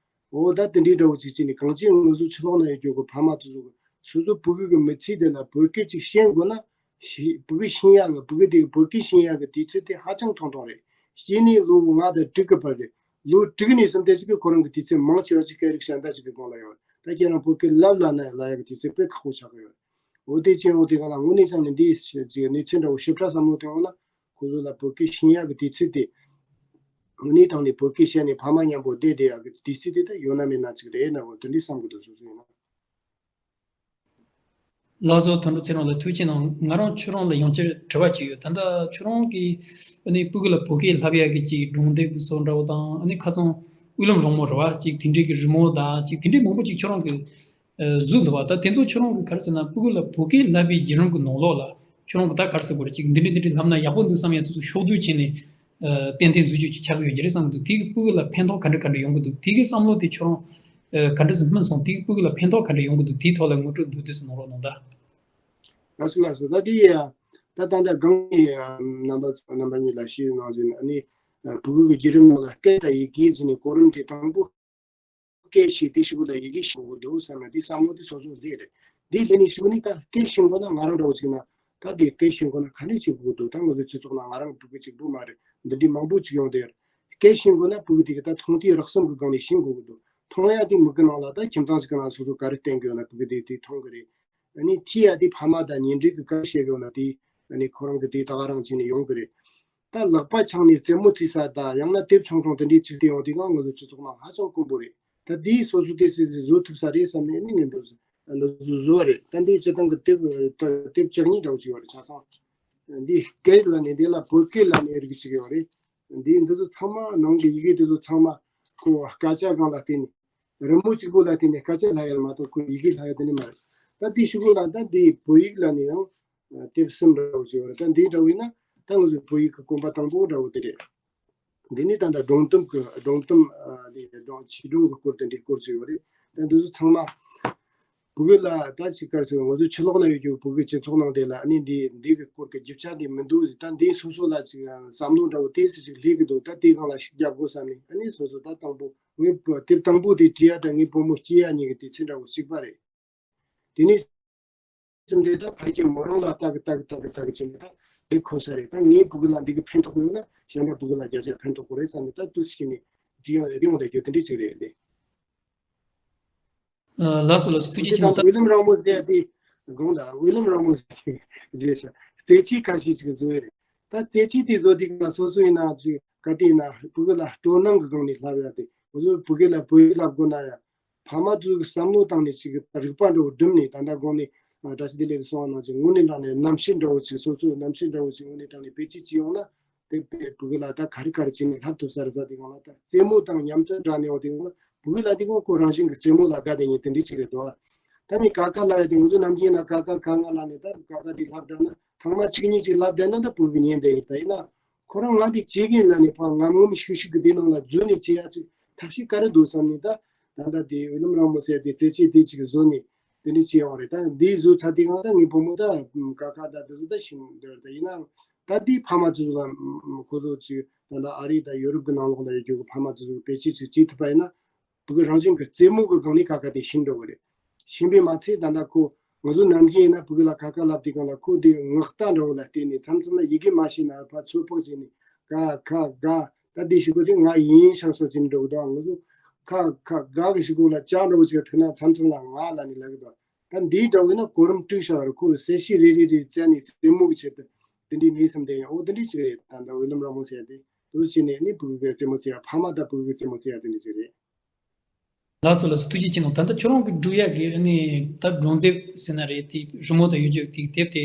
འོ་ད་དེ་འདྲའི་འདྲ་བོ་ཅིག་བྱས་ནས་གང་ཅི་ང་ཚོ་ཕྱི་ལོགས་ན་ཡོད་རྒྱུ་གི་ཕ་མ་དེ་ཚོ་གི་སོ་སོ་ཕྲུ་གུ་གི་མི་ཚེ་དེ་ལ་བོད་སྐད་ཅིག་ཤེས་དགོས་ན་ ཤི་བོད་སྐད་ཤེས་ཡག་གི་བོད་སྐད་དེ་བོད་སྐད་ཤེས་ཡག་གི་དུས་ཚོད་དེ་ཧ་ཅང་ཐུང་ཐུང་རེད། སྐྱེས་ནས་ལོ་ལྔ་དང་དྲུག་གི་བར་རེད། ལོ་དྲུག་ནས་བཟུང་སྟེ་ཅིག་གི་ཁོ་རང་གི་དུས་ཚོད་མང་ཆེ་བ་ཅིག་སྐད་རིགས་གཞན་དག་ཅིག་གི་སྒང་ལ་ཡོད་རེད། ད་ཁྱེད་རང་བོད་སྐད་ལབ་ལབ་ན་ལབ་ཡག་གི་དུས་ཚོད་དཔེ་ཁག་པོ་ཆགས་ཀྱི་ཡོད་རེད། འོ་དེ་ཅན་འོ་དེ་ག་ལ་དངོས་གནས་བྱས་ནས་འདི་ཅིག་གནས་ཚུལ་འདྲ་བོ་ཞིབ་ཕྲ་བསམ་བློ་བཏང་ཡོང་ན། ཁོ་ཚོ་ལ་བོད་སྐད་ཤེས་ཡག་གི་དུས་ཚོད་དེ། དངོས་གནས་དྲང་ནས་བོད་སྐད་བཤད་ནས་ཕ་མ་མཉམ་པོ་བསྡད་བསྡད་ཡག་གི་དུས་ཚོད་དེ་ད་ཡོད་ན་མེད་ན་ཅིག་རེད་ན། འོ་དེ་འདྲས་བསམ་གི་འདུག་སོ་སོ་ཡིན་ན། ལགས་སོ། དོན་གྲུབ་ཚེ་རིང་ལགས་ཐུགས་རྗེ་གནང་། ང་རང་ཁྱོད་རང་ལ་ཡང་བསྐྱར་དྲི་བ་ཅིག་ཡོད། ད་ལྟ་ཁྱོད་རང་གིས་ཨ་ནི་སྤུ་གུ་ལ་བོད་སྐད་བསླབ་ཡག་གི་ཅིག་སྒྲུང་དེབ་ཀྱི་བཟོ་འདྲ་བོ་དང་། ཨ་ནི་ཁ་སང་དབུས་ལམ་རིང་མོ་རེད་བ། ཅིག་དེ་འདྲས་ཀྱི་རི་མོ་དང་ཅིག་དེ་འདྲས་མང་པོ་ཅིག་ཁྱོད་རང་གིས་ཨ་བཟོས་འདུག་བ། ད་དེ་ཚོ་ཁྱོད་རང་གིས་ག་རེ་ཟེར་ན། སྤུ་གུ་ལ་བོད་སྐད་བསླབ་པའི་བརྒྱུད་རིམ་གྱི་ནང་ལོགས་ལ་ཁྱོད་རང་གིས་ད་ག་རེ་ཟེར་དགོས་རེད། ཅིག་འདི་འདྲས་འདི་འདྲས་བསླབ་ན་ཡག་པོ་འདུག་བསམ་ཡག་དེ་ཚོ་ཕྱོགས་བསྡུས་བྱས་ནས་ཨ་ཏན་ཏན་བཟོ་རྒྱུ་ཅིག་ཆགས་ཀྱི་ཡོད་ཀྱི་རེད་བསམ་གྱི་འདུག་དེ་གིས་སྤུ་གུ་ལ་ཕན་ཐོགས་ག་འདྲ་ག་འདྲ་ཡོང་གི་འདུག་དེ་གི་བསམ་བློ་དེ་ཁྱོད་རང་ཨ་ག་འདྲ་ཞིག་སྨིན་སོང་། དེ་གིས་སྤུ་གུ་ལ་ཕན་ཐོགས་ག་འདྲ་ཡོང་གི་འདུག་དེའི་ཐོག་ལ་ངོ་སྤྲོད་མདོར་བསྡུས་ཤིག་གནང་རོགས་གནང་དང་། ལགས་སོ་ལགས་སོ། ད་དེ་ཡ། ད་ད་ལྟ་སྒང་ནས་རྣམ་པ་རྣམ་པ་གཉིས་ལ་ཞུས་གནང་བཞིན། ཨ་ནི་ཨ་བོད་ཡིག་གི་བརྒྱུད་རིམ་ནང་ལ་སྐད་དང་ཡི་གེ་ཟེར་ནས་གོ་རིམ་དེ། དང་པོ་སྐད་ཤེས་དེ་གཞུག་གུ་ལ་ཡི་གེ་ཤེས་དགོས་འདུག་བསམ་ན། དེ་བསམ་བློ་དེ་སོ་སོ་ཟིག་རེད། དེ་ལས་ནས་གཞུག་ནས་ད་སྐད་ཤེས་དགོས་ན། ང་རང་འདྲ་བོ་ཅིག་ན་ད་དེ་སྐད་ཤེས་དགོས་ན་ག་འདྲས་བྱེད་དགོས་འདུག་ད་ང་ཚོ་སྤྱི་ཚོགས་ནང་ང་རང་གི་བོད་སྐད་གཅིག་པུ་མ་རེད། འདི་འདྲས་མང་པོ་ཅིག་ཡོང་དེ། སྐད་ཤེས་དགོས་ན་བོད་སྐད་དེ་གི་ད་མཐོང་ཐོས་རེག་གསུམ་གི་སྒང་ནས་ཤེས་དགོས་ཀྱི་འདུག་མཐོང་ཡག་དེ་མིག་གི་ནང་ལ་ད་ཁྱིམ་ཚང་ཞིག་གི་ནང་སོ་སོ་ག་རེ་བསྟན་གི་ཡོད་ན་བོད་སྐད་དེ་དེ་མཐོང་གི་རེད། ཨ་ནི་ཐོས་ཡག་དེ་ཕ་མ་དང་ཉེ་འབྲེལ་གི་ག་རེ་བཤད་གི་ཡོད་ན་དེ་ཨ་ནི་ཁོ་རང་གི་དེ་ད་ག་རང་བྱས་ནས་ཡོང་གི་རེད། ད་ལག་པ་འཆང་ནས་རྩེད་མོ་རྩེ་ས་དང་ཡང་ན་དེབ་ཆུང་ཆུང་དེ་འདྲའི་ཅིག་སྟེར་ཡོང་དེ་གང་ང་ཚོ་སྤྱི་ཚོགས་ནང་ཧ་ཅང་དཀོན་པོ་རེད། ད་དེའི་སོ་སོ་དེ་སྲིད་སྲིད་བཟོ་ཐུབ་ས་རེད་བསམ་ནས་ནི་ངས་འདུག་འདུག་བཟོ་བཟོ་བ་རེད། ད་འདིའི་སྤྱིར་བཏང་གི་དེབ་དེབ་བཅུ་གཉིས་འདྲ་བོ་ཅིག་ཡོད་རེད། ཆ་ཚང་འདི་སྐད་ལ་ནི་འདི་ལ་བོད་སྐད་ལ་ནི་རིགས་ཅིག་ཡོད་རེད། འདི་འདི་ཚོ་ཚང་མ་ནང་གི་ཡི་གེ་འདི་ཚོ་ཚང་མ་ཁོ་སྐད་ཆ་སྒང་ལ་བརྟེན་ནས། རི་མོ་གཅིག་པོ་ལ་བརྟེན་ནས་སྐད་ཆ་ལབ་ཡ་མ་གཏོགས་ཁོ་ཡི་གེ་ལབ་ཡ་དེ་ནི་མ་རེད། ད་དེའི་གཞུག་གུ་ལ་ད་འདི་བོད་ཡིག་ལ་ནི་ཡང་དེབ་གསུམ་འདྲ་བོ་ཞིག་ཡོད་རེད། ད་འདི་འདྲ་བོ་ཡིན་ན་ད་ང་ཚོའི་བོད་ཡིག་གི་གོམ་པ་དང་པོ་འདྲ་བོ་དེ་རེད། འདི་ནི་ད་ལྟ་སྒྲུང་གཏམ་གི་སྒྲུང་གཏམ་ཨ་འདི་སྒྲུང་བྱིས་སྒྲུང་གི་སྐོར་དེ་འདྲའི་སྐོར་ཞིག་ཡོད་རེད། ད་འདི་ཚོ་ཚང་མ་བོད་ཡིག་ལ་ད་ཅིག་ག་རེ་ཟེར། ང་ཚོ་ཕྱི་ལོགས་ན་ཡོད་རྒྱུ་བོད་ཡིག་སྤྱི་ཚོགས་ནང་དེ་ལ་ཨ་ནི་འདི་འདི་གི་སྐོར་གི་རྒྱུ་ཆ་འདི་མི་འདུག་ཟེར། ད་འདི་སོ་སོ་ལ་ཅིག་བསམ་བློ་འདྲ་བོ་དེ་ཚོ་ཅིག་སླེབས་ཀྱི་འདུག་ད་དེ་སྒང་ལ་ཤུགས་རྒྱབ་དགོས་བསམ་ནས། ཨ་ནི་སོ་སོ་ད་དང་པོ་ངའི་བུ་དེབ་དང་པོ་དེ་བྲིས་ཡ་དང་ངའི་བུ་མོ་སྐྱེས་ཡ་གཉིས་ཀྱི་དུས་ཚོད་འདྲ་བོ་གཅིག་པ་རེད། དེ་ནས་སེམས་དེ་ད་ཕ་གི་མོ་རང་ལ་ལྟ་གི་ལྟ་གི་ལྟ་གི་ལྟ་གི་བྱས་ནས། ད་འདི་ཁོ་ས་རེད། ད་ངའི་བུ་གུ་ལ་འདི་གི་ཕན་ཐོགས་ཡོད་ན་གཞན་པ་བུ་གུ་ལ་བརྒྱ་ཆ་ཕན་ཐོགས་གི་རེད་བསམ་ནས། ད་དུས་ཤིག་ནས་འདི་ཡང་རེ་ཡོང་ལས་རྒྱུ་དེ་འདྲས་ཅིག་རེད་ལས། ལགས་སོ་ལགས་སོ། ཐུགས་རྗེ་ཆེ་གནང་། ད་དབུས་ལམ་རིང་མོ་ཟེར་དེ་དགོངས་དག་དབུས་ལམ་རིང་མོ་ཟེར་རེད་ཤག་རྩེད་ཆས་ཁ་ཤས་ཅིག་བཟོས་རེད། ད་རྩེད་ཆས་དེ་བཟོ་དུས་ང་སོ་སོ་ཡིན་ན་ཅིག་ག་དེ་ཡིན་ན་བུ་གུ་ལ་སྤྲོ་སྣང་གི་སྒང་ནས་བསླབ་ཡ་དེ། ང་ཚོ་བུ་གུ་ལ་བོད་ཡིག་བསླབ་དགོས་ན་ཡ། ཕ་མ་ཚོའི་བསམ་བློ་བཏང་ནས་ཅིག་རིག་པ་འདྲ་བོ་བསྒྲིམས་ནས། ད་ལྟ་གོང་ནས་བཀྲ་ཤིས་བདེ་ལེགས་གསུངས་པ་ནང་བཞིན་དངོས་གནས་དྲང་གནས་རྣམ་ཤེས་འདྲ་བོ་ཅིག་སོ་སོའི་རྣམ་ཤེས་འདྲ་བོ་ཅིག་དངོས་གནས་དྲང་གནས་བེད་སྤྱོད་བྱེད་ཡོང་ན། དེ་བས་བུ་གུ་ལ་ད་ག་རེ་ག་རེ་བྱས་ནས་བསླབ་ཐུབ་ས་རེད་ཟེར་དུས་སྒང་ལ། ད་རྩེད་མོ་དང་མཉམ་དུ་སྦྲགས་ནས་འོང་དུས་སྒང་ལ་བུ་གུ་ལ་དེ་སྒང་ཁོ་རང་བཞིན་གྱི་རྩེད་མོ་ལ་དགའ་བསྡད་མཁན་དེ་འདྲས་ཅིག་རེད་དོ། ད་ནི་ཀ་ཁ་ལབ་ཡ་དེ། ང་ཚོ་ནམ་རྒྱུན་ན་ཀ་ཁ་ག་ང་ལབ་ནས་ད་ཀ་ཁ་དེ་ལབ་བསྡད་ན། ཐེངས་མ་གཅིག་གཉིས་ཅིག་ལབ་བསྡད་ན་ད་བུ་གུ་ཉན་བསྡད་ཡོད། ད་ཡིན་ན་ཁོ་རང་ང་འདི་བྱེད་ཀྱིན་ལབ་ནས་ཕར་ངམ་ངམ་ཤུགས་ཤུགས་ཀྱིས་དེ་ནང་ལ་འཛུལ་ནས་བྱེད་ཡ་ཅིག་ཐབས་ཤེས་ག་རེ་འདུག་བསམ་ནས། ད་ད་ལྟ་དེ་དབུས་ལམ་རིང་མོ་ཟེར་དེ་རྩེད་ཆས་དེ་ཅིག་བཟོས་ནས་དེ་འདྲས་བྱས་ཡོང་རེད། ད་འདི་བཟོས་ཚར་དུས་སྒང་ད་ངའི་བུ་མོ་ད་ཀ་ཁ་ད་དེ་ཚོ་ད་ཤེས་འདོད་རེད། ད་ཡིན་ནའང་ད་དེའི་ཕ་མ་ཚོ་ལ་ཁོ་ཚོ་ཅིག་ད་ལྟ་ཨ་རི་དང་ཡོ་རོབ་ཀྱི་ནང་ལོགས་ལ་ཡོད་རྒྱུ་གི་ཕ་མ་ཚོ་ཚོ་བེད་སྤྱོད་ཅིག་བྱེད་ཐུབ་པ་ཡིན་ན། བུ་གུ་རང་བཞིན་གྱི་རྩེད་མོ་གི་སྒང་ནས་ཀ་ཁ་དེ་ཤེས་འགྲོ་གི་རེད། ཤེས་པས་མ་ཚད་ད་ལྟ་ཁོ་ང་ཚོ་ནམ་རྒྱུན་ཡིན་ན་བུ་གུ་ལ་ཀ་ཁ་ལབ་དུས་སྒང་ལ་ཁོ་དེ་ངག་རྟ་འདྲ་བོ་ལ་བརྟེན་ནས། མཚམས་མཚམས་ལ་ཡི་གེ་མ་ཤེས་ན་ཕར་ཚོད་དཔག་བྱས་ནས་ཀ་ཁ་ག་ད་དེ་ཞིག་གོ་དེ་ང་ཡིན་ཤག་སོགས་ཅིག་འགྲོ་གི་འདུག་ང་ཚོ་ཀ་ཁ་ག་གི་ཞིག་གོ་ལ་ལྕགས་འདྲ་བོ་ཅིག་ཐུག་ན་མཚམས་མཚམས་ལ་ང་ལབ་ནས་ལབ་གི་འདུག་ད་འདིའི་འདྲ་བོ་ཡིན་ན་གོ་རིམ་དཀྲུགས་ཤག་རེད། ཁོ་གསལ་བཤད་རེ་རེ་རེ་བཙལ་ནས་རྩེད་མོ་གི་ཆེད་དུ་དེ་འདྲའི་ངའི་སེམས་དེ་ཡང་འོ་དེ་འདྲའི་ཞིག་རེད། ད་ལྟ་དབུས་ལམ་རིང་མོ་ཟེར་ཡ་དེ་དུ་བྱས་ནས་ནི་བུ་གུ་གི་རྩེད་མོ་རྩེ་ཡ། ཕ་མ་དང་བུ་གུ་གི་རྩེད་མོ་རྩེ་ཡ་དེ་འདྲ་ཞིག་རེད། ལགས་སོ་ལགས་སོ། ཐུགས་རྗེ་ཆེ་གནང་། ད་ལྟ་ཁྱོད་རང་གི་སྒྲུབ་ཡག་གི་ཨ་ནི་ད་སྒྲུང་དེབ་ཟེར་ན་རེད། དེ་རི་མོ་དང་ཡོད་རྒྱུ་དེ་དེབ་དེ་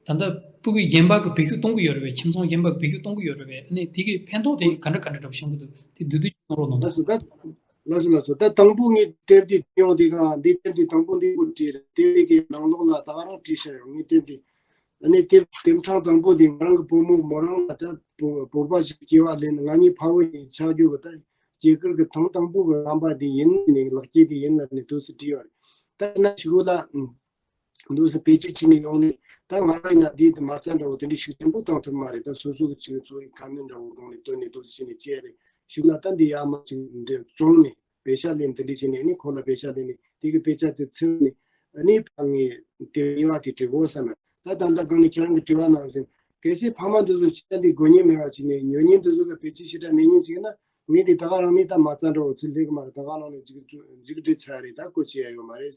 ད་ལྟ་སྤུ་གུ་གཞན་པ་གི་བེད་སྤྱོད་གཏོང་གི་ཡོད་རེད་པས། ཁྱིམ་ཚང་གཞན་པ་གི་བེད་སྤྱོད་གཏོང་གི་ཡོད་རེད་པས། ཨ་ནི་དེ་གི་ཕན་ཐོགས་དེ་ག་འདྲ་ག་འདྲ་འདྲ་བོ་བྱུང་གི་འདུག་དེ་བསྡུས་བསྡུས་ཅིག་གསུང་རོགས་གནང་། ལགས་སོ་ལགས་སོ། ད་ལགས་སོ་ལགས་སོ། ད་དང་པོ་ངས་དེབ་དེ་བྲིས་ཡོང་དུས་སྒང་འདི་དེབ་དེ་དང་པོ་འདི་ངོ་བྲིས་རེད། དེབ་དེ་གི་ནང་ལོགས་ལ་ད་ག་རང་བྲིས་བཞག་ཡོད། ངས་དེབ་དེ་ཨ་ནི་དེབ་དེབ་ཕྲེང་དང་པོ་དེ་ང་རང་གི་བུ་མོ་མོ་རང་ལ་ད་བོ་བོར་བ་ཞིག་སྐྱེ་བ་ལེན། ང་གཉིས་ཕ་བུ་གཉིས་ཆགས་རྒྱུ་གི་ད་སྐྱེས་སྐར་གི་ཐེངས་དང་པོ་གི་རྣམ་པ་དེ་ཡིན་ནས་ལེགས་སྐྱེས་དེ་ཡིན་ལབ་ནས་འདུག་སེ་བྲིས་ཡོད་རེད། ད་ན་ཞུ་ལ་འདུག་སེ་བེད་སྤྱོད་བྱས་ནས་ཡོང་ནས། ད་ང་རང་ཡིན་ན་འདི་དེ་མ་རྩ་འདྲ་བོ་དེ་འདྲའི་ཤུགས་ཆེན་པོ་བཏང་ཐུབ་མ་རེད། ད་སོ་སོ་གི་ཅིག་འཚོ་བའི་ཁ་སྣོན་འདྲ་བོ་སྒང་ནས་བཏོན་ནས་འདུག་སེ་བྱས་ནས་བྱས་རེད། ཞུ་ལ་ད་འདི་ཡར་མར་ཅིག་འདི་བཙོང་ནས། པེ་ཤ་ལེན། དེ་འདྲ་བྱས་ནས་ནི་ཁོ་ལ་པེ་ཤ་ལེན་ནས་དེ་གི་དཔེ་ཆ་དེ་ཚུར་ནས་ཨ་ནི་ཕ་ངས་དེ་གཉིས་པ་དེ་བྲིས་དགོས་བསམ་ན། ད་ད་ལྟ་གང་ནས་ཁྱེད་རང་གི་དྲི་བ་གནང་བཞིན། གལ་སྲིད་ཕ་མ་འདི་ཚོ་ཕྱི་ལ་འདི་དགོས་ངེས་མེད་པ་བྱས་ནས་ཉོ་མཁན་འདི་ཚོ་གི་བེད་སྤྱོད་ཞེ་དྲག་མེད་མཁན་ཅིག་ཡིན་ན། ངས་འདི་ད་ག་རང་ནས་ད་མ་རྩ་འདྲ་བོ་ཚུར་སླེབས་གི་མ་རེད། ད་ག་རང་ནས་མཇུག་མཇུག་སྒྲིལ་ཚར་རེད། ད་བཀོལ་བྱེད་ཡ་ཡོད་མ་རེད།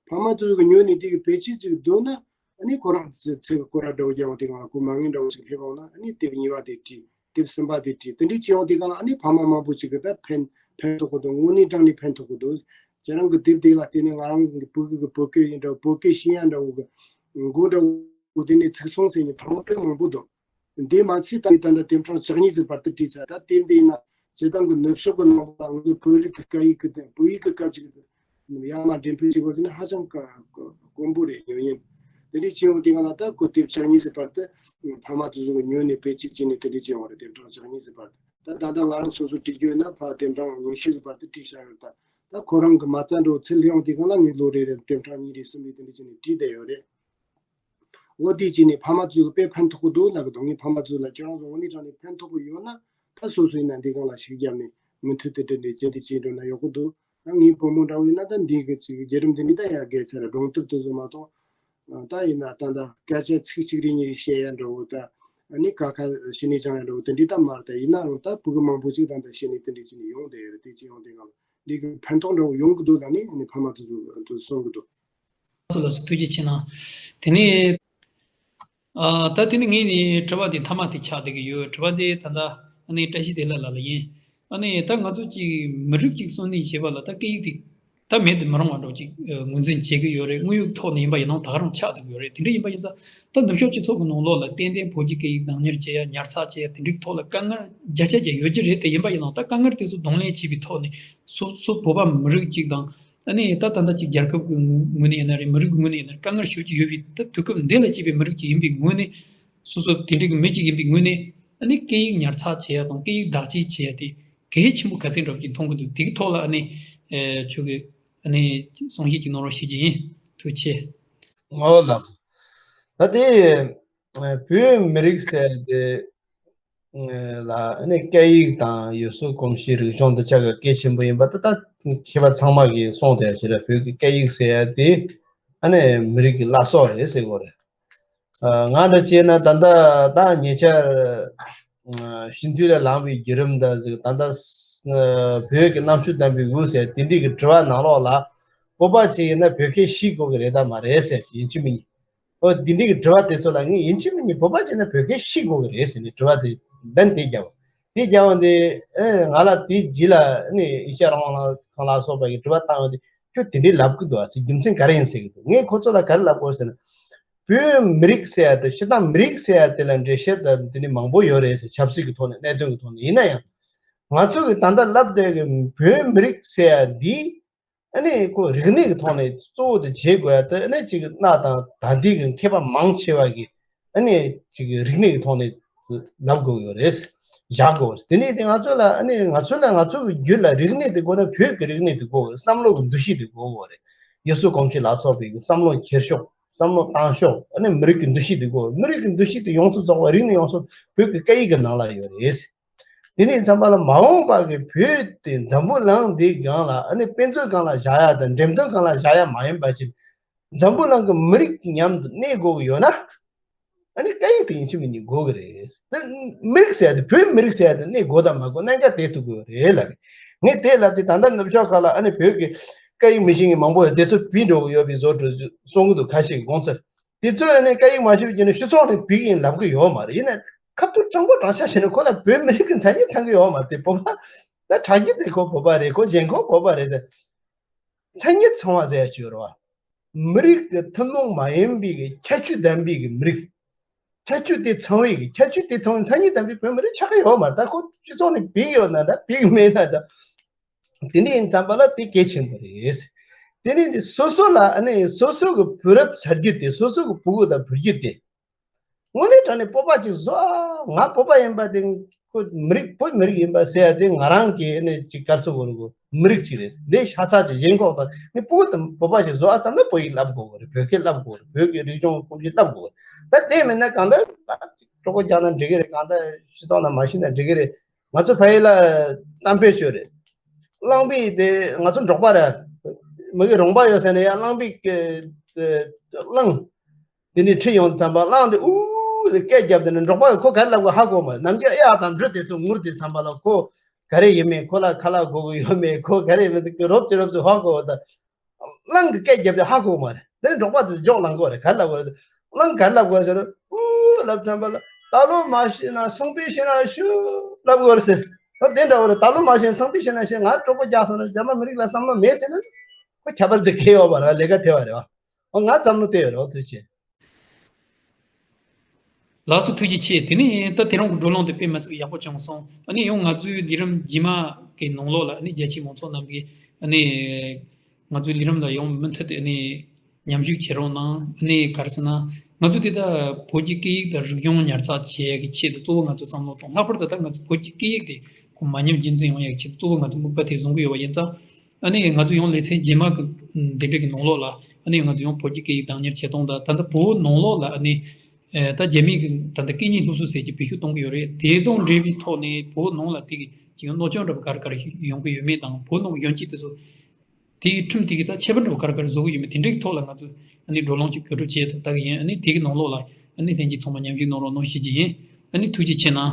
ཕ་མ་ཚོ་གི་ཉོ་ནས་དེ་གི་བེད་སྤྱོད་ཅིག་འདོད་ན། ཨ་ནི་ཁོ་རང་ཚོ་ཚོ་གི་སྐོར་ར་འདྲ་བོ་རྒྱག་འོང་དེ་གང་ལ་ཁོ་མ་དངུལ་འདྲ་བོ་ཞིག་སླེབས་འོང་ན། ཨ་ནི་དེབ་གཉིས་པ་དེ་བྲིས། དེབ་གསུམ་པ་དེ་བྲིས། དེ་འདྲའི་བྱེད་འོང་དེ་གང་ལ་ཨ་ནི་ཕ་མ་མང་པོ་ཞིག་གི་ད་ཕན་ཕན་ཐོགས་གི་འདུག་དངོས་གནས་དྲང་ནས་ཕན་ཐོགས་གི་འདུག་ཁྱེད་རང་གི་དེབ་དེ་ལ་བལྟས་ནས་ང་རང་གི་བོད་སྐད་གི་བོད་སྐད་ཡིན་འདྲ་བོ་བོད་སྐད་ཤེས་ཡ་འདྲ་བོ་གི་མགོ་འདྲ་བོ། འོ་དེ་ནས་ཚིག་སོང་ཟེར་ནས་ཕྲུ་གུ་དཔེ་མང་པོ་འདུག་འདི་མ་ཚད་ད་ལྟ་འདི་ཕྲེང་བཅུ་གཉིས་ཟེར་བར་དུ་བྲིས་ཚར། ད་དེ་འདི་ཡིན་ན་སྤྱི་བཏང་གི་ནུབ་ཕྱོགས་ཀྱི་ནང་ལ་ང་ཚོ་བོད་རིགས་ཀྱི་སྐད་ཡིག་གི་བོད་ཡིག་གི་སྐད་ཅིག་ཡར་མར་འགྲེམས་སྤེལ་བྱེད་དགོས་ཟེར་ན་ཧ་ཅང་དཀའ་དཀོན་པོ་རེད། ཉོ་ཉན་དེ་འདྲའི་བྱེད་ཡོང་དེ་ག་ལ་ད་ཁོ་དེབ་བཅུ་གཉིས་ཟེར་བར་དུ་ཕ་མ་ཚོ་ཚོ་ཉོ་ནས་བེད་སྤྱོད་བྱས་ནས་དེ་འདྲའི་བྱེད་ཡོང་རེད། དེ་ཕྲེང་བཅུ་གཉིས་ཟེར་བར་དུ། ད་ད་ལྟ་ང་རང་སོ་སོ་བྲིས་རྒྱུ་ཡོད་ན་ཕར་དེ་ཕྲེང་ཉི་ཤུ་ཟེར་བར་དུ་བྲིས་བཞག་ཡོད། ད་ད་ཁོ་རང་གི་མ་རྩ་འདྲ་བོ་ཚུར་སླེབས་ཡོང་དེ་ག་ལ་ངས་ལོ་རེ་རེར་དེ་ཕྲེང་གཉིས་རེ་གསུམ་རེ་དེ་འདྲ་བྱས་ནས་བྲིས་བསྡད་ཡོད་རེད། འོ་དེ་བྱས་ནས་ཕ་མ་ཚོས་དཔེ་ཕན་ཐོགས་ཀྱི་འདུག་ལབ་ཀྱི་འདུག་ངས་ཕ་མ་ཚོ་ལ་ཁྱེད་རང་ཚོ་དངོས་གནས་དྲང་ནས་ཕན་ཐོགས་ཀྱི་ཡོད་ན། ད་སོ་སོ་ཡིན་ན་འདི་སྒང་ལ་ཤུགས་བརྒྱབ་ནས་མུ་མཐུད་དེ་འདྲ་འདྲ་བྱས་ཏེ་བྱས་འགྲོ་ན་ཡག་པོ་འདུག་ད་ངའི་བུ་མོ་འདྲ་བོ་ཡིན་ན་ད་འདི་གི་ཅིག་བརྒྱུད་རིམ་འདི་འདྲ་ད་ཡར་བརྒལ་ཚར་ར། སྒྲུང་དེབ་དེ་ཚོ་མ་གཏོགས་ད་ཡིན་ན་ད་ད་སྐད་ཆ་ཚིག་གཅིག་རེ་གཉིས་རེ་བཤད་ཡ་འདྲ་བོ། ད་ཨ་ནི་ཀ་ཁ་ཤི་ནི་ཅང་ཡ་འདྲ་བོ་དེ་འདྲ་ད་མ་རེད། ད་ཡིན་ནའང་ད་ཕྲུ་གུ་མང་པོ་ཅིག་ད་ད་ཤི་ནི་དེ་འདྲ་བྱས་ནས་ཡོང་བསྡད་ཡོད་རེད། དེ་བྱས་ཡོང་དེ་སྒང་ལ་འདི་གི་ཕན་ཐོགས་འདྲ་བོ་ཡོང་གི་འདུག་ལབ་ནས་ཨ་ནི་ཕ་མ་དེ་ཚོ་དེ་གསུང་གི་འདུག་ལགས་སོ། ལགས་སོ། ཐུགས་རྗེ་ཆེ་གནང་། དེ་ནས་ཨ་ད་དེ་ནས་ངས་ནི་དྲི་བ་དེ་མཐའ་མ་དེ་ཆགས་བསྡད་ཀྱི་ཡོད། དྲི་བ་དེ་ད་ལྟ་ཨ་ནི་བཀྲ་ཤིས་བདེ་ལེགས་ལགས་ལ་ཡིན། ཨ་ནི་ད་ང་ཚོ་གཅིག་མི་རིགས་གཅིག་གསོ་གནས་བྱེད་པ་ལ་ད་སྐད་ཡིག་དེ་ད་མེད་དུ་མི་རུང་བ་འདྲ་ཅིག་ངོས་འཛིན་བྱེད་ཀྱི་ཡོད་རེད། དངོས་ཡོད་ཐོག་ནས་ཡིན་པ་ཡིན་ནའང་ད་ག་རང་ཆགས་བསྡད་ཀྱི་ཡོད་རེད། དེ་འདྲ་ཡིན་པ་ཡིན་ཙང་ད་ནུབ་ཕྱོགས་སྤྱི་ཚོགས་ཀྱི་ནང་ལོགས་ལ་ཏན་ཏན་བོད་ཀྱི་སྐད་ཡིག་བདག་གཉེར་བྱེད་ཡ་ཉར་ཚགས་བྱེད་ཡ་དེ་འདྲའི་ཐོག་ལ་དཀའ་ངལ་བརྒྱ་ཆ་བརྒྱ་ཡོད་ཀྱི་རེད། དེ་ཡིན་པ་ཡིན་ནའང་ད་དཀའ་ངལ་དེ་ཚོ་གདོང་ལེན་བྱེད་པའི་ཐོག་ནས་སོ་སོ་བོད་པ་མི་རིགས་གཅིག་དང་། ཨ་ནི་ད་ད་ལྟ་ཅིག་རྒྱལ་ཁབ་ཀྱི་ངོས་ནས་ཡིན་ན་རེད། མི་རིགས་ཀྱི་ངོས་ནས་ཡིན་ན་རེད། དཀའ་ངལ་ཤོད་ཀྱི་ཡོད་པའི་ད་དུས་སྐབས་འདི་ལ་སྐྱེས་པའི་མི་རིགས་ཅིག་ཡིན་པའི་ངོས་ནས། སོ་སོ་དེ་འདྲའི་གི་མི་ཅིག་ཡིན་པའི་ངོས་ནས། ཨ་ནི་སྐད་ཡིག་ཉར་ཚགས་བྱེད་ཡ་དང་སྐད་ཡིག་བདག་གཅེས་བྱེད་ཡ་དེ་གལ་ཆེན་པོ་ག་ཚད་འདྲ་པོ་ཅིག་མཐོང་གི་འདུག་དེ་གི་ཐོག་ལ་ཨ་ནི་ཨེ་ཁྱོད་ཀྱི་ཨ་ནི་གསུང་བཤད་ཅིག་གནང་རོགས་ཞུ་རྒྱུ་ཡིན། ཐུགས་རྗེ་ཆེ། ངོ་ལགས། ད་དེ་ཨེ་བོད་མི་རིགས་ཟེར་དེ་ལ་ཨ་ནི་སྐད་ཡིག་དང་ཡུལ་སྲོལ་གོམས་གཤིས་རིག་གཞུང་འདི་ཆ་ག་གལ་ཆེན་པོ་ཡིན་པ་ད་ལྟ་མཁས་པ་ཚང་མ་གིས་གསུངས་བསྡད་ཡ་ཞིག་རེད། བོད་ཀྱི་སྐད་ཡིག་ཟེར་ཡ་དེ་ཨ་ནི་མི་རིགས་ཀྱི་བླ་སྲོག་རེད་ཟེར་གོ་རེད། ང་འདྲ་བྱས་ན་ད་ལྟ་ད་ཉེ་ཆར་ཨ་སྤྱི་འཐུས་ལ་ལངས་པའི་བརྒྱུད་རིམ་དང་ཟེར། ད་ལྟ་ཨ་བོད་ཀྱི་གནམ་ཆུ་དམ་པའི་དབུ་ཟེར་དེ་འདྲའི་གི་དྲི་བ་ནང་ལོགས་ལ་བོད་པ་ཅིག་ཡིན་ན་བོད་སྐད་ཤེས་དགོས་ཀྱི་རེད་དམ་མ་རེད་ཟེར་ཡིན་གཅིག་མིན་གཉིས། ཨོ་དེ་འདྲའི་གི་དྲི་བ་དེ་ཚོ་ལ་ངས་ཡིན་གཅིག་མིན་གཉིས་བོད་པ་ཅིག་ཡིན་ན་བོད་སྐད་ཤེས་དགོས་ཀྱི་རེད་ཟེར་ནས་དྲི་བ་དེ་ལན་དེ་བརྒྱབ། དེ་བརྒྱབ་འོང་དེ་ཨེ་ང་ལ་དེའི་རྗེས་ལ་ཨ་ནི་ཨེ་ཤ་ཡ་རང་དབང་ལྷན་ཁང་ལ་སོགས་པ་གི་དྲི་བ་བཏང་འོང་དེ་ཁྱོད་དེ་འདྲའི་ལབ་གི་འདུག་ཨ་ཟེར། རྒྱུ་མཚན་ག་རེ་ཡིན་ཟེར་གི་འདུག་ངས་ཁོ་ཚོ་ལ་ག་རེ་ལབ་དགོས་ཟེར་ན། བོད་མི་རིགས་ཟེར་ཡ་དེ་སྤྱིར་བཏང་མི་རིགས་ཟེར་ཡ་དེ་ལ་འགྲེལ་བཤད་དང་དེ་ནི་མང་པོ་ཡོད་རེད་ཟེར། ཆབ་སྲིད་ཀྱི་ཐོག་ནས་གནད་དོན་གྱི་ཐོག་ནས་ཡིན་ན་ཡང་། ང་ཚོ་གི་ད་ལྟ་ལབ་བསྡད་ཀྱི་བོད་མི་རིགས་ཟེར་ཡ་འདི་ཨ་ནི་ཁོ་རིག་གནས་ཀྱི་ཐོག་ནས་གཙོ་བོ་དེ་བྱེད་དགོས་ཡ་དེ་ཨ་ནི་ཅིག་གནའ་དང་ད་ལྟའི་གི་མཁས་པ་མང་ཆེ་བ་གི་ཨ་ནི་ཅིག་རིག་གནས་ཀྱི་ཐོག་ནས་ལབ་དགོས་ཡོད་རེད། བཞག་དགོས་རེད། དེ་ནས་དེ་ང་ཚོ་ལ་ཨ་ནི་ང་ཚོ་ལ་ང་ཚོ་གི་རྒྱུད་ལ་རིག་གནས་དེ་དགོས་ན་བོད་ཀྱི་རིག་གནས་དེ་དགོས་རེད། བསམ་བློ་གི་འདུ་ཤེས་དེ་དགོས་དགོས་རེད། ཡུལ་སྲོལ་གོམས་གཤིས་ལ་སོགས་པའི་བསམ་བློ་འཁྱེར་ཕྱོགས་བསམ་བློ་བཏང་ཕྱོགས་ཨ་ནི་མི་རིགས་ཀྱི་འདུ་ཤེས་དེ་དགོས། མི་རིགས་ཀྱི་འདུ་ཤེས་དེ་ཡོངས་སུ་རྫོགས་པ་རིག་གནས་ཡོངས་སུ་བོད་ཀྱི་སྐད་ཡིག་གི་ནང་ལ་ཡོད་རེད། དེ་ནས་མཚམས་པ་ལ་མ་འོངས་པ་གི་བོད་དེ་འཛམ་བུ་གླིང་འདིའི་སྒང་ལ་ཨ་ནི་དཔེ་མཛོད་སྒང་ལ་བཞག་ཡ་དང་འགྲེམས་སྟོན་སྒང་ལ་བཞག་ཡ་མ་ཡིན་པ་ཅིག་འཛམ་བུ་གླིང་གི་མི་རིགས་ཀྱི་མཉམ་དུ་གནས་དགོས་ཀྱི་ཡོད་ན། ཨ་ནི་སྐད་ཡིག་དེ་ཡིན་གཅིག་མིན་གཉིས་དགོས་ཀྱི་རེད། ད་མི་རིགས་ཟེར་ཡ་དེ་བོད་མི་རིགས་ཟེར་ཡ་དེ་གནས་དགོས་དང་མ་དགོས་གནད་འགག་དེ་ཐུག་གི་ཡོད་རེད་ལབ་རེད། ངས་དེ་ལབ་དུས་ད་ལྟ་ནུབ་ཕྱོགས་ཁག་ལ་ཨ་ནི་བོད་ཀྱི་སྐད་ཡིག་མི་ཤེས་མཁན་མང་པོ་ཡོད། དེ་ཚོ་བུད་འགྲོ་གི་ཡོད་པའི་བཟོ་འདྲ་གསུང་གི་འདུག་ཁ་ཤས་ཀྱིས་དགོངས་ཚུལ། དེ་ཚོས་ཨ་ནི་སྐད་ཡིག་མ་ཤེས་པའི་རྐྱེན་ནས་སྤྱི་ཚོགས་ནས་བུད་ཡིན་ལབ་གི་ཡོད་མ་རེད། ཡིན་ན་ཁ་ཐུག་དྲང་པོ་དྲང་བཞག་བྱས་ན་ཁོ་ལ་བོད་མི་རིགས་ཀྱི་མཚན་ཉིད་ཚང་གི་ཡོད་མ་རེད། དེ་བོད་པ་ད་དྲ་རྒྱ་དེ་ཁོ་བོད་པ་རེད། ཁོ་རྒྱལ་ཁོངས་བོད་པ་རེད། དེ་མཚན་ཉིད་ཚང་བ་ཟེར་ཡ་ཅིག་ཡོད་རེད་བ། མི་རིགས་ཀྱི་ཐུན་མོང་མ་ཡིན་པའི་གི་ཁྱད་ཆོས་ལྡན་པའི་གི་མི་རིགས། ཁྱད་ཆོས་དེ་ཚང་བའི་གི་ཁྱད་ཆོས་དེ་ཚང་བའི་མཚན་ཉིད་ལྡན་པའི་བོད་མི་རིགས་ཆགས་ཀྱི་ཡོད་མ་རེད། ད་ཁོ་སྤྱི་ཚོགས་ནས་བུད་ཡོད་ན་འདྲ་བུད་མེད་ན་འདྲ། དེ་འདྲ་ཡིན་ཙམ་པ་ལ་དེ་གལ་ཆེན་པོ་རེད། དེ་ནས་འདི་སོ་སོ་ལ་ཨ་ནི་སོ་སོ་གི་བུ་རབས་ཚ་རྒྱུད་དེ་སོ་སོ་གི་ཕྲུ་གུ་དང་བུ་རྒྱུད་དེ། དངོས་གནས་དྲང་གནས་བོད་པ་ཅིག་བཟོ་ཨ། ང་བོད་པ་ཡིན་པ་དེ་ཁོ་མི་རིགས་བོད་མི་རིགས་ཡིན་པ་ཟེར་ཡ་དེ་ང་རང་གི་ཨ་ནི་ཅིག་དཀར་སོ་གོར་གོ་མི་རིགས་ཅིག་རེད། འདི་ཤ་ཚ་ཅིག་ཞེན་ཁོག་དང་ངས་ཕྲུ་གུ་དང་བོད་པ་ཅིག་བཟོ་ཨ་བསམ་ན་བོད་ཡིག་བསླབ་དགོས་གི་རེད། བོད་སྐད་བསླབ་དགོས་གི་རེད། བོད་ཀྱི་རིག་གཞུང་གོམས་གཤིས་བསླབ་དགོས་གི་རེད། ད་དེ་མིན་ན་གང་ལྟར་ད་ཅིག་སྤྲོ་པོ་རྒྱག་ན་འགྲིག་གི་རེད། གང་ལྟར་སྤྱི་ཚོགས་ནང་མ་ཤི་ན་འགྲིག་གི་རེད། ང་ཚོ་ཕ་ཡུལ་ལ་གཏམ་དཔེ་ཤོད་རེད། གླང་པོ་དེ་ང་ཚོ་འབྲོག་པ་རེད། མི་གི་རོང་པ་ཡོད་ཟེར་ནས་ཡང་གླང་པོ་གི་གླང་ དེ་ནས་ཁྲིད་ཡོང་དུས་ཙམ་པ་གླང་དེ་ཨུ་ཟེར་སྐད་བརྒྱབ། དེ་ནས་འབྲོག་པ་གིས་ཁོ་ག་རེ་ལབ་དགོས་ཧ་གོ་མ་རེད། ནམ་རྒྱུན་ཨེ་ཨ་དང་འབྲུ་དེ་ཚོ་ངུར་དུས་ཙམ་པ་ལ་ཁོ་ག་རེ་ཡིན་མིན། ཁོ་ལ་ཁ་ལག་དགོས་ཀྱི་ཡོད་མེད། ཁོ་ག་རེ་ཡིན་མིན་དེ་རོབ་ཙམ་རོབ་ཙམ་ཧ་གོ་བ་དང་། གླང་གི་སྐད་བརྒྱབ་དེ་ཧ་གོ་མ་རེད། དེ་ནས་འབྲོག་པ་དེ་འཇོག་ལངས་དགོས་རེད། ག་རེ་ལབ་དགོས་རེད། གླང་ག་རེ་ལབ་དགོས་ཟེར་ན། ཨུ་ལབ་ཙམ་པ་ལ། ད་ལོ་མ་ཤི་ན་སང་ཕོད་ཤི་ན་ཤི་ལབ་དགོས་རེད་ཟེར། ད་དེ་འདྲ་བོ་རེད། ད་ལོ་མ་ཤི་ན་སང་ཕོད་ཤི་ན་ཤི། ང་གྲོགས་པོ་རྒྱག་སོང་ན་རྒྱ་མ་མི་རིགས་ལ་བསམ་བློ་མེད་ཟེར་ན། ཁོ་ཁྱད་པར་ཅིག་གལ་ཡོད་པ་རེད། ལས་ཀ་དེ་བ་རེད་བ། ཨོ་ང་བསམ་བློ་དེ་ཡོད་རེད། ཨོ་ཐུགས་རྗེ་ཆེ། ལགས་སོ། ཐུགས་རྗེ་ཆེ། དེ་ནས་ད་དེ་རིང་གི་བགྲོ་གླེང་དེ་དཔེ་མི་སྲིད་ཡག་པོ་བྱུང་སོང་། ཨ་ནི་ཡང་ང་ཚོའི་ལས་རིམ་རྗེས་མ་གི་ནང་ལོགས་ལ། ཨ་ནི་རྒྱ་ཆེའི་མང་ཚོགས་རྣམས་ཀྱིས། ཨ་ནི་ང་ཚོའི་ལས་རིམ་ལ་ཡང་མུ་མཐུད་དེ་ཨ་ནི་མཉམ་ཞུགས་བྱེད་རོགས་གནང་། ཨ་ནི་ག་རེ་ཟེར་ན། ང་ཚོ་དེ་ད་བོད་ཀྱི་སྐད་ཡིག་དང་རིག་གཞུང་ཉར་ཚགས་བྱེད་ཡག་གི་ཆེད་དུ་གཙོ་བོ་ང་ཚོ་བསམ་བློ་གཏོང་། ལྷག་པར་དུ་ད་ང་ཚོ་བོད་ཀྱི་སྐད་ཡིག་དེ་ཁོ་མ་ཉམས་རྒྱུན་འཛིན་ཡོང་ཡག་གི་ཆེད་དུ་གཙོ་བོ་ང་ཚོ་དམིགས་པ་དེ་བཟུང་གི་ཡོད་པ་ཡིན་ཙང་། ཨ་ནི་ང་ཚོ་ཡང་ལེ་ཚན་རྗེས་མ་གི་འདི་འདྲ་གི་ནང་ལོགས་ལ། ཨ་ནི་ང་ཚོ་ཡང་བོད་ཀྱི་སྐད་ཡིག་བདག་གཉེར་བྱེད་སྟངས་དང་། ད་ལྟ་བོད་ནང་ལོགས་ལ། ཨ་ནི་ཨེ་ད་རྒྱ་མིའི་གི་ད་ལྟ་སྐད་གཉིས་སློབ་གསོ་ཟེར་གྱི་སྦས་ཤུགས་གཏོང་གི་ཡོད་རེད། དེ་དང་འབྲེལ་བའི་ཐོག་ནས་བོད་ནང་ལ་དེ་གི་ཅིག་གནོད་སྐྱོན་འདྲ་པོ་ག་རེ་ག་རེ་ཡོང་གི་ཡོད་མེད་དང་། བོད་ནང་གཞོན་སྐྱེས་དེ་ཚོ་དེའི་ཁྲིམས་དེ་གི་ད་ཁྱད་པར་འདྲ་པོ་ག་རེ་ག་རེ་བཟོ་གི་ཡོད་མེད། དེ་འདྲའི་ཐོག་ལ་ང་ཚོས་ཨ་ནི་བགྲོ་གླེང་ཅིག་གོ་སྒྲིག་བྱས་ད་ལྟ་གི་ཡིན། ཨ་ནི་དེ་གི་ནང་ལོགས་ལ་ཨ་ནི་ལྷན་རྒྱས་ཚང་མ་མཉམ་ཞུགས་གནང་རོགས་གནང་ཞུ་རྒྱུ་ཡིན། ཨ་ནི་ཐུགས་རྗེ་ཆེ་གནང་།